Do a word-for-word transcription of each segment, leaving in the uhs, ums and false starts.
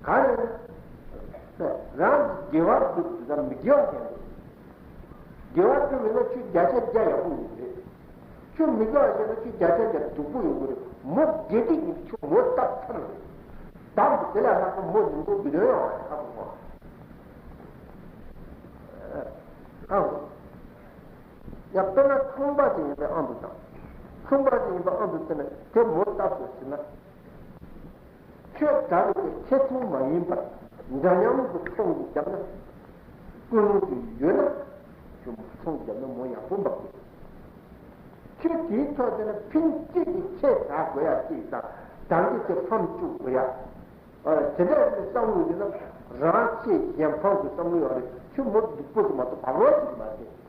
ག་རེ་རེད། རང་གི་དགེ་བ་སྒྲུབ་དུས་ཙམ་མི་དགེ་བ་ཅན་རེད། དགེ་བ་སྒྲུབ་ཡོད་ན་ཁྱོད་བརྒྱ་ཆ་བརྒྱ་ཡག་པོ་ཡོད་རེད། ཁྱོད་མི་དགེ་བ་བྱས་ན་ཁྱོད་བརྒྱ་ཆ་བརྒྱ་སྡུག་པོ་ཡོང་གི་རེད། མོ་དགེ་སྡིག་ཡིན་ཁྱོད་ངོ་བལྟ་ཚར་རེད། བདག་གི་དེ་ལས་ལྷག་པ་མོ་ཉིན་ཐོ་མི་ལོན་ཡོང་བ་རེད། ཁ་ཁོ་ཁོ་ཁ་ཁོ། ཡང་དཔེར་ན་ཁང་པ་ཅིག་ཡིན་པའི་ཨང་དུ་བཏང་། ཁང་པ་ཅིག་ཡིན་པའི་ཨང་དུ་བཏང་ན་དེ་མོ་བལྟ་དགོས་ཟེར་ན། ཁྱོད་དགྲ་རེད་པས་ཁྱེད་ཚོང་མ་ཡིན་པར་འདྲ་མཉམ་གྱི་ཚོང་གི་རྒྱབ་ན། ཀུན་སློང་དེ་ཡོད་ན་ཁྱོད་ཚོང་རྒྱབ་ན་མོ་ཡག་པོ་འབབ་དགོས། ཁྱོད་དེའི་ཐོག་དེ་ན་ཕིན་གཅིག་གི་ཚེ་ད་དགོས་ཡ་གཅིག་དང་ད་འདི་ཚེ་ཕམ་བཅུག་དགོས་ཡ། ཨ་དེ་འདྲ་ཡིན་བསམ་བློ་ཡིན་ན་རང་ཚེ་གཞན་ཕམ་གྱི་བསམ་བློ་ཡོད་རེད། ཁྱོད་མོ་སྡུག་པོ་ཞིག་མ་གཏོགས་བབ་རོགས་ཞིག་མ་རེད།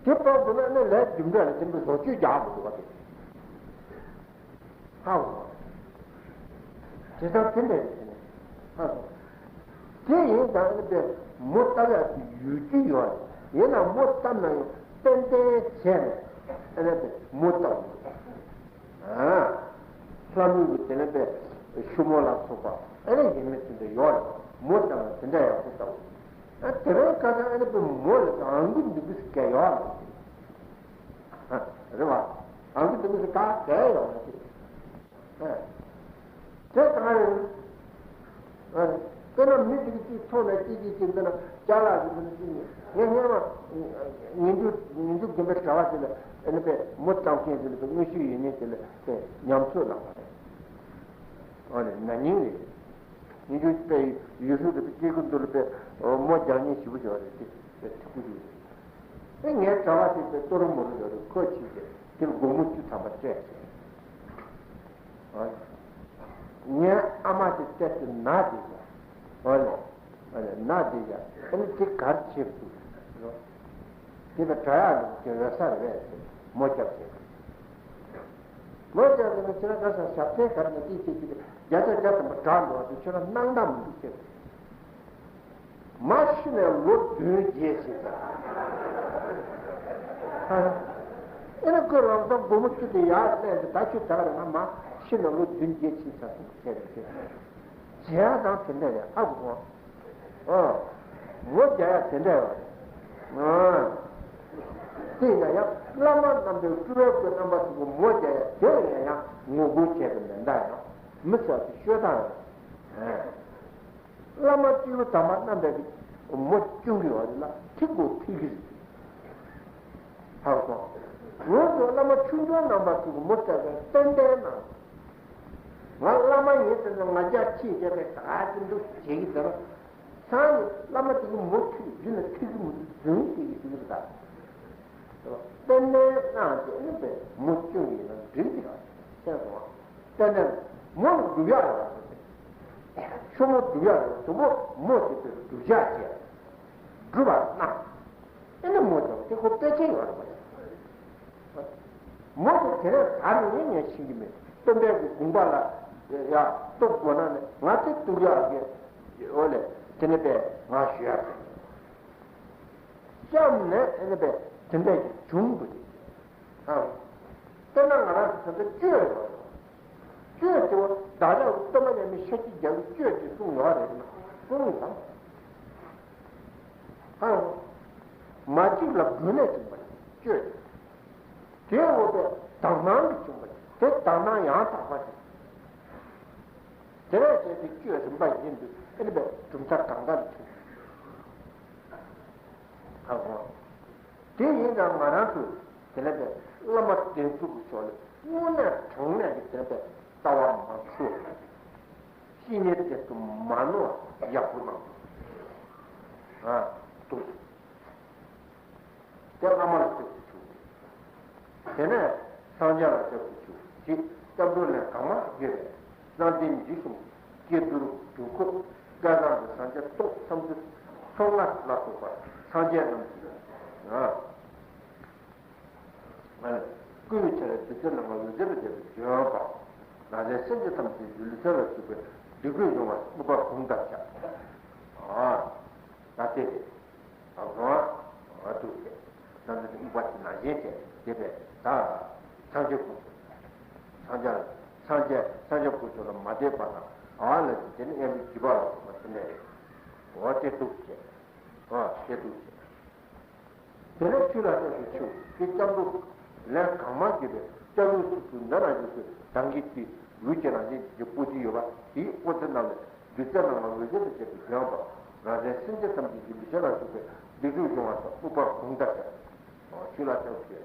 དེ་སྤང་དགོས་ན་ཨ་ནི་ལས་རྒྱུ་འབྲས་ལ་བརྟེན་པའི་བཟོ་བཅོས་རྒྱག་དགོས་འདུག་བ་དེ། ཧ་གོ། བྱས་ཙང་དེ་འདྲ་རེད་དེ་ནས་ཧ་གོ། དེ་ཡིན་ཙང་ཨ་ནི་པས་མོ་བཏབ་ཡག་གི་ཡོད་རྒྱུ་ཡོད་རེད། ཡིན་ན་མོ་བཏབ་ན་ཡང་ཏན་ཏན་བྱས་ནས་ཨ་ནི་པས་མོ་བཏབ་དགོས། ཨ། ལྷ་མོ་གི་དེ་ནས་པས་ཤུ་མོ་ལ་སོགས་པ་ཨ་ནི་ཡིན་མིན་དེ་འདྲ་ཡོད་རེད། མོ་བཏབ་ན་དེ་འདྲ་ཡག་པོ་བཏབ་དགོས། ཨ་དེ་རིང་ཁ་སང་ཨ་ནི་པས་མོ་ལ་ཨང་ཀི་འདི་འདྲ་ཞིག་བཀལ་ཡོད་རེད། རེད་བ། ཨང་ཀི་འདི་མི་ཟེར་ག་གས་ཡོང་བ་ཞིག་དེ་གང་རེད། དཔེར་ན་མི་ཞིག་གིས་ཅིག་མཐོང་ན་ཅིག་ཅིག་ཅིག་འདི་ན་ཅ་ལག་ཅིག་འདི་ན་ཅིག་ངས་སྔོན་མ་ཉིན་རྒྱུན་ཉིན་རྒྱུན་རྒན་པའི་གྲྭ་བ་ཞིག་ལ་ཨ་ནི་པས་མོ་བཏང་མཁན་ཞིག་ལ་དངོས་ཤུགས་ཡོད་མཁན་ཞིག་ལ་དེ་ཉམས་ཚོད་གནང་བ་རེད། ཨ་ནི་ན་ནིང་རེད། ཉིན་རྒྱུན་དཔེ་ཡུལ་ཤུལ་དུ་སྐྱེ་རྒུ་འདུག་ལ་དཔེ་མོ་རྒྱག་མཁན་ཞེ་པོ་ཅིག་ཡོད་རེད། དེ་དེ་ཕྲུ་གུ་ཞིག་རེད། དེ་ངའི་གྲྭ་བ་ཞིག་དེ་ཏོ་རུ་མོ་རུ་ཡོད་རེད། ཁོ་ཕྱིན་ཏེ་དེར་སྒོར་མོ་བཅུ་ཐམ་པ་སྤྲད་བྱས། ཨ། ངའི་ཨ་མ་དེ་བལྟས་ཏེ་ན་བསྡད་ཀྱང་། ཨ་ལོ། ཨ་ལོ་ན་བསྡད་ཀྱང་ཨ་ནི་དེ་གར་བྱེད་དགོས། དེ་ལ་དྲ་ཡག་ལུགས་ཀྱི་འོད་གསལ་རེད་ཟེར་མོ་རྒྱབ་བྱས། མོ་རྒྱབ་ཟེར་ན་ཁྱེད་རང་ག་ས་ཞབས་བརྟན་གར་ནས་ཅིག་ཅིག་ཅིག་བརྒྱ་ཆ་བརྒྱ་ཐམ་པ་དྲག་འགྲོ་བ་དེ་ཁྱོད་རང་སྣང་དག་མི་འདུག་ཟེར། མ་ཤི་ནས་ལོ་བདུན་བརྒྱད་ཕྱིན་ཚར། ཨེ་ན་ཁོས་ལམ་སང་སྒོར་མོ་བཅུ་དེ་ཡར་ལེན་ཏེ་ད་ཁྱོད་ད་ག་རེ་ང་མ་ཤི་ནས་ལོ་བདུན་བརྒྱད་ཕྱིན་ཚར་སོང་ཟེར་རེད་ཟེར། བྱེད་ཡག་དང་དེ་འདྲ་རེད། ཧ་གོ་སོང་། ཨ། མོ་རྒྱག་ཡག་དེ་འདྲ་ཡོད་རེད། ཨ། དེ་ཡིན་ན་ཡང་བླ་མ་རྣམ་པའི་སྤྲུལ་པའི་སྐུ་རྣམ་པ་ཚོ་གི་མོ་རྒྱག་ཡག་དེ་ཡང་ཡང་ངོ་རྒོལ་བྱས་པའི་མེ་མདའ་ཡང་མི་ཚོ་གི་ཤོད་སྟངས་རེད། ཨ། བླ་མ་སྤྲུལ་པའི་དམ་པ་རྣམ་པའི་གི་མོ་སྐྱོང་གི་ཡོད་རེད་ལ་ཐིག་གོ་ཐིག་གི་རེད། ཧ་གོ། ང་ཚོ་བླ་མ་ཆུང་ཆུང་རྣམ་པ་ཚོ་གི་མོ་རྒྱག་ཡག་ཏན་ཏན་གནང་། ང་བླ་མ་ཡིན་ཟེར་ན་ང་རྒྱལ་ཆེ་བྱས་པའི་ད་ཅི་འདུག་བྱེད་ཀྱི་ཟེར་ན། སང་ཉིན་བླ་མ་དེ་གི་མོ་ཐུག་རྒྱུ་ན་ཐུག་གི་མི་འདུག་རྫུན་བྱེད་ཀྱི་འདུག་ད། དཔེ་མེད་གནང་བྱས་ནི་པའི་མོ་སྐྱོན་ཡིན་ན་འགྲིག་གི་རེད་ཤེས་སོང་ང་། དཔེ་མེད་མོ་ལ་སྒྲུབ་ཡག་ཡོད་རེད། ཆུ་མོ་སྒྲུབ་ཡག་ཡོད་དུ་བོ་མོ་དེ་དེར་སྒྲུབ་བྱ་བྱས། སྒྲུབ་པར་གནང་། ཨེ་ནི་མོ་དང་དེ་ཁོ་དཔེ་ཆ་ཡོད་རེད་པ། མོ་དེ་དེ་རིང་ག་རེ་ཡིན་ངས་ཤེས་ཀྱི་མེད། སྟོན་པའི་གི་དགོངས་པ་ལ་ཡ་རྟོགས་དགོས་ན་ནི་ང་དེ་གཏུག་ཡག་གི་འོ་ལས་དེ་ནི་པས་ང་ཞུ་ཡག་རེད། བཤམས་ནས་ཨེ་ནི་པས་དེ་འདྲ་ཞིག་བྱུང་འདུག་ཨ། དཔེར་ན་ང་རང་ཚོ་ད་ལྟ་བཅོས་ཡོད་རེད། བཅོས་དེ་བ་བདག་ཅག་གི་སྟོན་པ་ཡབ་མེས་ཤཱཀྱའི་རྒྱལ་པོས་བཅོས་དེ་གསུངས་ཡོད་རེད་ན་གསུངས་ཡོད་དམ། ཧ། མ་གཅིག་ལ་འགོས་ནས་བྱུང་བ་ཡིན་བཅོས་དེ། དེའི་འོག་ཏུ་དག་སྣང་གིས་བྱུང་བ་ཡིན་དེ་དག་སྣང་ཡང་དག་པ་ཞིག་དེ་ལས་བྱས་ཏེ་བཅོས་རིམ་པ་བཞིན་དུ་ཨེ་ནི་པའི་གྲུབ་མཐའ་གང་ག་ལ་ཐུག་ཧ་གོ། དེ་ཡིན་ཙང་ང་རང་ཚོས་དེ་ལས་པའི་བླ་མ་བདེན་གྲུབ་ཀྱི་ཕྱོགས་ལ་དངོས་གནས་དྲང་གནས་ཀྱི་དེ་ལས་པའི་ལྟ་བ་མ་འཁྲུལ། བཤེས་གཉེན་དེ་ཚོ་མ་ནོར་ཡག་པོ་གནང་འདུག་ཨ། འདུག་དེ་བླ་མ་ལ་སྐྱབས་སུ་མཆིའོ། དེ་ནས་སངས་རྒྱས་ལ་སྐྱབས་སུ་མཆིའོ། ཞེས་སྐྱབས་འགྲོ་ལན་གང་མང་བརྗོད་པས་བསམ་གཏན་འཇིགས་གསུམ་སྐྱེ་འགྲོ་དུས་འཁོར་སྐལ་བཟང་གི་སངས་རྒྱས་ཏོག་བསམ་རྩེ་ཚོགས་ལྔ་ལ་སོགས་པ་སངས་རྒྱས་རྣམས་ཀྱིས་ཨ། བསྐུལ་བའི་ཆ་ལས་དེ་ཚེ་ནང་ལ་འོད་ཟེར་འབར་བའི་ལྗོན་པ། ནཱ་ལས་སེམས་ཅན་ཐམས་ཅད་ཀྱི་ལུས་རྩལ་ལ་ཞུགས་པའི་འདོད་དགུའི་གཞོང་བ་སྐུད་པ་གུང་ལྟར་ཆགས། ཨ། ད་དེ་རེད། ད་གང་ཨ་ཐུག་ནང་དུ་དབུ་པ་དེ་ནང་བཞིན་བྱས་དེ་བས་ད་སངས་རྒྱས་དཀོན་མཆོག་སངས་རྒྱས་སངས་རྒྱས་སངས་རྒྱས་དཀོན་མཆོག་ལ་མ་དད་པ་དང་ ཨ་ལ་དེ་ནི་དབེན་པའི་བརྒྱུད་པ་ལ་སོགས་པ་དེ་འདྲ་རེད། འོ་དེ་འདུག་ཅེས། ཨ་དེ་འདུག་ཅེས། དེ་ནས་ཆོས་ལ་སྐྱབས་སུ་མཆིའོ། དེ་སྐྱབས་འགྲོ་ལན་གང་མང་བརྒྱབ་པའི་སྐྱབས་ཡུལ་སོ་སོའི་ནང་ན་ཡོད་པའི་གྲངས་ཀྱི་དེ་འོད་ཀྱི་རང་བཞིན་གྱི་སྤོ་ཏི་ཡོད་པ་དེའི་སྤོ་ཏི་རྣམས་ལས་བདུད་རྩི་སྣང་བ་འོད་ཟེར་དང་བཅས་པའི་དོན་དང་རང་གཞན་སེམས་ཅན་ཐམས་ཅད་ཀྱི་གདུལ་བྱ་ལ་སོགས་པའི་བདེ་སྡུག་སྦྱོང་བ་དང་ཨུ་པ་གུང་ད་ཅེས། ཆོས་ལ་སྐྱབས་སུ་མཆིའོ།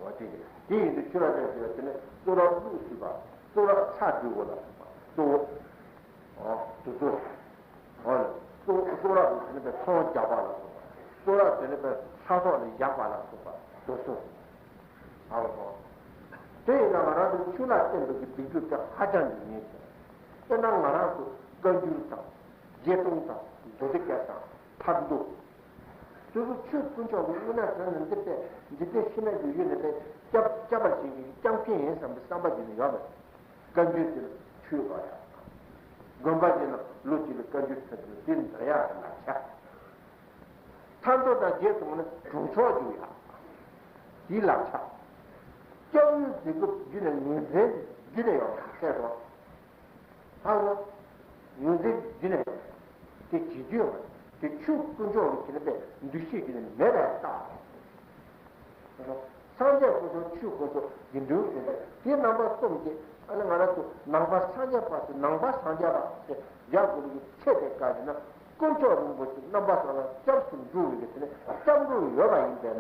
འོ་དེ་རེད། དེ་ཡིན་དུས་ཆོས་ལ་སྐྱབས་ཞེས་པ་དེ་ནི་གཙུག་ལག་དངོས་སུ་པ། གཙུག་ལག་ཕྱག་འདྲུ་བ་ལ་སོགས་པ་གཙོ་བོ། འོ་དེ་ཚོ། འོ་ལ་གཙུག་གཙུག་ལག་དེ་ནི་པའི་ཚོང་རྒྱག་པ་ལ་སོགས་པ། གཙུག་ལག་དེ་ནི་པའི་ལྷ་ཚོགས་ལ་བཞག་པ་ལ་སོགས་པ་དེ་ཚོ། ཨ་ལ་སོགས། དེ་ཡིན་ན་ང་རང་ཚོ་ཆོས་ལ་བརྟེན་པའི་གི་སྡིག་སྒྲིབ་དེ་ཧ་ཅང་གི་ཉེ་ཞིང་། དཔེར་ན་ང་རང་ཚོ་བཀའ་འགྱུར་དང་། བརྒྱད་སྟོང་དང་། མདོ་སྡེ་བརྒྱད་དང་། ཕག་མདོ། དེ་ཚོ་ཆོས་དཀོན་མཆོག་གི་དངོས་གནས་དོན་ལ་འདི་པས་འཇིག་རྟེན་ཤི་ནས་ཀྱི་ཡུལ་ནས་པས་སྐྱབས་སྐྱབས་པ་ཞིག་གིས་སྐྱབས་མཁན་ཡིན་བསམ་པའི་བསམ་པ་ཞིག་ནི་ཡོད་མེད། བཀའ་འགྱུར་དེ་ལ་ཆོས་པ་ཡང་། དགོན་པ་དེ་ལ་ལོ་གཅིག་ལ་བཀའ་འགྱུར་ཐེབས་དུས་དེ་འདྲ་ཡག་གི་ལག་ཆ། ཐར་འདོད་དང་བརྗེད་སོང་ན་གྲོང་ཆོག་རྒྱུ་ཡག་དེའི་ལག་ཆ། སྐྱབས་ཡུལ་ཟེར་དགོས་རྒྱུ་ནས་ངོས་འཛིན་རྒྱུ་ནས་ཡོང་བ་གསལ་སོང་། ཧ་ལ། ཡོན་ཏན་རྒྱུ་ནས། དེ་བྱེད་རྒྱུ་ཡོད་པ། དེ་ཆོས་དཀོན་མཆོག་གི་དེ་ནི་པའི་འདུ་ཤེས་རྒྱུ་ནས་མེད་པའི་རྟགས། སངས་རྒྱས་དཀོན་མཆོག་ཆོས་དཀོན་མཆོག་དགེ་འདུན་དཀོན་མཆོག་དེ་རྣམ་པ་གསུམ་གྱི་ཨ་ནི་ང་རང་ཚོ་ནང་པ་སངས་རྒྱས་པ་ཚོ་ནང་པ་སངས་རྒྱས་པ་ཚེ་ཡག་དགོས་ཀྱི་ཚེ་དེ་ག་ཡིན་ན་དཀོན་མཆོག་རིན་པོ་ཆེ་རྣམ་པ་གསུམ་ལ་སྐྱབས་སུ་འགྲོ་བའི་དེ་ནི་སྐྱབས་འགྲོ་ཡོད་པ་ཡིན་པས་ན་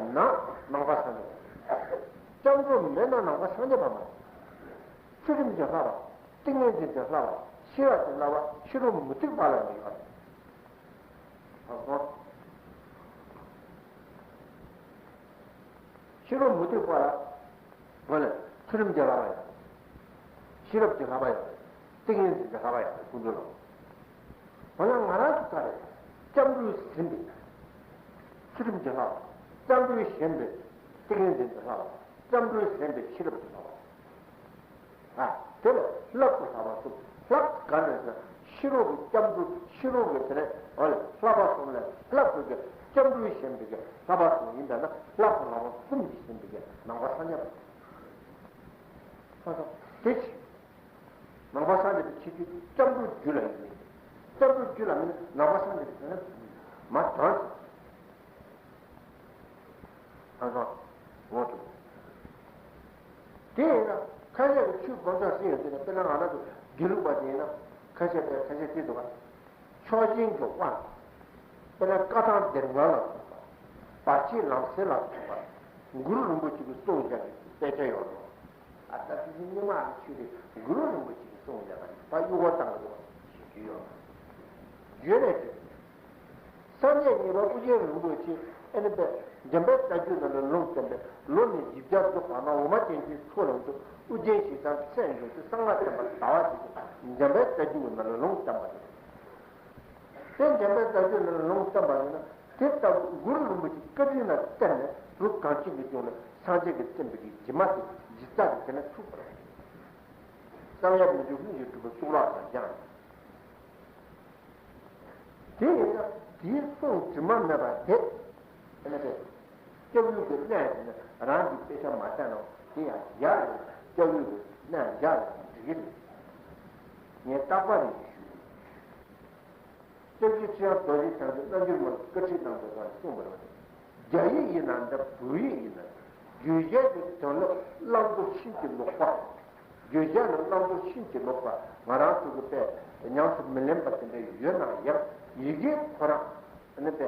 ནང་པ་སངས་རྒྱས་པ། སྐྱབས་འགྲོ་མེད་ན་ནང་པ་སངས་རྒྱས་པ་མ་ཡིན། ཚུལ་ཁྲིམས་ཀྱི་བསླབ་པ། ཏིང་ངེ་འཛིན་གྱི་བསླབ་པ། ཤེས་རབ་ཀྱི་བསླབ་པ། ཕྱི་རོལ་མུ་སྟེགས་པ་ལ་ནི་ཡོད། ཕྱི་རོལ་མུ་སྟེགས་པ་ལ། ཚུལ་ཁྲིམས་ཀྱི་བསླབ་པ་ཡོད། ཤེས་རབ་ཀྱི་བསླབ་པ་ཡོད། ཏིང་ངེ་འཛིན་གྱི་བསླབ་པ་ཡོད་ཁོང་ཚོ་ལ། འོ་ན་ང་རང་ཚོ་ག་རེ། སྐྱབས་འགྲོས་ཟིན་པའི་ཚུལ་ཁྲིམས་ཀྱི་བསླབ་པ། སྐྱབས་འགྲོས་ཞན་པའི་ཏིང་ངེ་འཛིན་གྱི་བསླབ་པ། སྐྱབས་འགྲོས་ཞན་པའི་ཤེས་རབ་ཀྱི་བསླབ་པ། ཨ། དེ་ལ་བསླབ་པའི་བསླབ་པ་གསུམ། བསླབ་ག་ནས་ཟེར་ན་ཕྱི་རོལ་གྱི་སྐྱབས་འགྲོ་ཕྱི་རོལ་གྱི་དེ་ནས་འོ་ལ་བསླབ་པ་གསུམ་ལས་བསླབ་པའི་གི་སྐྱབས་འགྲོས་ཞན་པའི་གི་བསླབ་པ་གསུམ་ཡིན་པས་ན་བསླབ་པའི་བསླབ་པ་གསུམ་གྱིས་ཟིན་པའི་གི་ནང་པ་སངས་རྒྱས་པ། ཨ་དེ་ཕྱི། ནང་པ་སངས་རྒྱས་པའི་ཁྱད་ཆོས་སྐྱབས་འགྲོ་རྒྱུད་ལ་ཡོད་མེད། སྐྱབས་འགྲོ་རྒྱུད་ལ་མེད་ན་ནང་པ་སངས་རྒྱས་པའི་དོན་ལ་མ་དོན། ཧང་སང་། འོ་དེ། དེ་ཡིན་ན་ཁ་ཤས་ཀྱི་ཆོས་དཀོན་མཆོག་ཟེར་ཡོད་དེ་ནི་དཔེར་ན་ང་རང་ཚོ་དགེ་ལུགས་པ་དེ་ཡིན་ན་ཁ་ཤས་པས་ཁ་ཤས་དེ་འདུག་ག་ཕྱོགས་ཞེན་གྱི་དབང་། དཔེར་ན་བཀའ་ཐང་སྡེ་ལྔ་ལ་སོགས་པ། བར་ཆད་ལམ་སེལ་ལ་སོགས་པ། གུ་རུ་རིན་པོ་ཆེ་གིས་གསུངས་བཞག་གི་དཔེ་ཆ་ཡོད་རེད། ཨ་ད་དེ་ཚོ་རྙིང་མ་ཆོས་དེ་གུ་རུ་རིན་པོ་ཆེ་གིས་གསུངས་བཞག་པ་རེད། ད་གཡུག་པ་བཏང་གི་འདུག་ག་ཞེས་བརྗོད་ཡོད། བརྗོད་ནས་བརྗོད། སངས་རྒྱས་གཉིས་པ་ཨོ་རྒྱན་རིན་པོ་ཆེ་ཨེ་ནི་པས་འཇམ་དཔལ་རྟ་རྒྱུག་ནང་ལ་ལུང་བསྟན་པས་ལོ་ནི་བཞི་བརྒྱ་རྫོགས་པ་ན་འོ་མ་ཅན་གྱི་ཚོགས་ལ་འཇུག་ཨོ་རྒྱན་ཞེས་བྱ་སྲས་འབྱུང་སྟེ་གསང་སྔགས་བསྟན་པ་དར་བ་ཞིག་ཏུ་འཇམ་དཔལ་རྟ་རྒྱུག་ནང་ལ་ལུང་བསྟན་པ་རེད། དེ་འཇམ་དཔལ་རྟ་རྒྱུག་ནང་ལ་ལུང་བསྟན་པ་ཡིན་ན་དེ་ལྟ་བུ་གུ་རུ་རིན་པོ་ཆེ་བཀའ་དྲིན་ལ་བརྟེན་ནས་རུ་གངས་ཅན་གྱི་ལྗོངས་ལ་སངས་རྒྱས་ཀྱིས་བསྟན་པའི་གི་རྗེས་མ་དེ་གཞི་རྩ་གི་དེ་ནས་ཚུགས་པ་རེད། བསམ་ཡས་མི་འགྱུར་ལྷུན་གྱིས་གྲུབ་པའི་གཙུག་ལག་ཁང་བཞེངས། དེ་ཡིན་ན་དེའི་གསུང་དྲི་མ་མེད་པ་དེ། ཨ་ནི་དེ། སྐྱབས་ཡུལ་གྱི་གནས་དེ་ནི་རང་གི་དཔེ་ཆ་མ་བལྟས་ན་དེ་ཡང་ཡར་ཡོང་སྐྱབས་ཡུལ་གྱི་གནས་ཡར་ཡོང་འགྲིག་གི་རེད། ངས་རྟག་པར་རེ་ཞུ། སྐྱབས་རྗེ་ཁྲི་བྱང་རྡོ་རྗེ་འཆང་གིས་རྣལ་འབྱོར་མ་ལ་བཀའ་ཁྲིད་གནང་བའི་སྐབས་གསུངས་པ་རེད། རྒྱ་ཡིག་ཡིན་ན་འདྲ་བོད་ཡིག་ཡིན་ན། བརྗོད་བྱའི་གི་དོན་ལ་བླང་དོར་ཕྱིན་ཅི་ལོག་པ། བརྗོད་བྱ་ལ་བླང་དོར་ཕྱིན་ཅི་ལོག་པ་ང་རང་ཚོ་གི་དཔེ་ཉམས་སུ་མི་ལེན་པ་དེ་འདྲ་ཡོད་ན་ཡང་ཡི་གེ་ཁོ་རང་ནི་དཔེ་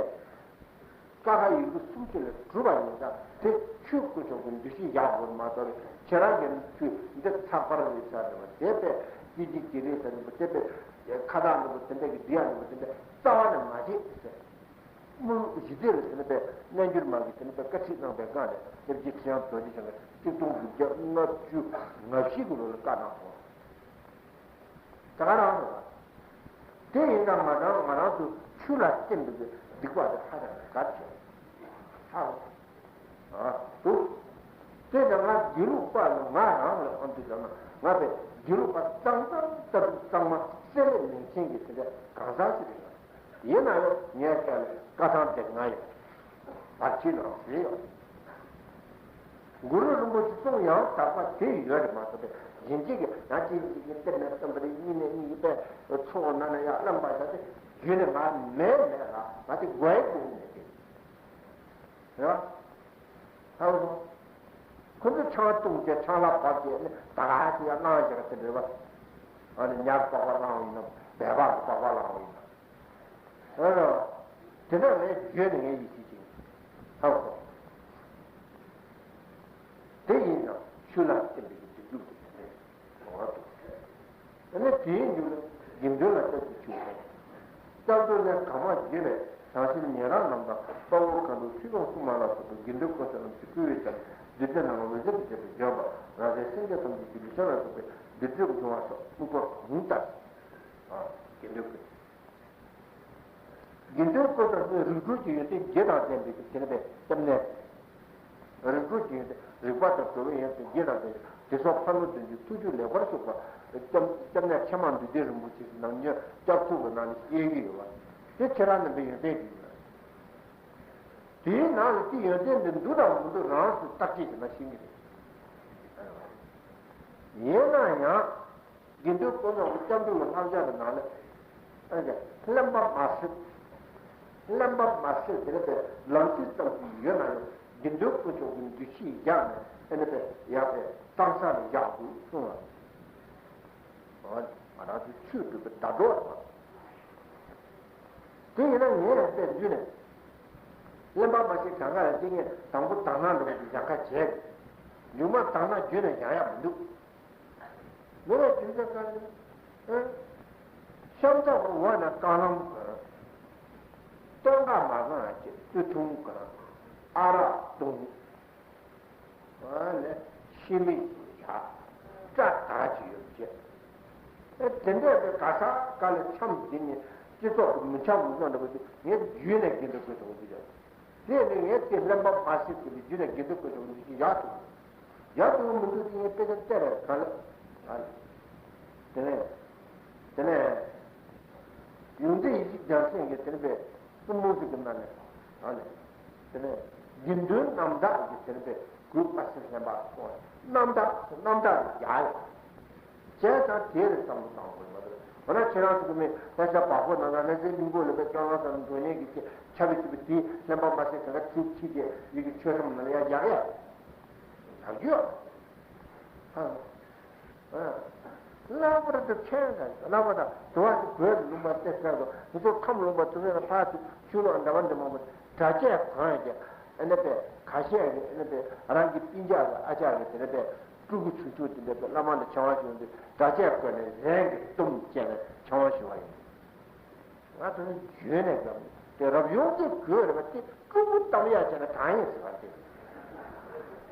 ཀ་ཁ་ཡིག་གུ་སུམ་ཅུ་ལས་གྲུབ་པ་ཡིན་ཙང་དེ་ཆོས་དཀོན་མཆོག་གི་འདུ་ཤེས་ཡག་པོ་མ་གཏོགས་ཁྱེད་རང་གི་ཆོས་འདི་ཚགས་པར་རེད་ཟེར་ནས་དེ་དཔེ་སྐད་ཅིག་གི་རེད་ཟེར་ནས་དེ་དཔེ་ཁ་བཏགས་འདི་མོ་དེ་འདྲ་གི་འབྲི་ཡག་འདི་མོ་དེ་འདྲ་རྩ་བ་ནས་མ་བྱེད་ཟེར། དམུ་ཞི་བདེ་ལ་དེ་ནི་པའི་རྣལ་འབྱོར་མ་གིས་དེ་ནི་པའི་བཀའ་ཁྲིད་གནང་པའི་སྒང་ནས་སྐྱབས་རྗེ་ཁྲི་བྱང་རྡོ་རྗེ་འཆང་གིས་གཅིག་སྟོང་དགུ་བརྒྱ་ལྔ་བཅུ་ང་བཞི་གི་ལོ་ལ་བཀའ་གནང་སོང་། ད་ག་རང་རེད་པ། དེ་ཡིན་ན་ང་རང་ང་རང་ཚོ་ཆོས་ལ་བརྟེན་པའི་སྡིག་པ་དེ་ཧ་ཅང་གལ་ཆེ། ཧ་ཨ་འདུག་དེ་ནས་ང་དགེ་ལུགས་པ་ནི་ང་རང་ལ་ཨ་འདུག་ཟེར་ན་ང་པའི་དགེ་ལུགས་པ་གཙང་གཙང་ལྟ་བུ་གཙང་མ་བསྲེ་ལེ་མིང་ཆེན་གྱི་དེ་འདྲ་གང་ཟག་ཞིག་རེད། ཡིན་ན་ཡང་ངས་བལྟས་ན་བཀའ་ཐང་དེ་ང་ཡང་བར་ཆད་ནང་ཟིན་ཡོད། གུ་རུ་རིན་པོ་ཆེ་གསུང་ཡང་དག་པ་དེ་ཡོད་རེད་མ་གཏོགས་པའི་གཞན་གཅིག་གིས་ཡང་གཅིག་གིས་གཏེར་ནས་བཏོན་པ་རེད། གཉིས་ནས་གཉིས་ཀྱིས་པས་ ཚོགས་ནང་ནས་ཡར་བླངས་པ་ཡ་དེ་རྒྱུད་ནས་ང་མེད་མེད་ལ་ང་དེ་དགོས་དགོས་མེད་དེ། རེད་བ། ཧ་གོ་སོང་། ཁོ་ཚོ་ཆང་བཏུང་བྱས་ཆང་ལ་བབས་བྱས་ནི་ད་ག་ཅིག་ཡང་གནང་བྱས་པ་དེ་འདྲ་བ། ཨ་ནི་ཉར་པགས་པ་བླངས་པ་ཡིན་ནམ་སྦལ་པ་གི་པགས་པ་བླངས་པ་ཡིན་ནམ། ཨ་ནི། དེ་འདྲ་ངས་བརྗོད་ནས་ངས་ཡིད་ཆེས་བྱེད། ཧ་གོ་སོང་། དེ་ཡིན་ཙང་ཆོས་ལ་བརྟེན་པའི་སྒྲིབ་སྒྲུབ་དེ་དེ་འདྲ་འོ་དེ། ཨ་ནི་དེའི་མཇུག་ལ་དགེ་འདུན་ལ་སྐྱབས་སུ་མཆིའོ། སྐྱབས་འགྲོ་ལས་གང་མ་བརྗོད་པས་བྱང་སེམས་ཉན་རང་རྣམས་དང་དཔའ་བོ་མཁའ་འགྲོ་ཆོས་སྐྱོང་སྲུང་མ་ལ་སོགས་པའི་དགེ་འདུན་དཀོན་མཆོག་རྣམས་ཀྱིས་བསྐུལ་བའི་ཚེ་བདུད་རྩི་ནང་འོད་ཟེར་དུ་བྱས་པའི་བརྗོད་པ་རང་གཞན་སེམས་ཅན་ཐམས་ཅད་ཀྱི་ལུས་ཅན་ལ་སོགས་པའི་བདུད་རྩི་འབྱུང་བ་སོགས་དམིགས་པ་གང་ལྟར་དགེ་འདུན་དཀོན། དགེ་འདུན་དཀོན་མཆོག་ནི་རིགས་དྲུག་གི་ཡོན་ཏན་བརྒྱད་དང་ལྡན་པའི་དེ་ནི་པའི་སྐྱབས་གནས། རིགས་དྲུག་གི་ཡོན་ཏན་རིག་པ་དང་གྲོལ་བའི་ཡོན་ཏན་བརྒྱད་དང་ལྡན་པའི་དེ་སོགས་ཕ་རོལ་ཏུ་ཕྱིན་ཐུགས་རྒྱུད་ལེགས་པར་ཕྱུག་པ། སྐྱབས་སྐྱབས་གནས་ཆེན་མ་འདུས་སྡེ་རིན་པོ་ཆེ་ཞེས་ནམ་རྒྱུན་སྐྱབས་ཚོགས་ཀྱི་ནང་ནས་བཤད་ཀྱི་ཡོད་པ། དེ་ཁྱེད་རང་རྣམ་པའི་ཡོན་ཏན་ཅིག་ཡིན། དེའི་ནང་ལ་དེ་ཡོན་ཏན་འདི་འདུག་དང་མི་འདུག་རང་སུ་བརྟག་དཔྱད་བྱས་ན་ཤེས་ཀྱི་རེད། ཡིན་ན་ཡང་། དགེ་འདུན་དཀོན་མཆོག་གི་སྐྱབས་འགྲོ་གི་བསླབ་བྱ་གི་ནང་ལ། ཨ་ནི་གླེན་པ་མ་བསྲེགས། གླེན་པ་མ་བསྲེགས་དེ་ལ་པའི་ལམ་ཁྱེར་ཙམ་ཞིག་ཡོད་ན་ཡང་དགེ་འདུན་དཀོན་མཆོག་གི་འདུ་ཤེས་བཞག་ནས་ཨ་ནི་པའི་ཡག་པའི་གཏམ་ས་ལ་བཞག་དགོས་གསུངས་པ། ང་རང་ཚོའི་ཆོས་སྒྲུབ་པའི་བརྡ་སྤྲོད་དང་། དེ་ཡིན་ན་ངས་ཡང་དཔེ་བརྒྱུད་ནས། གླེན་པ་མ་བཤད་གང་ག་ཡང་དེ་ངས་དང་པོ་དག་སྣང་འདྲ་པོ་ཞིག་སྦྱང་ཁ་བྱས། མཇུག་མ་དག་སྣང་བརྒྱུད་ནས་སྦྱང་ཡག་མི་འདུག་མི་རབས་དུས་ཚོད་གང་ཡིན། ཤམ་ཐབས་འོག་ན་རྐང་ལམ་གོན། སྟོད་འགག་མ་གང་ཡང་བྱེད་སྟོད་ཐུང་གོན། ཨ་རག་བཏུང་། ཨ་ནི་ཤི་མི་ཡ། སྐྲ་དག་ཅིག་ཡོད་བྱེད། ཨེ་དེ་འདྲས་པའི་ག་ས་ག་ལ་འཆམ་འདི་ནི་སྤྱི་ཚོགས་ཀྱི་མི་འཆམ་མི་འཆམ་འདྲ་པོ་དེ་ངས་བརྒྱུད་ནས་དགེ་འདུན་དཀོན་མཆོག་འདི་རེད། དེ་ནི་ངས་དེ་གླེན་པ་མ་བཤད་ཟེར་ནས་བརྒྱུད་ནས་དགེ་འདུན་དཀོན་མཆོག་འདི་ཞིག་ཡག་ཐུབ། ཡག་ཐུབ་མི་འདུག་དེ་ངས་དཔེ་ཆ་བལྟས་རེད་ག་ལ། ཨ་ནི། དེ་ནས། དེ་ནས། ཡོངས་འཛིན་ཡེ་ཤེས་རྒྱལ་མཚན་གྱིས་དེ་ནི་པའི། གསུང་འབུམ་ཞིག་གི་ནང་ནས། ཨ་ནི། དེ་ནས་དགེ་འདུན་རྣམ་དག་གི་དེ་ནི་པའི་གུས་པ་སེམས་ལྷན་པ་སོགས་རྣམ་དག་རྣམ་དག་ལ་རྒྱག་ཡོད། བྱས་ཙང་དེ་རེད་བསམ་བློ་བཏང་དགོས་མ་རེད། འོ་ན་ཁྱེད་རང་ཚོ་གི་མི་ལྷ་ས་བ་ཕོ་ནང་ན་ལྷ་སའི་གླིང་བོ་ལ་པའི་སྐྱོ་ལོ་ཟ་འགྲོ་མཁན་གྱི་ཆ་བའི་ཆུ་བའི་དེ་ལྷན་པ་མ་ཟད་ག་ལ་ཁྲིད་ཁྲིད་དེ་ཡི་གེ་ཆོས་ཁྲིམས་ནང་ལ་ཡར་རྒྱག་ཡ། རྒྱག་རྒྱུ་ཡོད། ཧ། ལྷག་པར་དུ་ཁྱེད་དང་ལྷག་པར་དུ་དུ་བ་དུ་བོད་ལུང་པ་སྟེ་ཟེར་དུ་མི་ཚོ་ཁམས་ལུང་པ་དུ་བས་ལ་ཕར་དུ་ཆུ་ལོག་འདྲ་བ་འདྲ་མང་པོ་གྲྭ་ཆས་གང་ཡང་ཨེ་ནི་པས་ཁ་ཤས་ཀྱི་ཨེ་ནི་པས་རང་གི་སྤུན་ཀྱག་གི་ཨ་ཅག་གི་དེ་ནི་པས་སྤྲུལ་སྐུ་ཆུང་ཆུང་དེ་འདྲ་པས་བླ་མ་ལ་ཆང་བ་ཞུ་འདི་གྲྭ་ཆས་བཀོལ་ནས་རང་གི་གཏུམ་བཅས་ནས་ཆང་བ་ཞུ་བ་ཡིན། ང་ཚོ་ནི་བརྗོད་ནས་བརྒྱབ་ནས་དེ་རབ་ཡོང་དེ་དགོས་རེད་པ་དེ་ཕྲུ་གུ་གཏམ་ཡག་བྱས་ན་གང་ཡིན་ཟེར་བ་དེ།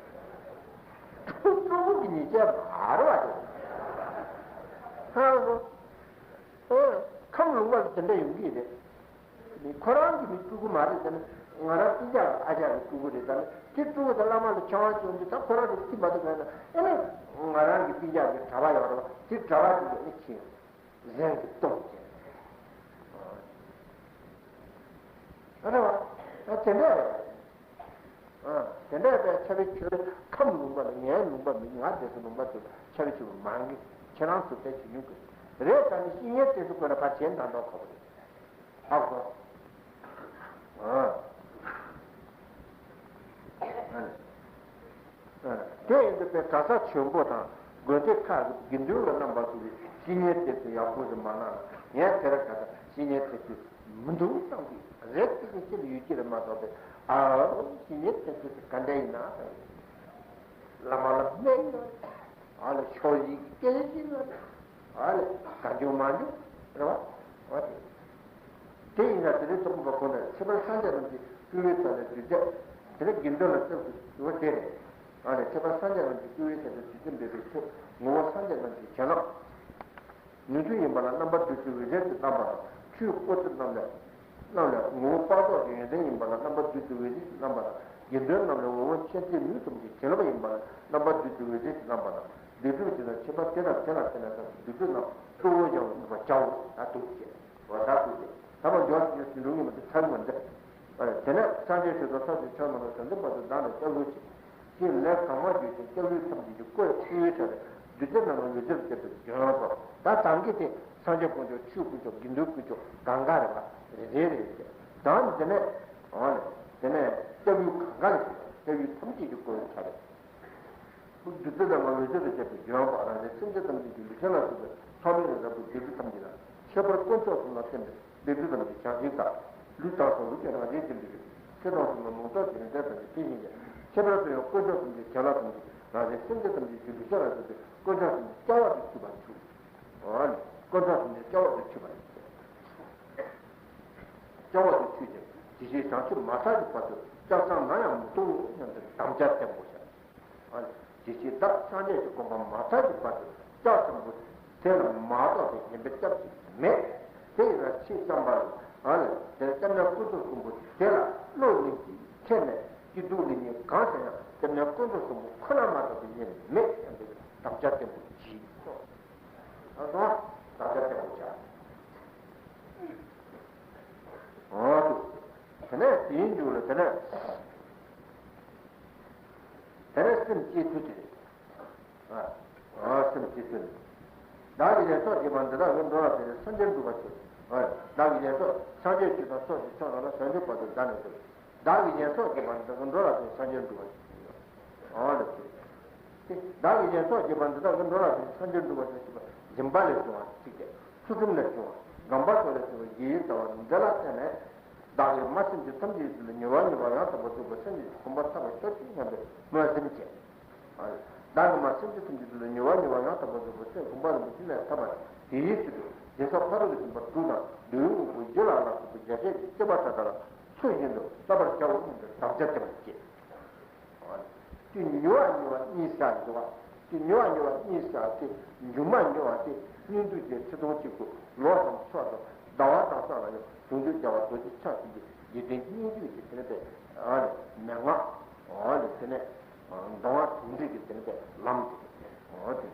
ཕྲུ་གུ་གི་ཉེས་ཆད་མ་རེད་བ་དེ། ཧ་གོ། ཨེ། ཁམས་ལུང་པ་དེ་འདྲ་ཡོང་གི་རེད། མི་ཁོ་རང་གི་མི་ཕྲུ་གུ་མ་རེད་ཟེར་ན་ང་རང་སྤུན་ཀྱག་གི་ཨ་ཅག་གི་ཕྲུ་གུ་རེད་ཟེར་ན་དེ་ཕྲུ་གུ་དེ་བླ་མ་ལ་ཆང་བ་བཅོས་འདི་ད་ཁོ་རང་གི་ཅི་མ་གཏོགས་མེད་ན་ཨེ་ནི་ང་རང་གི་སྤུན་ཀྱག་གི་གྲྭ་པ་ཡོད་རེད་བ་དེ་གྲྭ་པ་དེ་ཡོད་ནི་ཁྱེད། གཞན་གྱི་སྟོབས་ཀྱིས། རེད་བ། དེ་འདྲ་རེད། དེ་འདྲ་བས་ཆ་བའི་ཆོས་ཁམས་ལུང་པ་ལ་ངའི་ལུང་པ་མིན་ང་དེ་ཚོ་ལུང་པ་ཚོ་ཆ་བའི་ཆོས་མང་གི་ཁྱེད་རང་ཚོ་དེ་བྱེད་མྱོང་གི་རེད་ད་ནི་ཤི་ཉེན་དེ་ཚོ་དགོས་ན་ཕར་བྱེད་འདང་འདོགས་ཁོ་རེད། ཧ་གོ། དེ་ཡིན་དུས་པའི་གྲྭ་ས་ཆེན་པོ་དང་དགོན་སྡེ་ཁག་གི་དགེ་འདུན་ལ་རྣམ་པ་ཚོ་གིས་ཤི་ཉེན་དེ་ཚོ་ཡག་པོ་ཞིག་མ་གནང་ན་ངས་དེ་ར་ག་ད་ཤི་ཉེན་དེ་ཚོ་མི་འདུག་བསམ་གི་རེད་དེ་ཚོ་ཅི་ལ་ཡོད་ཀྱི་རེད་མ་གཏོགས་པའི་ཨ་ཤི་ཉེན་དེ་ཚོ་ག་འདྲ་ཡིན་ན་བསམ་གི་བླ་མ་ལ་སྨན་ཡོད། ཨ་ལ་ཕྱོགས་བཞི་གི་སྐད་ཆ་ཅིག་ཡོད། ཨ་ལ་ག་འཇུག་མ་འཇུག་རེད་བ། འོ་དེ། དེ་ཡིན་ན་དེ་རིང་ཐོག་མ་ཁོ་ནས་ཁྱད་པར་སངས་རྒྱས་རྣམས་ཀྱི་སྤྲུལ་བའི་ཚོགས་ལ་བདུད་རྩི། དེ་ནས་དགེ་འདུན་ལ་སྐྱབས་སུ་འགྲོ་བ་དེ་རེད། ཨ་ལ་ཁྱད་པར་སངས་རྒྱས་རྣམས་ཀྱི་སྤྲུལ་བའི་ཚོགས་ལ་བདུད་རྩི་འབེབས་པའི་ཚེ་ངོ་བོ་སངས་རྒྱས་རྣམས་ཀྱི་བྱིན་རླབས། ཉུང་ཤོས་ཡིན་པ་ལ་རྣམ་པ་བདུད་རྩི་འོད་ཟེར་གྱིས་བསྣམས་པ་དང་ཆོས་འཁོར་ཚོགས་རྣམས་ལས། རྣམས་ལས་ངོ་བོ་སྤངས་རྟོགས་ཀྱི་ཡོན་ཏན་ཡིན་པ་ལ་རྣམ་པ་བདུད་རྩི་འོད་ཟེར་གྱིས་བསྣམས་པ་དང་དགེ་འདུན་རྣམས་ལས་ངོ་བོ་མཁྱེན་བརྩེ་ནུས་གསུམ་གྱི་བྱིན་རླབས་ཡིན་པ་ལ་རྣམ་པ་བདུད་རྩི་འོད་ཟེར་གྱིས་བསྣམས་པ་དང་བདུད་རྩི་དེ་དང་ཁྱད་པར་དེ་དང་དེ་ལ་བརྟེན་ནས་བསྡུས་གྲུབ་རྣམས་གཙོ་བོ་ཡང་ནུས་པ་བྱའོ། ད་འདུག་ཅེས་པ་ད་འདུག་ཅེས་ད་མ་འཇོག་ཅིག་ཟིན་འགྲོ་ངེས་མ་དེ་ཚར་མ་འདི། དེ་ནས་སངས་རྒྱས་ཆོས་དང་ཐབས་ཀྱི་ཆོས་རྣམས་ལ་བྱང་ཆུབ་བར་དུ་བདག་ནི་སྐྱབས་མགོན་བྱེད། ཞེས་ལས་གང་མ་བརྗོད་ཅིང་སྐྱབས་འགྲོའི་ཐབས་མཛད་ཅིང་བསྐུལ་བའི་ཕྲིན་ཡོན་ཆ་ལས་བདུད་རྩི་རྣམས་ལ་འོད་ཟེར་བསྐྱེད་པའི་འཇོན་པ། ད་ད་གིན་དེ་ སངས་རྒྱས་དཀོན་མཆོག་ཆོས་དཀོན་མཆོག་དགེ་འདུན་དཀོན་མཆོག་གང་ག་རེད་པ། རེ་རེ་རེ་རེ། དང་དེ་ནས་ཨ་ནི་དེ་ནས་སྐྱབས་ཡུལ་གང་ག་རེ་ཞིག་སྐྱབས་ཡུལ་ཐམས་ཅད་ཀྱི་བཀོད་པའི་ཆ་རེད། བདུད་རྩི་ལྟར་མ་འོད་གསལ་དུ་བྱས་པའི་རྒྱུ་ཡང་དཔལ་རང་གཞན་སེམས་ཅན་ཐམས་ཅད་ཀྱི་ལུས་ཅན་ལ་སོགས་པའི་ལྷ་མིའི་རབ་ཏུ་བདུད་རྩི་ཐམས་ཅད་ལ། ཁྱད་པར་དཀོན་མཆོག་གསུམ་ལ་བརྟེན་པའི་བདུད་རྩི་ཐམས་ཅད་བྱང་ཞིང་དག་ལུས་དང་སོགས་ལུས་ཀྱི་རང་བཞིན་ཅན་དུ་གྱུར། ཚེ་དང་གསུམ་ལ་ལོངས་སྤྱོད་ཀྱི་ཡོན་ཏན་ཐམས་ཅད་དེ་བཞིན་གྱི། ཁྱད་པར་དུ་ཡང་དཀོན་མཆོག་གསུམ་གྱི་བྱིན་རླབས་ཐམས་ཅད་རང་གཞན་སེམས་ཅན་ཐམས་ཅད་ཀྱི་ལུས་ཅན་ལ་སོགས་པའི་དཀོན་མཆོག་གསུམ་གྱི་སྐྱེ་བ་དུ་ཆུད་པར་གྱུར། འོ་ནི་དཀོན་མཆོག་གསུམ་གྱི་སྐྱེ་བ་དུ་ཆུད་པར་གྱུར། སྐྱེ་བ་དུ་ཆུད་ཅིང་དེ་བཞིན་བྱང་ཆུབ་མ་ཐག་གི་བར་དུ་སྐྱེ་སོང་ན་ཡང་མི་ལྟུང་ངོ་སྙམ་པའི་དམ་བཅའ་བརྟན་པོ་བྱ། ཨ་ལས། དེ་ཕྱིར་བདག་སངས་རྒྱས་ཀྱི་གོ་འཕང་མ་ཐག་གི་བར་དུ་སྐྱབས་ཆེན་པོ་དེ་ལ་མ་གཏོགས་པའི་གཞན་པའི་སྐྱབས་ཅིག་མེད། དེ་ཡིན་ན་ཕྱིས་བསམ་པ་ལ་ཨ་ལས་དེར་སྐྱབས་གནས་དཀོན་མཆོག་གསུམ་པོ་དེ་ལ་བློ་ནི་ཁྱེར་ནས་སྐྱིད་སྡུག་ལེགས་ཉེས་གང་བྱུང་ཡང་སྐྱབས་གནས་དཀོན་མཆོག་གསུམ་པོ་ཁོ་ན་མ་གཏོགས་པའི་གཉེན་མེད་ཀྱང་དེ་དམ་བཅའ་བརྟན་པོ་གྱིས་སོ། ད་དུང་དམ་བཅའ་བརྟན་པོ་བྱ། འོ་དེ་ནས་དེའི་མཇུག་ལ་དེ་ནས། དེ་ནས་སེམས་བསྐྱེད་ཚུལ་དེ་རེད། ཨ། ཨ། སེམས་བསྐྱེད་ཚུལ། བདག་གིས་ལན་གསོག་བགྱིས་པ་འདི་དག་གི་འགྲོ་ལ་ཕན་ཕྱིར་སེམས་ཅན་འདུལ་བར་ཤོག་ཨ། བདག་གིས་ལན་གསོག་སངས་རྒྱས་ཆོས་དང་ཚོགས་ཀྱི་མཆོག་རྣམས་ལ་བྱང་ཆུབ་བར་དུ་བདག་ནི་འགྲོ། བདག་གིས་ལན་གསོག་བགྱིས་པ་འདི་དག་གི་འགྲོ་ལ་ཕན་ཕྱིར་སངས་རྒྱས་འདུལ་བར་ཤོག་ཨ་ལ་ཕྱིར། དེ་བདག་གིས་ལན་གསོག་བགྱིས་པ་འདི་དག་གི་འགྲོ་ལ་ཕན་ཕྱིར་སངས་རྒྱས་འདུལ་བར་ཤོག་ཅེས་པ་སྦྱིན་པ་ལས་བྱུང་བ་གཅིག་སྟེ། ཚུལ་ཁྲིམས་ལས་བྱུང་བ་དགོངས་པ་མཆོག་ལས་བྱུང་བའི་དགེ་བའི་རྩ་བ་འདི་ལ་བརྟེན་ནས། བདག་གིས་མ་སེམས་ཅན་ཐམས་ཅད་ཀྱི་དོན་ལ་མྱུར་བ་མྱུར་བ་ཡང་དག་པར་རྫོགས་པའི་སངས་རྒྱས་ཀྱི་གོ་འཕང་ཐོབ་པར་ཤོག་ཅིག་སྙམ་པའི་སྨོན་སེམས་བསྐྱེད། བདག་གིས་མ་སེམས་ཅན་ཐམས་ཅད་ཀྱི་དོན་ལ་མྱུར་བ་མྱུར་བ་ཡང་དག་པར་རྫོགས་པའི་སངས་རྒྱས་གོ་འཕང་རིན་པོ་ཆེ་ལ་ཐོབ་པར་དེའི་ཕྱིར་དུ་སྦྱིན་སོགས་ཕ་རོལ་ཏུ་ཕྱིན་པ་དྲུག་དང་འདོད་ཡོན་དབང་པོ་རྒྱུད་ལ་ལ་སོགས་པའི་རྒྱ་ཆེར་གྱི་སྤྱོད་པ་མཐའ་དག་ལ་ཚུལ་བཞིན་དུ་བསླབ་པར་བྱའོ་སྙམ་པའི་དམ་བཅའ་བརྟན་པོ་བསྐྱེད། དེ་མྱུར་བ་མྱུར་བ་གཉིས་བསགས་འདུག་བ། དེ་མྱུར་བ་མྱུར་བ་གཉིས་བསགས་དེ་མྱུར་མ་མྱུར་བ་དེ་སྙིང་སྡུག་ཅན་ཆུ་དོང་གཅིག་པུ་ལོ་དང་ཕྱོགས་དང་ཟླ་བ་དང་ས་ལ་ཡང་ཟུང་འཇུག་རྒྱལ་བ་རྡོ་རྗེ་འཆང་ཞིང་གི་འཇིག་རྟེན་སྙིང་རྗེ་ཡི་དེ་ནས་པའི་ཨ་ནི་མན་ངག་ཨ་ནི་དེ་ནས་གདམས་ངག་དོན་འགྲེལ་གྱི་དེ་ནས་པའི་ལམ་དེ་ཨ་དེ།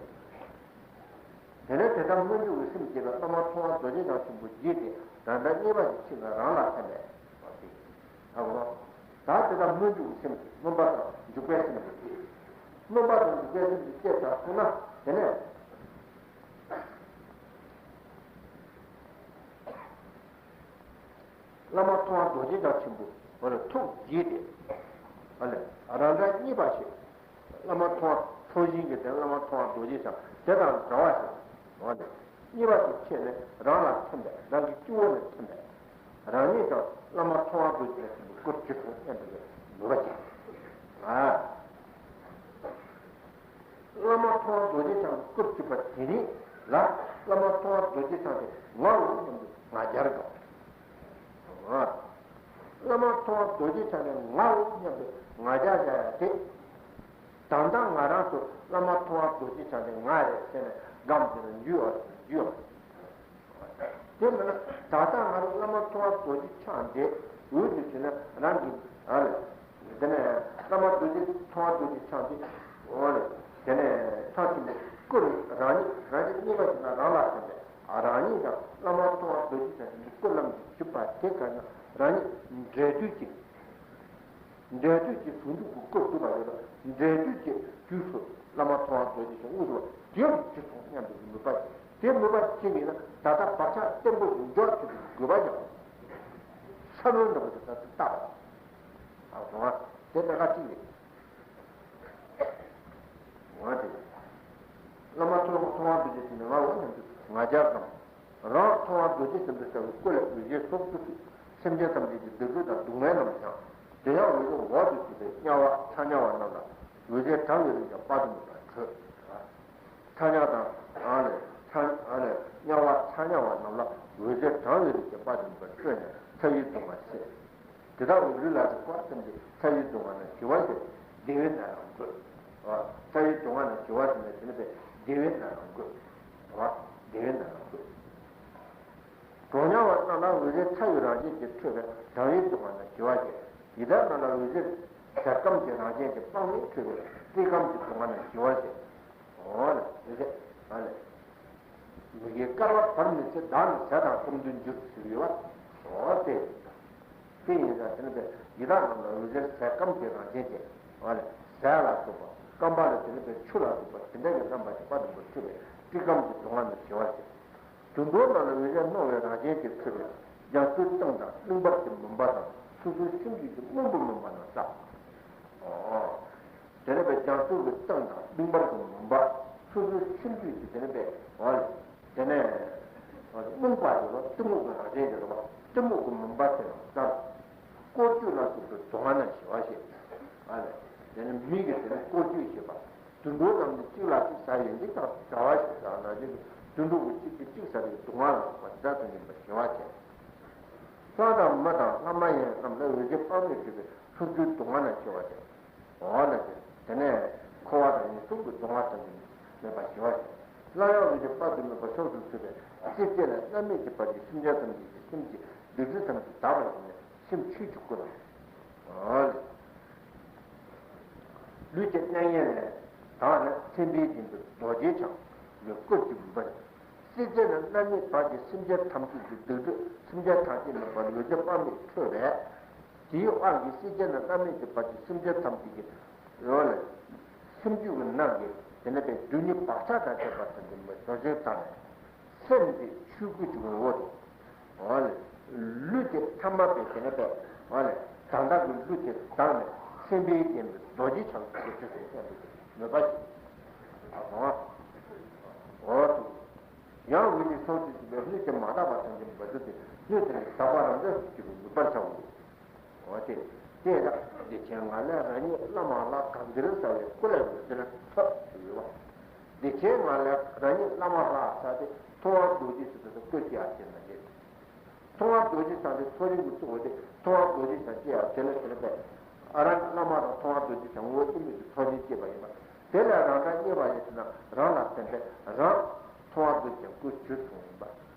དེ་ནས་དེ་ལྟར་སྨོན་འཇུག་གི་སེམས་བསྐྱེད་པས་བླ་མ་མཐོང་བ་རྡོ་རྗེ་འཆང་ཆེན་པོ་བརྒྱུད་དེ་རང་འདྲ་གཉིས་པ་ཞིག་ཕྱིན་ལ་རང་ལ་ཕན་པས། ད་གོ་ད་དེ་ལྟར་སྨོན་འཇུག་གི་སེམས་ཀྱིས་སྨོན་པ་དང་འཇུག་པའི་སེམས་ཀྱིས་སྨོན་པ་དང་འཇུག་པའི་སེམས་ཀྱིས་བསྐྱེད་བྱ་སོང་ན་དེ་ནས། བླ་མ་མཐོང་བ་རྡོ་རྗེ་འཆང་ཆེན་པོ་འོ་ལ་ཐུགས་དགྱེས་ཏེ། འོ་ལ་རང་འདྲ་གཉིས་པ་ཞིག་བླ་མ་མཐོང་བ་ཚོགས་ཞིང་གི་དེ་བླ་མ་མཐོང་བ་རྡོ་རྗེ་འཆང་དེ་དང་འདྲ་བ་ཞིག་འོ་ལ་གཉིས་པ་ཞིག་ཁྱེད་ནི་རང་ལ་ཐིམ་པས་རང་གི་སྤྱི་བོ་ནས་ཐིམ་པས། རང་ཉིད་ཀྱང་བླ་མ་མཐོང་བ་རྡོ་རྗེ་འཆང་ཆེན་པོའི་སྐུར་གྱུར་སོང་སྙམ་པའི་མོས་པ་བྱེད། ཨ། བླ་མ་མཐོང་བ་རྡོ་རྗེ་འཆང་གི་སྐུར་གྱུར་པ་དེ་ཉིད་ལ་བླ་མ་མཐོང་བ་རྡོ་རྗེ་འཆང་དེ་ངའོ་སྙམ་དུ་ང་རྒྱལ་དགོས། བླ་མ་མཐོང་བ་རྡོ་རྗེ་འཆང་དེ་ངའོ་སྙམ་དུ་ང་རྒྱལ་བྱ་ཡ་དེ། ད་ལྟ་ང་རང་ཚོ་བླ་མ་མཐོང་བ་རྡོ་རྗེ་འཆང་དེ་ང་རེད་ཟེར་ནས་སྒམ་དེ་ལ་འཇུས་བ་འཇུས་བ། དེ་མིན་ན་ད་ལྟ་ང་རང་བླ་མ་མཐོང་བ་རྡོ་རྗེ་འཆང་འདི་འོད་དུ་ཞུ་ན་རང་གི་ཨ་ལས། དེ་ནས་བླ་མ་རྡོ་རྗེ་མཐོང་བ་རྡོ་རྗེ་འཆང་འདི་འོ་ལས། དེ་ནས་འཆང་ཆེན་པོའི་སྐུ་རུ་རང་ཉིད་རང་ཉིད་གཉིས་པ་ཞིག་ན་རང་ལ་ཕན་པས་རང་ཉིད་ཀྱང་བླ་མ་མཐོང་བ་རྡོ་རྗེ་འཆང་ཆེན་པོའི་སྐུ་ལམ་གྱིས་ཞུགས་པ་དེ་ག་ན་རང་ཉིད་འབྲས་དུས་ཀྱི། འབྲས་དུས་ཀྱི་ཟུང་འཇུག་གི་སྐུ་འདུས་པ་ཡོད་ལ་འབྲས་དུས་ཀྱི་རྒྱུས་སུ་བླ་མ་མཐོང་བ་རྡོ་རྗེ་འཆང་དངོས་སུ་བ་དེ་ཡང་འཇུ་སོང་སྙམ་པའི་མོས་པ་དེ་མོས་པ་ཅི་ཡིན་ན་ད་ལྟ་བག་ཆགས་བརྟན་པོ་ཞིག་འཇོག་ཐུབ་པའི་དགོས་པ་ཡང་ས་བོན་འདྲ་པོ་ཞིག་ད་ལྟ་བཏགས་པ་ཨ་སོང་ང་དེ་ལས་ཀ་གཅིག་རེད། ང་དེ་བླ་མ་མཐོང་མཐོང་བ་རྡོ་རྗེ་འཆང་ནི་ང་འོ་སྙམ་དུ་ང་རྒྱལ་དང་། རང་མཐོང་བ་རྡོ་རྗེ་འཆང་དུ་ཤར་བའི་སྐུ་ལས་འོད་ཟེར་ཚོགས་བཅུ་སྤྲོས། སེམས་ཅན་ཐམས་ཅད་ཀྱི་སྡིག་སྒྲིབ་དང་སྡུག་བསྔལ་རྣམས་བྱང་། དེ་ཡང་འོད་ཟེར་འོག་ཏུ་ཞུགས་པས་དམྱལ་བ་ཚ་དམྱལ་བ་རྣམས་ལ་འོད་ཟེར་གྲང་བའི་རིམ་གྱིས་དཔག་ཏུ་མེད་པར་སྤྲོས། ཚ་དམྱལ་དང་ཨ་ནི་ཚ་ཨ་ནི་དམྱལ་བ་ཚ་དམྱལ་བ་རྣམས་ལ་འོད་ཟེར་གྲང་བའི་རིམ་གྱིས་དཔག་ཏུ་མེད་པར་སྤྲོས་ནས་ཚ་བའི་སྡུག་བསྔལ་སེལ། དེ་དག་འོད་ལུས་ལ་སོགས་པ་ཐམས་ཅད་ཚ་བའི་སྡུག་བསྔལ་རྣམས་ཞི་བར་བྱེད། བདེ་བའི་ནད་རྣམས་འགོས། ཨ། ཚ་བའི་སྡུག་བསྔལ་རྣམས་ཞི་བར་བྱེད་ནས་དེ་ནི་བདེ་བའི་ནད་རྣམས་འགོས། ཨ། བདེ་བའི་ནད་རྣམས་འགོས། གྲང་དམྱལ་བ་རྣམས་ལ་འོད་ཟེར་ཚ་བའི་རང་བཞིན་གྱིས་འཕྲོས་པས་གྲང་བའི་སྡུག་བསྔལ་རྣམས་ཞི་བར་བྱེད། ཡི་དྭགས་རྣམས་ལ་འོད་ཟེར་ཟས་སྐམ་གྱི་རང་བཞིན་གྱིས་སྤངས་ནས་འཕྲོས་པས་སྲེད་སྐམ་གྱི་སྡུག་བསྔལ་རྣམས་ཞི་བར་བྱེད། འོ་ལ་ཟེར་ཟེར་ཨ་ལས། མི་དགེ་བསྐལ་པ་བར་མི་ཆད། བདག་ནི་ཟས་དང་སྐོམ་དུ་འགྱུར་ཟེར་ཡོད་པ། འོ་དེ། དེ་ཡིན་ཙང་དེ་ནི་པའི་ཡི་དྭགས་རྣམས་ལ་འོད་ཟེར་ཟས་སྐམ་གྱི་རང་བཞིན་ཅན། འོ་ལས་ཟས་ལ་སོགས་པ་སྐམ་པ་ལ་དེ་ནི་པའི་ཆུ་ལ་སོགས་པ་དེ་འདྲ་གི་རྣམ་པ་ཞིག་དཔག་ཏུ་མེད་པར་འཕྲོས་པས་སྲེད་སྐམ་གྱི་སྡུག་བསྔལ་རྣམས་ཞི་བར་བྱེད། དུད་འགྲོ་རྣམས་ལ་འོད་གསལ་སྣང་བའི་རང་བཞིན་གྱིས་ཚོར་བའི་རྒྱ་མཚོའི་གཏིང་དང་གླིང་བར་གྱི་མུན་པ་དང་སོ་སོའི་སེམས་རྒྱུད་ཀྱི་རྨོངས་པའི་མུན་པ་རྣམས་བསལ། ཨོ། དེ་ནས་པའི་རྒྱ་མཚོ་གི་གཏིང་དང་གླིང་བར་གྱི་མུན་པ། སོ་སོའི་སེམས་རྒྱུད་ཀྱི་དེ་ནས་པའི་ཨོ་ལེ། དེ་ནས་རྨོངས་པ་དེ་ལ་གཏི་མུག་གི་རང་བཞིན་དེ་ལ་གཏི་མུག་གི་མུན་པ་དེ་ལ་བསལ། བཀོལ་སྤྱོད་ལ་སོགས་པའི་སྡུག་བསྔལ་རྣམས་ཞི་བར་བྱེད། ཨ་ལེ། དེ་ནས་མི་གི་དེ་ནས་བཀོལ་སྤྱོད་བྱེད་པ། དུད་འགྲོ་རྣམས་ནི་གཅིག་ལ་གཅིག་ཟ་ཡི་འཇིགས་དང་བྲལ་བ་ཞིག་ཟ་ན་ཅིག་དུད་འགྲོ་གི་གཅིག་གིས་གཅིག་ཟ་བའི་སྡུག་བསྔལ་ལ་སོགས་པ་དེ་དག་ཏུ་ཉེ་བར་ཞི་བར་བྱེད། ལྷ་དང་མི་དང་ལྷ་མ་ཡིན་རྣམས་ལ་འོད་ཀྱི་དཔག་མེད་སྤྲོས་པའི་ཚོར་རྒྱུའི་སྡུག་བསྔལ་རྣམས་ཞི་བར་བྱེད། འོ་ན་དེ་ནས་འཁོར་བ་དང་ངན་སོང་གི་སྡུག་བསྔལ་ཐམས་ཅད་མེད་པར་ཞི་བར་བྱེད། སླར་ཡང་འོད་ཀྱི་དཔག་ཏུ་མེད་པ་མཆོག་ཏུ་ཐུབ་པའི་སྲིད་རྒྱལ་ལ་བླ་མེད་ཀྱི་བར་གྱི་སེམས་ཅན་ཐམས་ཅད་ཀྱི་སེམས་ཀྱི་སྡིག་སྒྲིབ་ཐམས་ཅད་དག་པར་བྱས་ནས་སེམས་ཆོས་ཀྱི་སྐུ་ལ། ལུས་ཀྱི་གནས་ངན་ལས་དག་ནས་མཚན་དཔེའི་རྒྱན་དུ་རྡོ་རྗེ་འཆང་ལ་བཀོད་ཅིང་འབུལ་བ། སྲིད་རྒྱལ་ནི་བླ་མེད་བར་གྱི་སེམས་ཅན་ཐམས་ཅད་ཀྱི་སྡིག་སྒྲིབ་སེམས་ཅན་ཐམས་ཅད་མེད་པར་ལུས་ཀྱི་དཔག་མེད་འཕྲོས་པས། དེའི་དབང་གིས་སྲིད་རྒྱལ་ནི་བླ་མེད་ཀྱི་བར་གྱི་སེམས་ཅན་ཐམས་ཅད་ཀྱི་ཡོད་ལ། སེམས་རྒྱུད་ཀྱི་ནང་གི་དེ་ནས་པའི་སྡུག་བསྔལ་བག་ཆགས་དང་བཅས་པ་ཐམས་ཅད་མེད་པར་བྱས་ནས། སེམས་དེ་ཆོས་སྐུ་གཅིག་པུའི་འོག་ཏུ། འོ་ལེ། ལུས་དེ་ཐ་མལ་པའི་དེ་ནས་པའི། འོ་ལེ། དམ་དྲག་གི་ལུས་དེ་དག་ནས་མཚན་དཔེའི་རྒྱན་དུ་རྡོ་རྗེ་འཆང་གི་སྐུ་ཚུལ་དུ་བསྟན་པའི་མོས་པ་ཞིག་ཨ་ཧོ། འོ་དུ། ཡང་འོད་ཀྱི་ཚོགས་ཀྱིས་བསྐོར་བའི་སྣོད་ཀྱི་མ་དག་པ་ཐམས་ཅད་མ་དུ་སྟེ་སྣོད་དེ་ནི་དག་པ་རང་འདྲ་ཞིག་གི་ལུས་པར་བྱའོ། འོ་དེ། དེ་ལ་བདེ་ཆེན་ངང་ལས་རང་ཉིད་བླ་མ་ལ་གང་འདིར་བྱ་བའི་སྐུ་ལས་འོད་ཟེར་འཕྲོས་ཞེས་ཡོད་པ། བདེ་ཆེན་ངང་ལས་རང་ཉིད་བླ་མ་ལ་ཟེར་ཏེ་མཐོང་བ་རྡོ་རྗེ་ཞེས་པའི་སྐུ་སྐྱེ་བ་ཅན་ལ་ཟེར། མཐོང་བ་རྡོ་རྗེ་ཟེར་ཏེ་མཐོ་རིས་ཀྱི་གཙོ་བོ་དེ་མཐོང་བ་རྡོ་རྗེ་ཅན་སྐྱེ་བ་དེ་ལ་དེ་ལ་བས། ཨ་རང་བླ་མ་དང་མཐོང་བ་རྡོ་རྗེ་ཅན་ངོ་བོ་གཅིག་མེད་ཀྱི་མཐོ་རིས་སྐྱེས་པ་ཡིན་པ། དེ་ལས་རང་གྲངས་རྙེད་པ་ཡིན་ཟེར་ན་རང་ལ་བརྟེན་པས་རང་མཐོང་བ་རྡོ་རྗེ་ཅན་སྐུ་གྱུར་སོང་ཡིན་པ།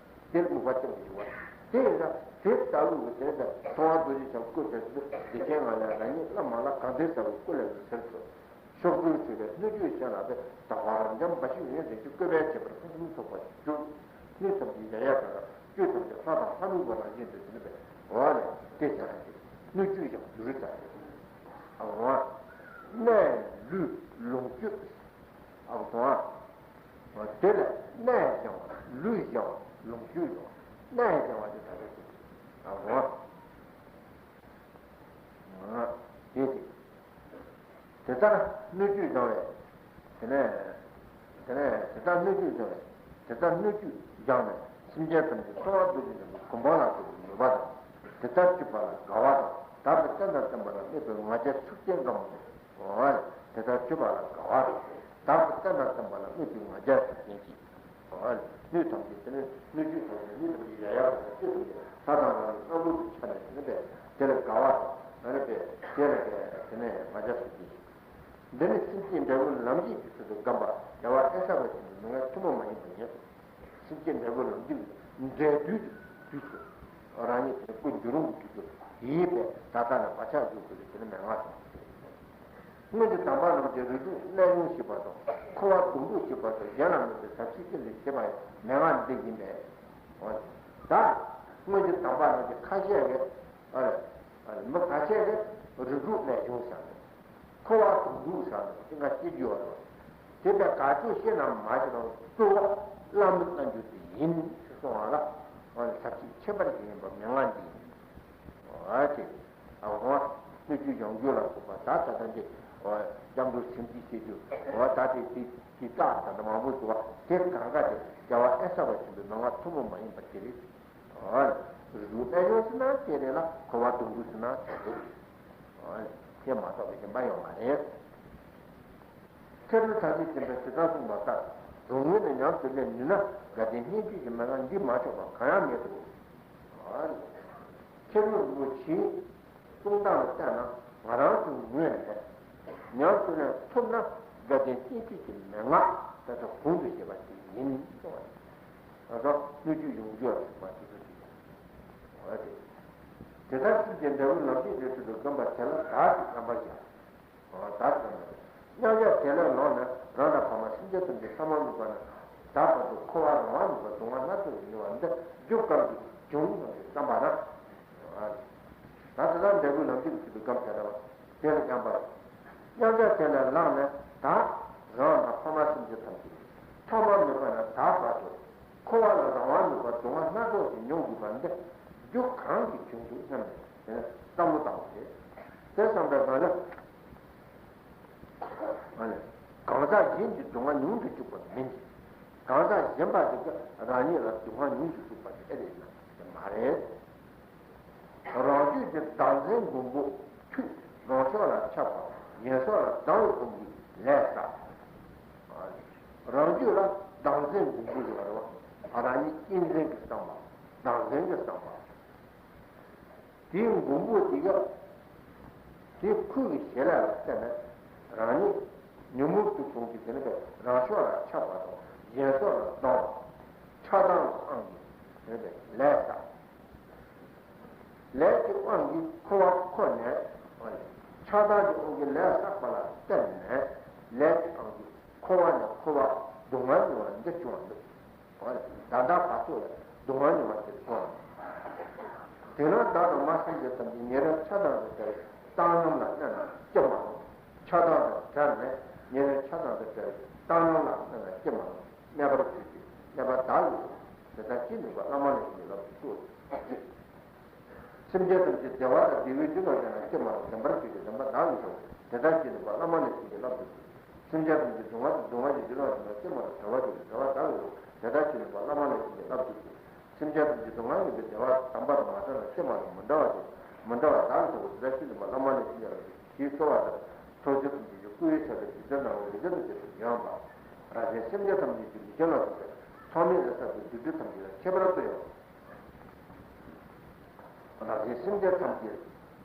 དེར་དམིགས་པ་བརྟན་པོ་ཞིག་བ། དེ་ཡིན་ན་དེ་ལྟ་བུའི་དེ་ལྟར་མཐོང་བ་རྡོ་རྗེ་ཅན་སྐུ་དེ་ཚོ་བདེ་ཆེན་ངང་ལས་རང་ཉིད་བླ་མ་ལ་གང་འདིར་བྱ་བའི་སྐུ་ལས་འོད་ཟེར་འཕྲོས། ཕྱོགས་བཅུར་འཕྲོས་པའི་སྣོད་བཅུད་ཅན་ལ་དེ་དག་པ་རབ་འབྱམས་འབའ་ཞིག་ཡོན་ཏན་གྱི་བཀོད་པས་བྱེད་པར་ཕུན་སུམ་ཚོགས་པར་གྱུར། སྣོད་ཐམས་ཅད་ཡ་ཡ་དང་སྤྱོད་ཐམས་ཅད་ལྷ་དང་ལྷ་མིན་པ་རང་བཞིན་དུ་ཟིན་པས་འོ་ལས་དེ་བྱ་ར་སྣོད་བཅུད་ཡང་འགྱུར་ཟེར། ཨ་འོ། གནས་ལུས་ལོངས་སྤྱོད། ཨ་འོ། དེ་ལས་གནས་བཞེངས་པ་ལུས་བཞེངས་པ་ལོངས་སྤྱོད་བཞེངས་པ་གནས་བཞེངས་པ་དེ་ད་ག་ཟེར། ཨ་འོ། དེ་དེ། དེ་ལྟར་སྣོད་བཅུད་སྦྱང་བས། དེ་ནས། དེ་ནས་དེ་ལྟར་སྣོད་བཅུད་སྦྱང་བས། དེ་ལྟར་སྣོད་བཅུད་སྦྱངས་ནས་སེམས་ཅན་ཐམས་ཅད་མཐོང་བ་རྡོ་རྗེ་ཅན་གྱི་གོ་འཕང་ལ་སོགས་པའི་མོས་པ་དང་། དེ་ལྟར་སྤྱོད་པ་ལ་དགའ་བ་དང་། བདག་གིས་བསྟན་དང་བསྟན་པ་ལ་དམིགས་པའི་ང་རྒྱལ་ཤུགས་ཅན་ཀུན། འོ། དེ་ལྟར་སྤྱོད་པ་ལ་དགའ་བ་དང་། བདག་གིས་བསྟན་དང་བསྟན་པ་ལ་དམིགས་པའི་ང་རྒྱལ་ཤུགས་ཅན་གྱིས། འོ། སྣོད་ཐམས་ཅད་དེ་ནི་སྣོད་བཅུད་ཐམས་ཅད་སྣོད་ཐམས་ཅད་ཡ་ཡ་བ་དང་སྤྱོད་ཐམས་ཅད་ལྷ་དང་རང་གི་རྣམ་རོལ་དུ་ཆགས་ནས་དེ་ནི་པས་དེ་ལ་དགའ་བ་དང་། ཨ་ནི་པས་དེ་ལ་དེ་ནས་ང་རྒྱལ་ཤུགས་ཅན་གྱིས། འདི་ནི་སེམས་བསྐྱེད་འབྲས་བུ་ལམ་བྱེད་ཀྱི་ཚུལ་དུ་བསྒོམ་པ་རྒྱལ་བ་ཨེ་ས་པ་ཆེན་པོའི་མན་ངག་ཐུན་མོང་མ་ཡིན་པ་ཡིན། སེམས་བསྐྱེད་འབྲས་བུ་ལམ་བྱེད་ཀྱི་འབྲས་དུས་དུས་སུ་རང་ཉིད་དེ་སྐུ་འགྱུར་རུང་གི་དུས་སུ་ཡིད་པས་ད་ལྟ་ནས་བག་ཆགས་འཇུག་དགོས་པའི་དེ་ནི་མན་ངག་དང་། སྔོན་གྱི་དམ་པ་རྣམས་ཀྱིས་རིགས་དྲུག་གནས་སྦྱོང་བྱེད་པ་དང་འཁོར་བ་སྡུག་འགྲོ་བྱེད་པ་དང་གཞན་ལ་མོས་པའི་ཟབ་ཆོས་ཀུན་ལས་བྱེད་པ་ཡང་མན་ངག་འདི་ཡིན་པས། ད་སྔོན་གྱི་དམ་པ་རྣམས་ཀྱིས་ཁ་ཤས་ཀྱིས་ཨ་ཨ་མི་ཁ་ཤས་ཀྱིས་རིགས་དྲུག་གནས་སྦྱོང་བྱ་དང་། འཁོར་བ་སྡུག་འགྲོ་བྱ་དང་ཅི་འགའ་ཤེས་རྒྱུ་ཡོད་རེད། དེ་ལྟར་དགག་བྱ་བཤད་ན་མ་བྱེད་དང་གཙོ་བོ་བླ་མའི་རྣལ་འབྱོར་དེ་ཡིན་ཞེས་གསུངས་པ་ལ་ཟབ་ཆོས་ཁྱད་པར་ཅན་ཡིན་པ་མན་ངག་འདི་ཡིན། ཨ་ཅེ། ཨ་འོ། སྣོད་བཅུད་སྦྱང་རྒྱུ་ལ་སོགས་པ་ད་ད་ལྟ་འདི། འོ། སྐྱབས་འགྲོ་སེམས་བསྐྱེད་བྱེད་རྒྱུ། འོ་ད་དེ་དེ་དེ་རྟགས་ད་ལྟ་མང་པོ་འདུག་བ། དེ་གང་ག་དེ་རྒྱལ་བ་ཨེ་ས་པ་ཆེན་པོའི་མན་ངག་ཐུན་མོང་མ་ཡིན་པ་དེ་རེད། འོ། རིགས་དྲུག་གནས་སྦྱོང་ཟེར་ན་དེ་རེད་ལ་འཁོར་བ་སྡུག་འགྲོ་ཟེར་ན་དེ་རེད། འོ། དེ་མ་གཏོགས་པའི་གཞན་པ་ཡོད་མ་རེད། མཁས་གྲུབ་ཐར་པའི་བསྟན་པས་དེ་ལྟར་གསུངས་པ་ལྟར་རང་ངོས་ནས་ཉམས་སུ་ལེན་ནུས་ན་དགའ་ལྡན་གཉིས་ཆོས་ཀྱི་མན་ངག་འདི་མ་ཆོག་པ་གང་ཡང་མེད་དོ། མཁས་གྲུབ་རིན་པོ་ཆེས་གསུངས་སྟངས་ལ་བལྟས་ན་ང་རང་ཚོའི་ངོས་ནས་ཉམས་སུ་ལེན་ཐུབ་ན་དགའ་ལྡན་གཉིས་ཆོས་ཀྱི་མན་ངག་ད་ལྟ་གོང་དུ་བཤད་པ་དེ་ཡིན་གསུངས་པ་རེད། ད་ལྟ་སྣོད་བཅུད་ཡོངས་རྫོགས་ལ་སོགས་པ་དེ་ཚོ་ཞིག་ཡིན། འོ་དེ། དེ་ལྟར་སེམས་ཀྱི་འབྲས་བུ་ལམ་བྱེད་ཀྱི་ཚུལ་དུ་བསྒོམ་པ་དེ་ལ་བདག་གིས་བསམ་པར་བྱ། ད་ཙམ་མཉམ་གཞག་དེ་ལས་ལོག་ནས་རང་དང་ཕ་མ་སེམས་ཅན་ཐམས་ཅད་ཐ་མལ་མོས་པ་ན་བདག་ཐམས་ཅད་འཁོར་བ་རང་དབང་མེད་པར་སྡུག་བསྔལ་སྣ་ཚོགས་སུ་མྱོང་བ་འདི་རྒྱུ་གང་གིས་བྱུང་སྙམ་པའི་བསམ་པ་ན། ད་དེ་དག་འབྲས་བུ་ལམ་བྱེད་ཀྱི་ཚུལ་དུ་བསྒོམ་བྱ་བ་དེ་ལ་མཉམ་པར། མཉམ་གཞག་དེ་ལས་ལངས་ནས་བདག་རང་དང་ཕ་མ་སེམས་ཅན་ཐམས་ཅད་ཐ་མལ་མོས་པ་ན་བདག་བར་དུ། འཁོར་བ་ལ་རང་དབང་མེད་པར་སྡུག་བསྔལ་སྣ་ཚོགས་ཤིག་མྱོང་དགོས་པ་འདི་རྒྱུ་གང་གིས་བྱུང་འདུག་སྙམ་ནས་བསམ་བློ་བཏང་བ་རེད། དེ་བསམ་པའི་སྒང་ལ། ཨ་ནི། གང་ཟག་གཞན་གྱི་སྡུག་བསྔལ་མྱོང་དུ་བཅུག་པ་མིན་གྱི། གང་ཟག་གཞན་པ་དེ་ག་རང་ཉིད་ལ་སྡུག་བསྔལ་མྱོང་དུ་བཅུག་པ་དེ་ཨེ་རེད་ན་དེ་མ་རེད། རང་རྒྱུད་ཀྱི་བདག་འཛིན་འགུམ་པོ་མཐུས་རང་ཕྱོགས་ལ་ཁྱབ་པ་གཞན་སོགས་ལ་སྡང་བའི་དབང་གིས་ལས་བསགས། རང་རྒྱུད་ལ་བདག་འཛིན་འགུམ་པོ་ཡོད་རེད་བ། རང་ཉིད་གཅེས་འཛིན་གྱི་བསམ་པ། བདག་འཛིན་གྱི་བསམ་པ། དེའི་འགུམ་པོ་དེ་ག་དེ་ཁོ་གི་ཞལ་ལ་བལྟས་ནས་རང་ཉིད་ཉོན་མོངས་དུག་གསུམ་གྱི་དེ་ནི་རང་ཕྱོགས་ལ་ཁྱབ་པ་དང་གཞན་སོགས་ལ་སྡང་བ། ཆགས་སྡང་གི་དབང་གིས་དེ་ནི་ལས་བསགས། ལས་ཀྱི་དབང་གིས་འཁོར་བར་འཁོར་ནས། ཆགས་སྡང་གི་དབང་གིས་ལས་བསགས་པ་ལ་བརྟེན་ནས་ལས་ཀྱི་དབང་གིས་འཁོར་བ་ནས་འཁོར་བ་སྡུག་བསྔལ་མྱོང་བ་འདི་བྱུང་བ་འདུག་ད་ལྟ་བར་དུ་ལ་སྡུག་བསྔལ་མྱོང་བ་དེ་བྱུང་བ་རེད། དེས་ན་བདག་དང་མ་སེམས་ཅན་ཐམས་ཅད་ཉེ་རབས་ཆགས་སྡང་དང་བྲལ་བའི་བཏང་སྙོམས་ལ་གནས་ན་སྐྱིད་མ་རུང་། ཆགས་སྡང་དང་བྲལ་ནས་ཉེ་རབས་ཆགས་སྡང་དང་བྲལ་བའི་བཏང་སྙོམས་ལ་གནས་ན་སྐྱིད་མ་རུང་། གནས་པར་གྱུར་ཅིག་གནས་པ་བདག་ལ་ཡོད། དེ་ལྟར་ཅི་ནུས་པ་བླ་མ་ལ་ཡིན་གྱི་ལག་ཏུ་གསོལ། སེམས་ཅན་ཐམས་ཅད་བདེ་བ་དང་བདེ་བའི་རྒྱུ་དང་ལྡན་ན་སྐྱིད་མ་རུང་། ལྡན་པར་གྱུར་ཅིག་ལྡན་པ་བདག་ལ་ཡོད། དེ་ལྟར་ཅི་ནུས་པ་བླ་མ་ལ་ཡིན་གྱི་ལག་ཏུ་གསོལ། སེམས་ཅན་ཐམས་ཅད་སྡུག་བསྔལ་དང་སྡུག་བསྔལ་གྱི་རྒྱུ་ལ་སོགས་པ་སྐྱེ་མ་རུང་། བདེ་བ་དང་བདེ་བ་བདག་ལ་ཡོད། དེ་ལྟར་ཅི་ནུས་པ་བླ་མ་ལ་ཡིན་གྱི་ལག་ཏུ་གསོལ། སེམས་ཅན་ཐམས་ཅད་སྡུག་བསྔལ་མེད་པའི་བདེ་བ་དམ་པ་དང་མ་བྲལ་ལ་སྐྱེ་མ་རུང་། མི་འབྲལ་བ་དང་མི་འབྲལ་བ་བདག་ལ་ཐོབ་པོ། དེ་ལྟར་ཅི་ནུས་པ་བླ་མ་ལ་ཡིན་གྱི་ལག་ཏུ་གསོལ། ཞེས་གསོལ་བ་ལྟར་ཕྱོགས་བཅུ་ཐམས་ཅད་ཀྱི་སྐུ་ཡི་ཕྱག་རྒྱ་རྒྱུད་སྦྱོར་ནང་བའི་ལུས་རྒྱུད་དུ་འབྱོན་པ། རང་གཞན་སེམས་ཅན་ཐམས་ཅད་ཀྱི་ལུས་རྒྱུད་ལ་སོགས་པའི་ཐོག་མེད་ལས་བསགས་པའི་སྡིག་སྒྲིབ་ཐམས་ཅད་ལ་ཁྱད་པར་དུ་ཡང་། རང་གཞན་སེམས་ཅན་ཐམས་ཅད་